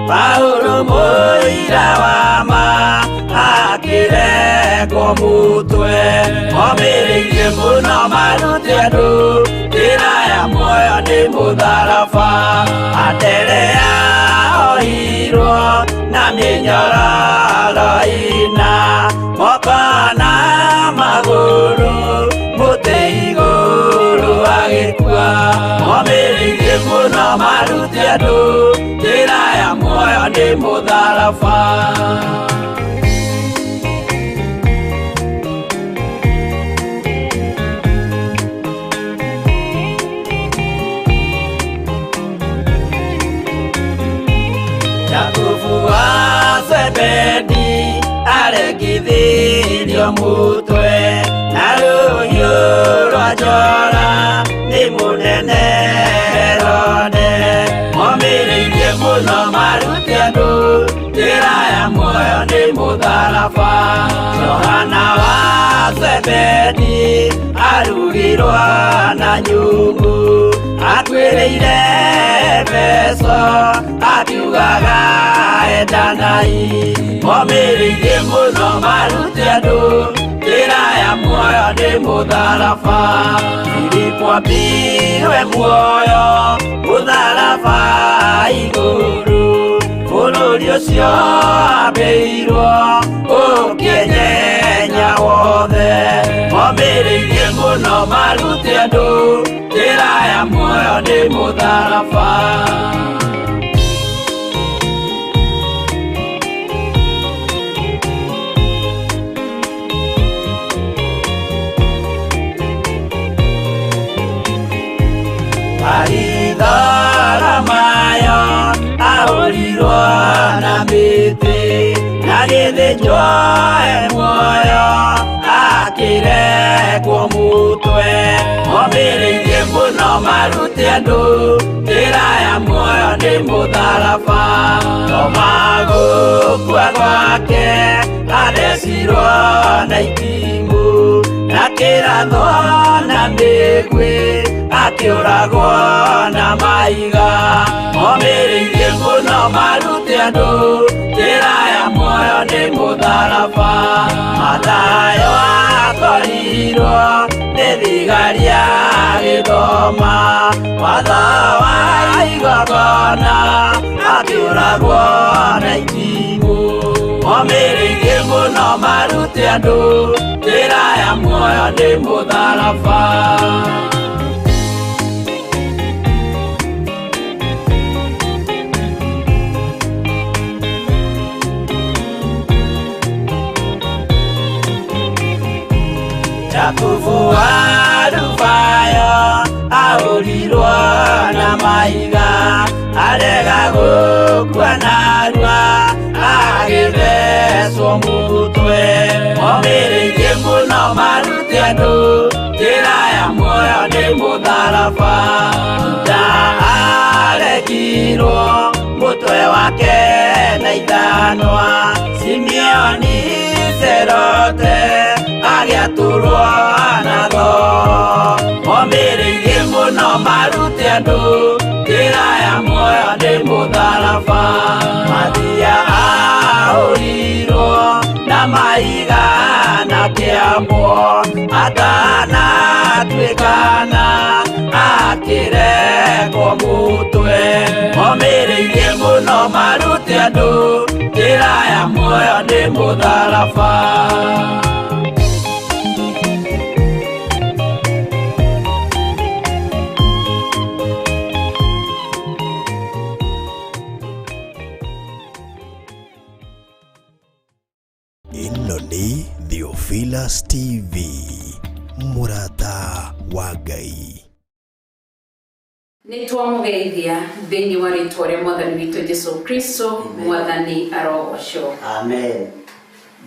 G: Paulo mũira wa ma akĩrekwo mũtwe. Omĩrĩirie mũno marute andũ njĩra ya muoyo nĩ mũtharaba. Anderea ohirwo na mĩnyororo ĩna moko na magũrũ mũtĩ igũrũ agĩkua. Omĩrĩirie mũno marute andũ njĩra ya muoyo nĩ mũtharaba. Jakubu wa Zebedi aregithirio mũtwe na rũhiũ rwa njora nĩ mũnene Herode. Omĩrĩirie mũno marute andũ njĩra ya muoyo nĩ mũtharaba. Johana wa Zebedi arugirwo na nyũngũ akuĩrĩire Efeso akiugaga endanai. Omĩrĩirie mũno marute andũ njĩra ya muoyo nĩ mũtharaba. Filipo ambirwe muoyo mũtharaba igũrũ bũrũri ũcio ambĩirwo ũkĩnyenya wothe. Omĩrĩirie mũno marute andũ njĩra ya muoyo nĩ mũtharaba. Baritholomayo ahũrirwo na mĩtĩ na gĩthĩnjwo e muoyo akĩrekwo mũtwe. Omĩrĩirie mũno marute andũ njĩra ya muoyo nĩ mũtharaba. Toma gũkua gwake athecirwo na itimũ na kĩrathwo na mĩguĩ akĩũragwo na mahiga. Omĩrĩirie mũno marute andũ njĩra ya muoyo nĩ mũtharaba. Mathayo akorirwo nĩ thigari agĩthoma watho wa igongona akĩũragwo na itimũ. Omĩrĩirie mũno marute andũ njĩra ya muoyo nĩ mũtharaba. Narua agĩthecwo mũtwe Omĩrĩirie mũno marute andũ njĩra ya muoyo nĩ mũtharaba Juda aregirwo mũtwe wake na ithanwa Simeoni Zerote agĩatũrwo na thoo Omĩrĩirie mũno marute andũ njĩra ya muoyo nĩ mũtharaba Mathia ahũrirwo na mahiga na kĩambo Atanatuĩkana akĩrekwo mũtwe Omĩrĩirie mũno marute andũ njĩra ya muoyo nĩ mũtharaba.
B: Ĩno nĩ Theophilus TV, mũrata wa Ngai.
D: Nĩ twamũgeithia thĩinĩ wa rĩtwa rĩa mwathani witũ Jesu Kristo, mwathani arogocwo.
C: Amen.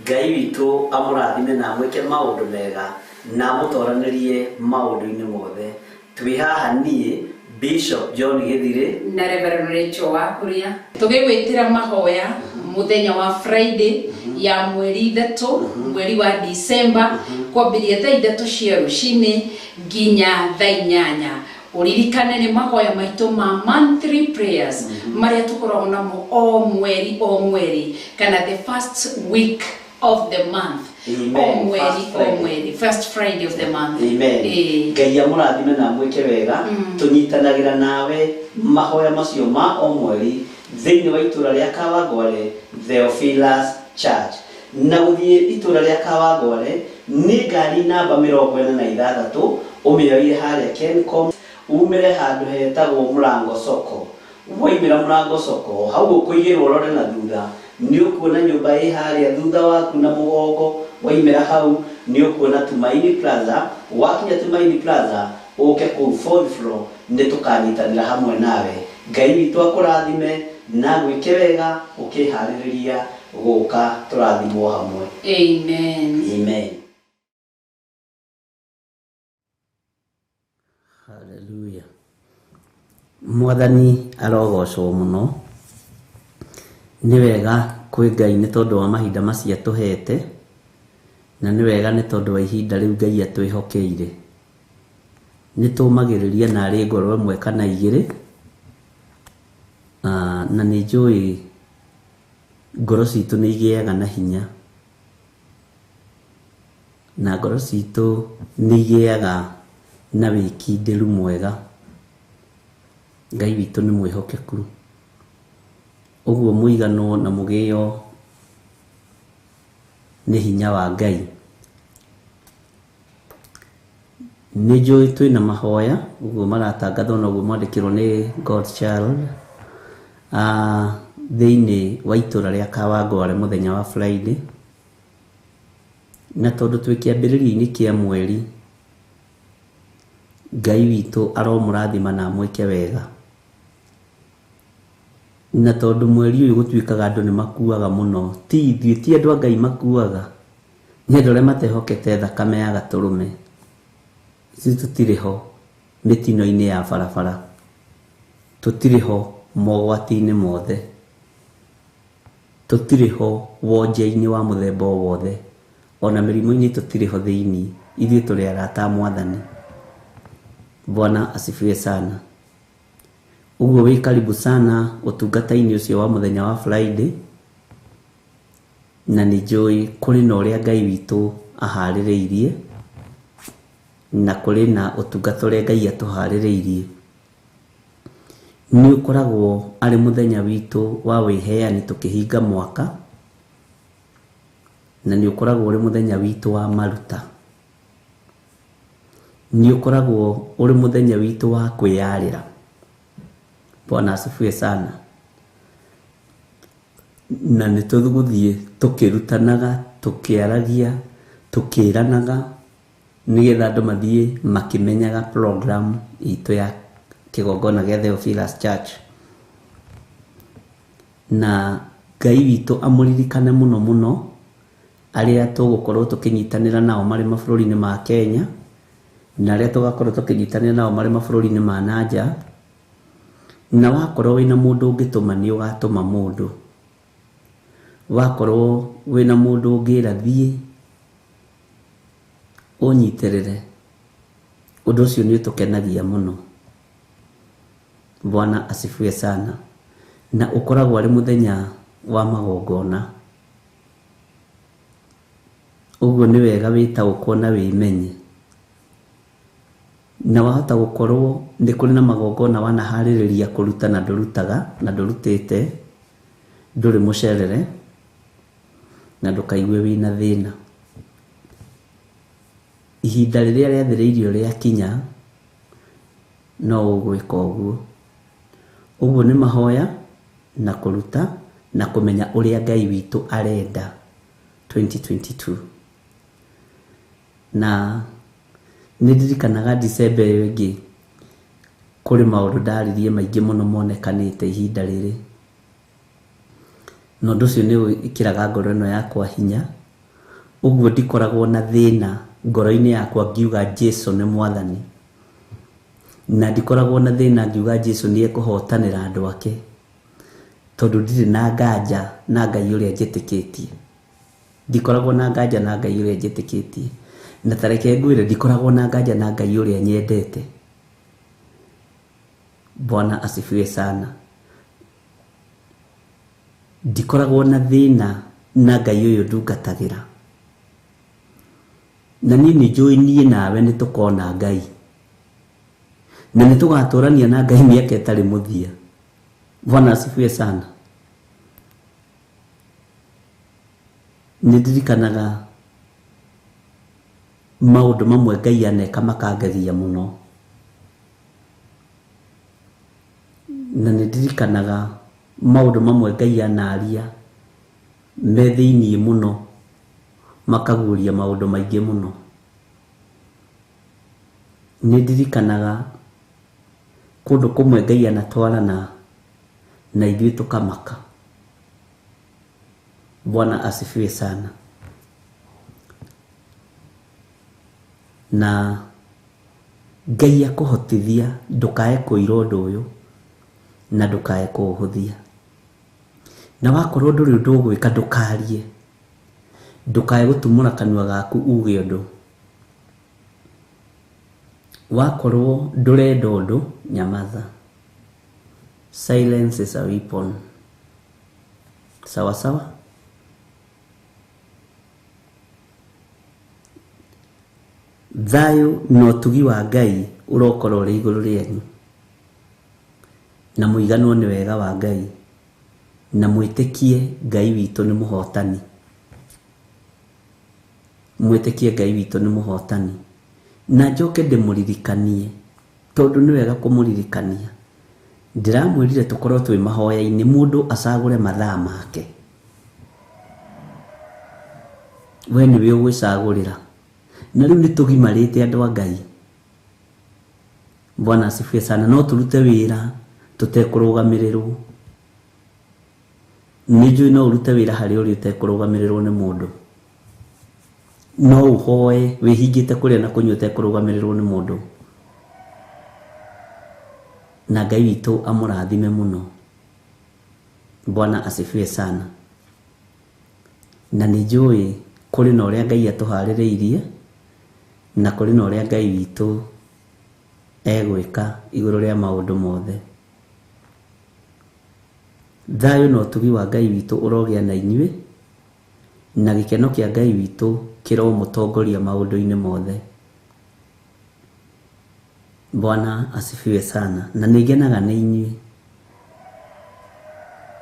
C: Ngai witũ amũrathime na amwĩke maũndũ mega na amũtoranĩrie maũndũ-inĩ mothe. Twĩ haha niĩ Bishop John Gĩthirĩ
D: na Reverend Rachel Wakuria tũgĩgwĩtĩra mahoya mũthenya wa Friday ya mweri 3 mweri wa December kwambĩrĩria thaa 3 cia rũcinĩ nginya thaa 8. Ũririkane nĩ mahoya maitũ ma monthly prayers marĩa tũkoragwo namo o mweri o mweri kana the first week of the month.
C: Amen.
D: O mweri
C: First
D: o
C: Friday.
D: mweri, first Friday of the month.
C: Amen.
D: Ĩĩ.
C: Ngai amũrathime na amwĩke wega. Tũnyitanagĩra nawe mahoya macio ma o mweri thĩinĩ wa itũra rĩa Kawangware Theophilus Church. Na gũthiĩ itũra rĩa Kawangware nĩ ngari namba 46 ũmĩoire harĩa Kencom umĩre handũ hetagwo Mũrango Soko. Waimĩra Mũrango Soko hau ũkũigĩrwo ũrore na thutha nĩ ũkuona nyũmba ĩ harĩa thutha waku na mũgongo. Waimĩra hau nĩ ũkuona Tumaini Plaza. Wakinya Tumaini Plaza ũke kũu fourth floor nĩ tũkanyitanĩra hamwe nawe. Ngai witũ akũrathime na gwĩke wega ũkĩharĩrĩria gũka tũrathimwo hamwe.
D: Amen.
C: Amen. Hallelujah. Mwathani arogocwo mũno. Nĩ wega kwĩ Ngai nĩ tondũ wa mahinda macio atũhete, na nĩ wega nĩ tondũ wa ihinda rĩu Ngai atwĩhokeire. Nĩ tũmagĩrĩria narĩ ngoro ĩmwe kana igĩrĩ, na nĩ njũĩ ngoro citũ nĩ igĩaga na hinya, na ngoro citũ nĩ igĩaga na wĩkindĩru mwega. Ngai witũ nĩ mwĩhokeku. Ũguo mũiganwo na mũgĩo nĩ hinya wa Ngai. Nĩ njũĩ twĩna mahoya ũguo maratangathwo na ũguo mwandĩkĩrwo nĩ God Child thĩinĩ wa itũra rĩa Kawangware mũthenya wa Friday. Na tondũ twĩ kĩambĩrĩria-inĩ kĩa mweri, Ngai witũ aromũrathima na amwĩke wega. Na tondũ mweri ũyũ gũtuĩkaga andũ nĩ makuaga mũno, ti ithuĩ, ti andũ a Ngai makuaga, nĩ andũ arĩa matehokete thakame ya gatũrũme. Ithuĩ tũtirĩ ho mĩtino-inĩ ya barabara, tũtirĩ ho mogwati-inĩ mothe, tũtirĩ ho wonje-inĩ wa mũthemba o wothe, ona mĩrimũ-inĩ tũtirĩ ho thĩinĩ. Ithuĩ tũrĩ arata a Mwathani. Bwana asifiwe sana. Ũguo wĩ karibu sana ũtungata-inĩ ũcio wa mũthenya wa Friday, na nĩ njũĩ kũrĩ na ũrĩa Ngai witũ aharĩrĩirie, na kũrĩ na ũtungata ũrĩa Ngai atũharĩrĩirie. Nĩ ũkoragwo arĩ mũthenya witũ wa wĩheani tũkĩhinga mwaka, na nĩ ũkoragwo ũrĩ mũthenya witũ wa maruta. Nĩ ũkoragwo ũrĩ mũthenya witũ wa kwĩyarĩra. Bwana asifiwe sana. Na nĩ tũgũthiĩ tũkĩrutanaga, tũkĩaragia, tũkĩranaga, nĩgetha andũ mathiĩ makĩmenyaga program itũ ya kĩgongona gĩa Theophilus Church. Na Ngai witũ amũririkane mũno mũno arĩa tũgũkorwo tũkĩnyitanĩra nao marĩ mabũrũri-inĩ ma Kenya na arĩa tũgakorwo tũkĩnyitanĩra nao marĩ mabũrũri-inĩ ma nanja. Na wakorwo wĩna mũndũ ũngĩtũma nĩ ũgatũma mũndũ, wakorwo wĩna mũndũ ũngĩra thiĩ ũnyitĩrĩre, ũndũ ũcio nĩ ũtũkenagia mũno. Bwana asifiwe sana. Na ũkoragwo arĩ mũthenya wa magongona, ũguo nĩ wega wĩtaũkwo na wĩmenye. Na wahota gũkorwo nĩ kũrĩ na magongona wanaharĩrĩria kũruta na ndũrutaga na ndũrutĩte, ndũrĩ mũcerere na ndũkaigue wĩna thĩna. Ihinda rĩrĩa rĩathĩrĩirio rĩakinya no ũgwĩka ũguo. Ũguo nĩ mahoya na kũruta na kũmenya ũrĩa Ngai witũ arenda 2022. Na nĩ ndirikanaga December ĩyo ĩngĩ kũrĩ maũndũ ndaririe maingĩ mũno monekanĩte ihinda rĩrĩ, na ũndũ ũcio nĩ wĩkĩraga ngoro ĩno yakwa hinya. Ũguo ndikoragwo na thĩna ngoro-inĩ yakwa ngiuga Jesu nĩ mwathani, na ndikoragwo na thĩna ngiuga Jesu nĩ ekũhotanĩra andũ ake, tondũ ndirĩ na nganja na Ngai ũrĩa njĩtĩkĩtie. Ndikoragwo na nganja na Ngai ũrĩa njĩtĩkĩtie. Na ta reke ngwĩre, ndikoragwo na nganja na Ngai ũrĩa nyendete. Bwana asifiwe sana. Ndikoragwo na thĩna na Ngai ũyũ ndungatagĩra. Na niĩ nĩ njũĩ niĩ nawe nĩ tũkona Ngai, na nĩ tũgatũrania na Ngai mĩaka ĩtarĩ mũthia. Bwana asifiwe sana. Nĩ ndirikanaga maũndũ mamwe Ngai aneka makangegia mũno, na nĩ ndirikanaga maũndũ mamwe Ngai anaria me thĩiniĩ mũno makaguũria maũndũ maingĩ mũno. Nĩ ndirikanaga kũndũ kũmwe Ngai anatwarana na ithuĩ tũkamaka. Bwana asifiwe sana. Na Ngai akũhotithia ndũkae kũira ũndũ ũyũ na ndũkae kũũhũthia. Na wakorwo ndũrĩ ũndũ ũgwĩka ndũkarie, ndũkae gũtumũra kanua gaku uge ũndũ. Wakorwo ndũrenda ũndũ, nyamaza. Silence is a weapon. Sawa sawa. Thayũ na ũtugi wa Ngai ũrokorwo ũrĩ igũrũ rĩanyu, na mũiganwo nĩ wega wa Ngai, na mwĩtĩkie Ngai witũ nĩ mũhotani. Mwĩtĩkie Ngai witũ nĩ mũhotani. Na njoke ndĩmũririkanie, tondũ nĩ wega kũmũririkania. Ndĩramwĩrire tũkorwo twĩ mahoya-inĩ, mũndũ acagũre mathaa make. We nĩwe ũgwĩcagũrĩra. Na rĩu nĩ tũgimarĩte andũ a Ngai. Bwana asifiwe sana. No tũrute wĩra tũtekũrũgamĩrĩrwo. Nĩ njũĩ no ũrute wĩra harĩ ũrĩa ũtekũrũgamĩrĩrwo nĩ mũndũ. No ũhoe wĩhingĩte kũrĩa na kũnyua ũtekũrũgamĩrĩrwo nĩ mũndũ. Na Ngai witũ amũrathime mũno. Bwana asifiwe sana. Na nĩ njũĩ kũrĩ na ũrĩa Ngai atũharĩrĩirie, na kũrĩ na ũrĩa Ngai witũ egwĩka igũrũ rĩa maũndũ mothe. Thayũ na ũtugi wa Ngai witũ ũrogĩa na inyuĩ, na gĩkeno kĩa Ngai witũ kĩromũtongoria maũndũ-inĩ mothe. Bwana asifiwe sana. Na nĩ ngenaga nĩ inyuĩ,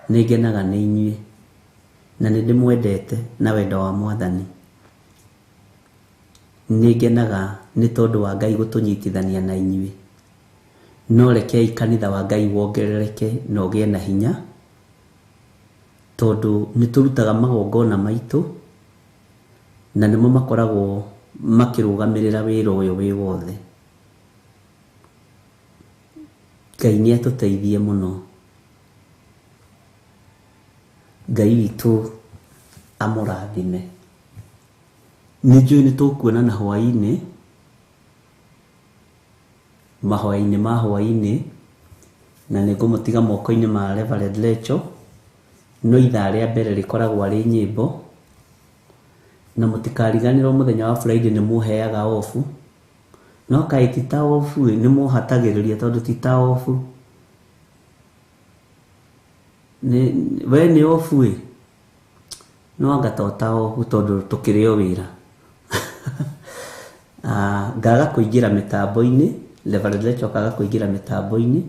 C: nĩ ngenaga nĩ inyuĩ, na nĩ ndĩmwendete na wendo wa Mwathani. Nĩ ngenaga nĩ tondũ wa Ngai gũtũnyitithania na inyuĩ. No rekei kanitha wa Ngai wongerereke na ũgĩe na hinya, tondũ nĩ tũrutaga magongona maitũ na nĩmo makoragwo makĩrũgamĩrĩra wĩra ũyũ wĩ wothe. Ngai nĩ atũteithie mũno. Ngai witũ amũrathime. Nĩ njũĩ nĩ tũkuonana hwaĩ-inĩ, mahoya-inĩ ma hwaĩ-inĩ, na nĩ ngũmũtiga moko-inĩ ma Reverend Lecho, no ithaa rĩa mbere rĩkoragwo arĩ nyĩmbo, na mũtikariganĩrwo mũthenya wa Friday nĩ mũheaga off, no kaĩ ti ta off ĩ, nĩ mũhatagĩrĩria tondũ ti ta off. We nĩ off ĩ, no anga to ta off tondũ tũkĩrĩ o wĩra. Ngaga kũingĩra mĩtambo-inĩ, Reverend Lecho akaga kũingĩra mĩtambo-inĩ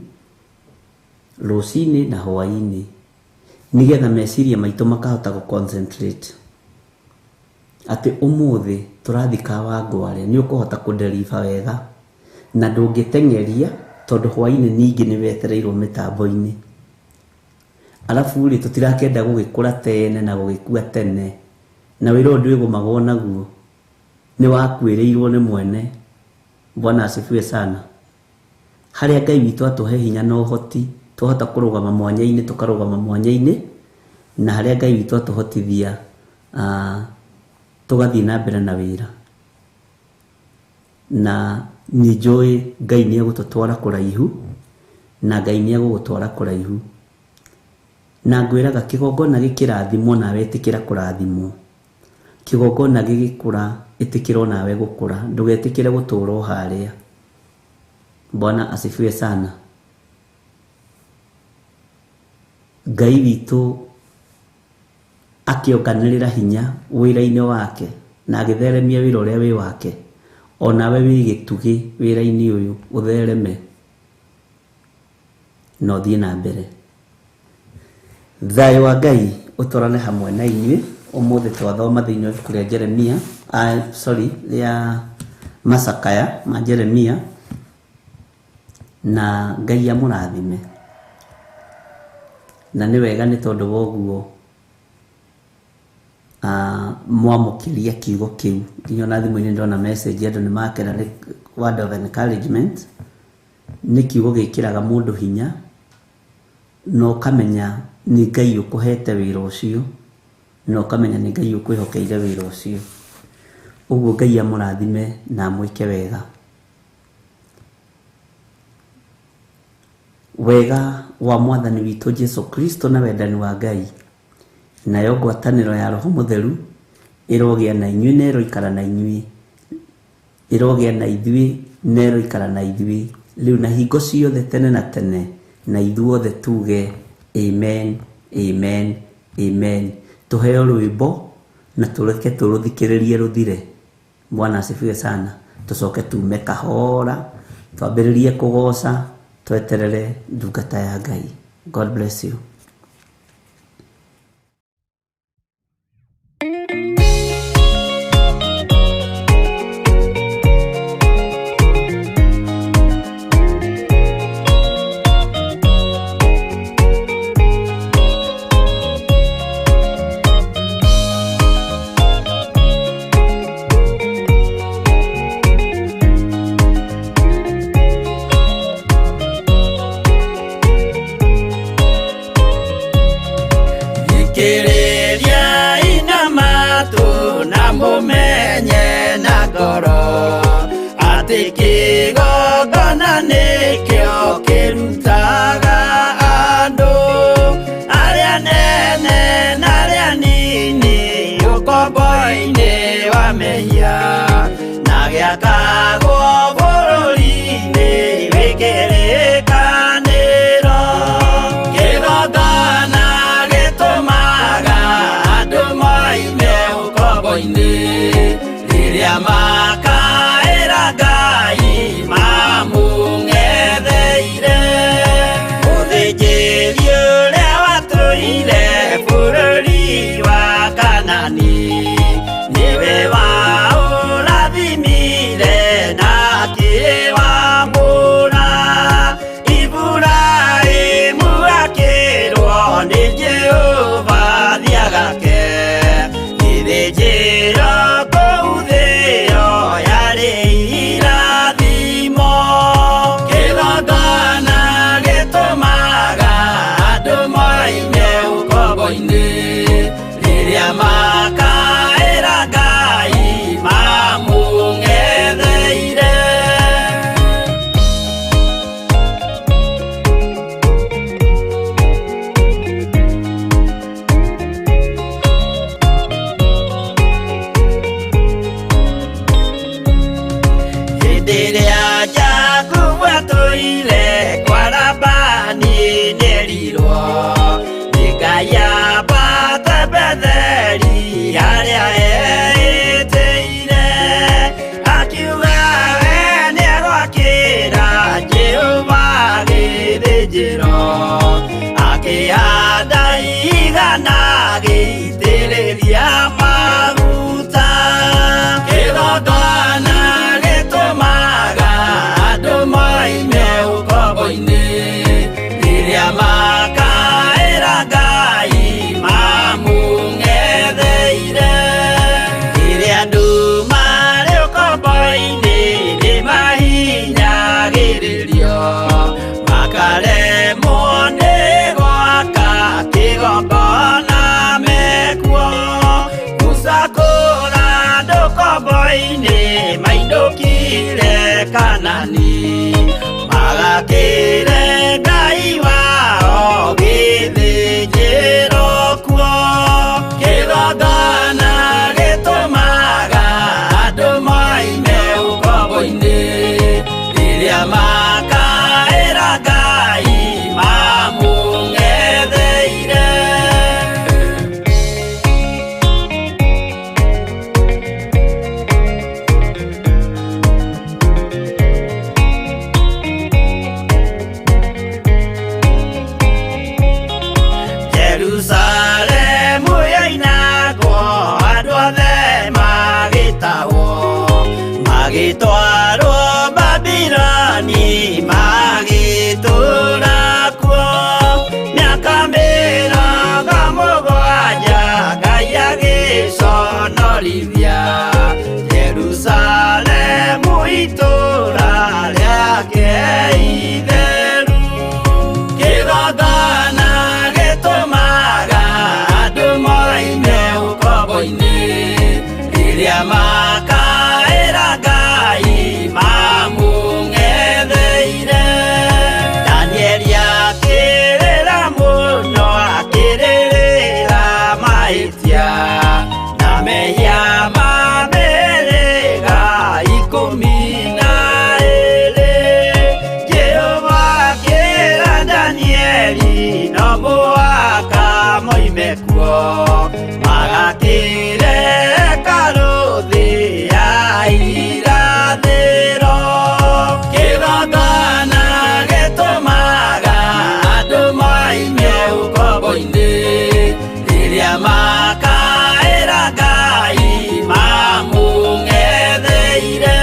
C: rũcinĩ na hwaĩ-inĩ, nĩgetha meciria maitũ makahota gũ concentrate atĩ ũmũthĩ tũrathiĩ Kawangware, nĩ ũkũhota kũ deliver wega na ndũngĩteng'eria tondũ hwaĩ-inĩ ningĩ nĩ wetereirwo mĩtambo-inĩ. Arabu rĩ, tũtirakĩenda gũgĩkũra tene na gũgĩkua tene, na wĩra ũyũ ndwĩgũmagwo naguo, nĩ wakuĩrĩirwo nĩ mwene. Bwana asifiwe sana. Harĩa Ngai witũ atũhe hinya na ũhoti, twahota kũrũgama mwanya-inĩ, tũkarũgama mwanya-inĩ, na harĩa Ngai witũ atũhotithia, tũgathiĩ na mbere na wĩra. Na nĩ njũĩ Ngai nĩ egũtũtwara kũraihu, na Ngai nĩ egũgũtwara kũraihu. Na ngwĩraga kĩgongona gĩkĩrathimwo nawe ĩtĩkĩra kũrathimwo, kĩgongona gĩgĩkũra ĩtĩkĩra onawe gũkũra, ndũgetĩkĩre gũtũra o harĩa. Bwana asifiwe sana. Ngai witũ akĩonganĩrĩra hinya wĩra-inĩ wake na agĩtheremia wĩra ũrĩa wĩ wake, onawe wĩ gĩtugĩ wĩra-inĩ ũyũ ũthereme na ũthiĩ na mbere. Thayũ wa Ngai ũtwarane hamwe na inyuĩ. Ũmũthĩ twathoma thĩinĩ wa ibuku rĩa Jeremia, sorry, rĩa Macakaya ma Jeremia, na Ngai amũrathime. Na nĩ wega nĩ tondũ wa ũguo mwamũkĩria kiugo kĩu. Nginya ona thimũ-inĩ ndona message andũ nĩ makena nĩ word of encouragement. Nĩ kiugo gĩkĩraga mũndũ hinya na ũkamenya nĩ Ngai ũkũhete wĩra ũcio, na ũkamenya nĩ Ngai ũkwĩhokeire wĩra ũcio. Ũguo Ngai amũrathime na amwĩke wega. Wega wa Mwathani witũ Jesu Kristo na wendani wa Ngai, nayo ngwatanĩro ya Roho Mũtheru ĩrogĩa na inyuĩ na ĩroikara na inyuĩ, ĩrogĩa na ithuĩ na ĩroikara na ithuĩ rĩu na hingo ciothe tene na tene, na ithuothe tuge amen, amen, amen. Tũheo rwĩmbo na tũreke tũrũthikĩrĩrie rũthire. Bwana asifiwe sana. Tũcoke tume kahora, twambĩrĩrie kũgoca, tweterere ndungata ya Ngai. God bless you.
G: gĩthĩnjĩro akĩhanda igana gĩitĩrĩria maguta kĩgongona gĩtũmaga andũ moime ũkombo-inĩ rĩrĩa makaĩra Ngai mamũng'etheire rĩrĩa andũ marĩ ũkombo-inĩ nĩmahinyagĩrĩrio makaremwo nĩ gwaka kĩgongona mekuo Musa kũra andũ ũkombo-inĩ mainũkire Kanani magakĩre Ngai wao gĩthĩnjĩro kuo kĩgongona gĩtũmaga andũ moime ũkombo-inĩ rĩrĩa makaĩra Ngai mamũng'etheire. Jerusalemu yoinagwo andũ othe magĩtahwo magĩtwarwo Babiloni magĩtũũra kuo mĩaka 70 Ngai agĩconorithia Jerusalemu itũũra rĩake itheru kĩgongona gĩtũmaga andũ moime ũkombo-inĩ rĩrĩa makaĩra Ngai mamũng'etheire Danieli akĩrĩra mũno akĩrĩrĩra mahĩtia na mehia ma mĩhĩrĩga 12 Jehova akĩra Danieli no mũhaka moime kuo magakĩre hekarũ thĩ ya irathĩro kĩgongona gĩtũmaga andũ moime ũkombo-inĩ rĩrĩa makaĩra Ngai mamũng'etheire.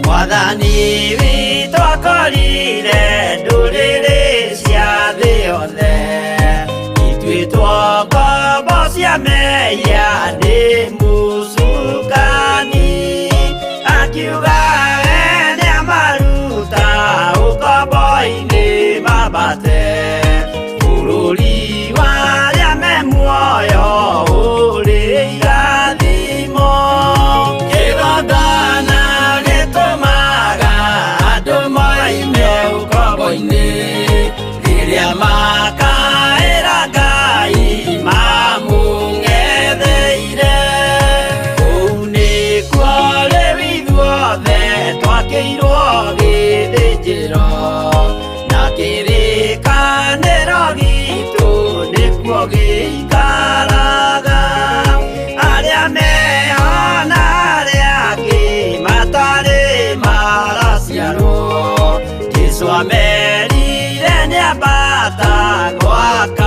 G: Mwathani witũ akorire ndũrĩrĩ cia thĩ yothe ituĩtwo ngombo cia mehia nĩ mũcukani akiuga we nĩamaruta ũkombo-inĩ mambate bũrũri wa arĩa me muoyo ũrĩ irathimo kĩgongona gĩtũmaga andũ moime ũkombo-inĩ rĩrĩa makaĩra Ngai mamũng'etheire kũu nĩkuo rĩu ithuothe twakĩirwo gĩthĩnjĩro na kĩrĩkanĩro gitũ nĩkuo gĩikaraga arĩa meho na arĩa angĩ matarĩ maraciarwo Jesũ amerire nĩambata gwaka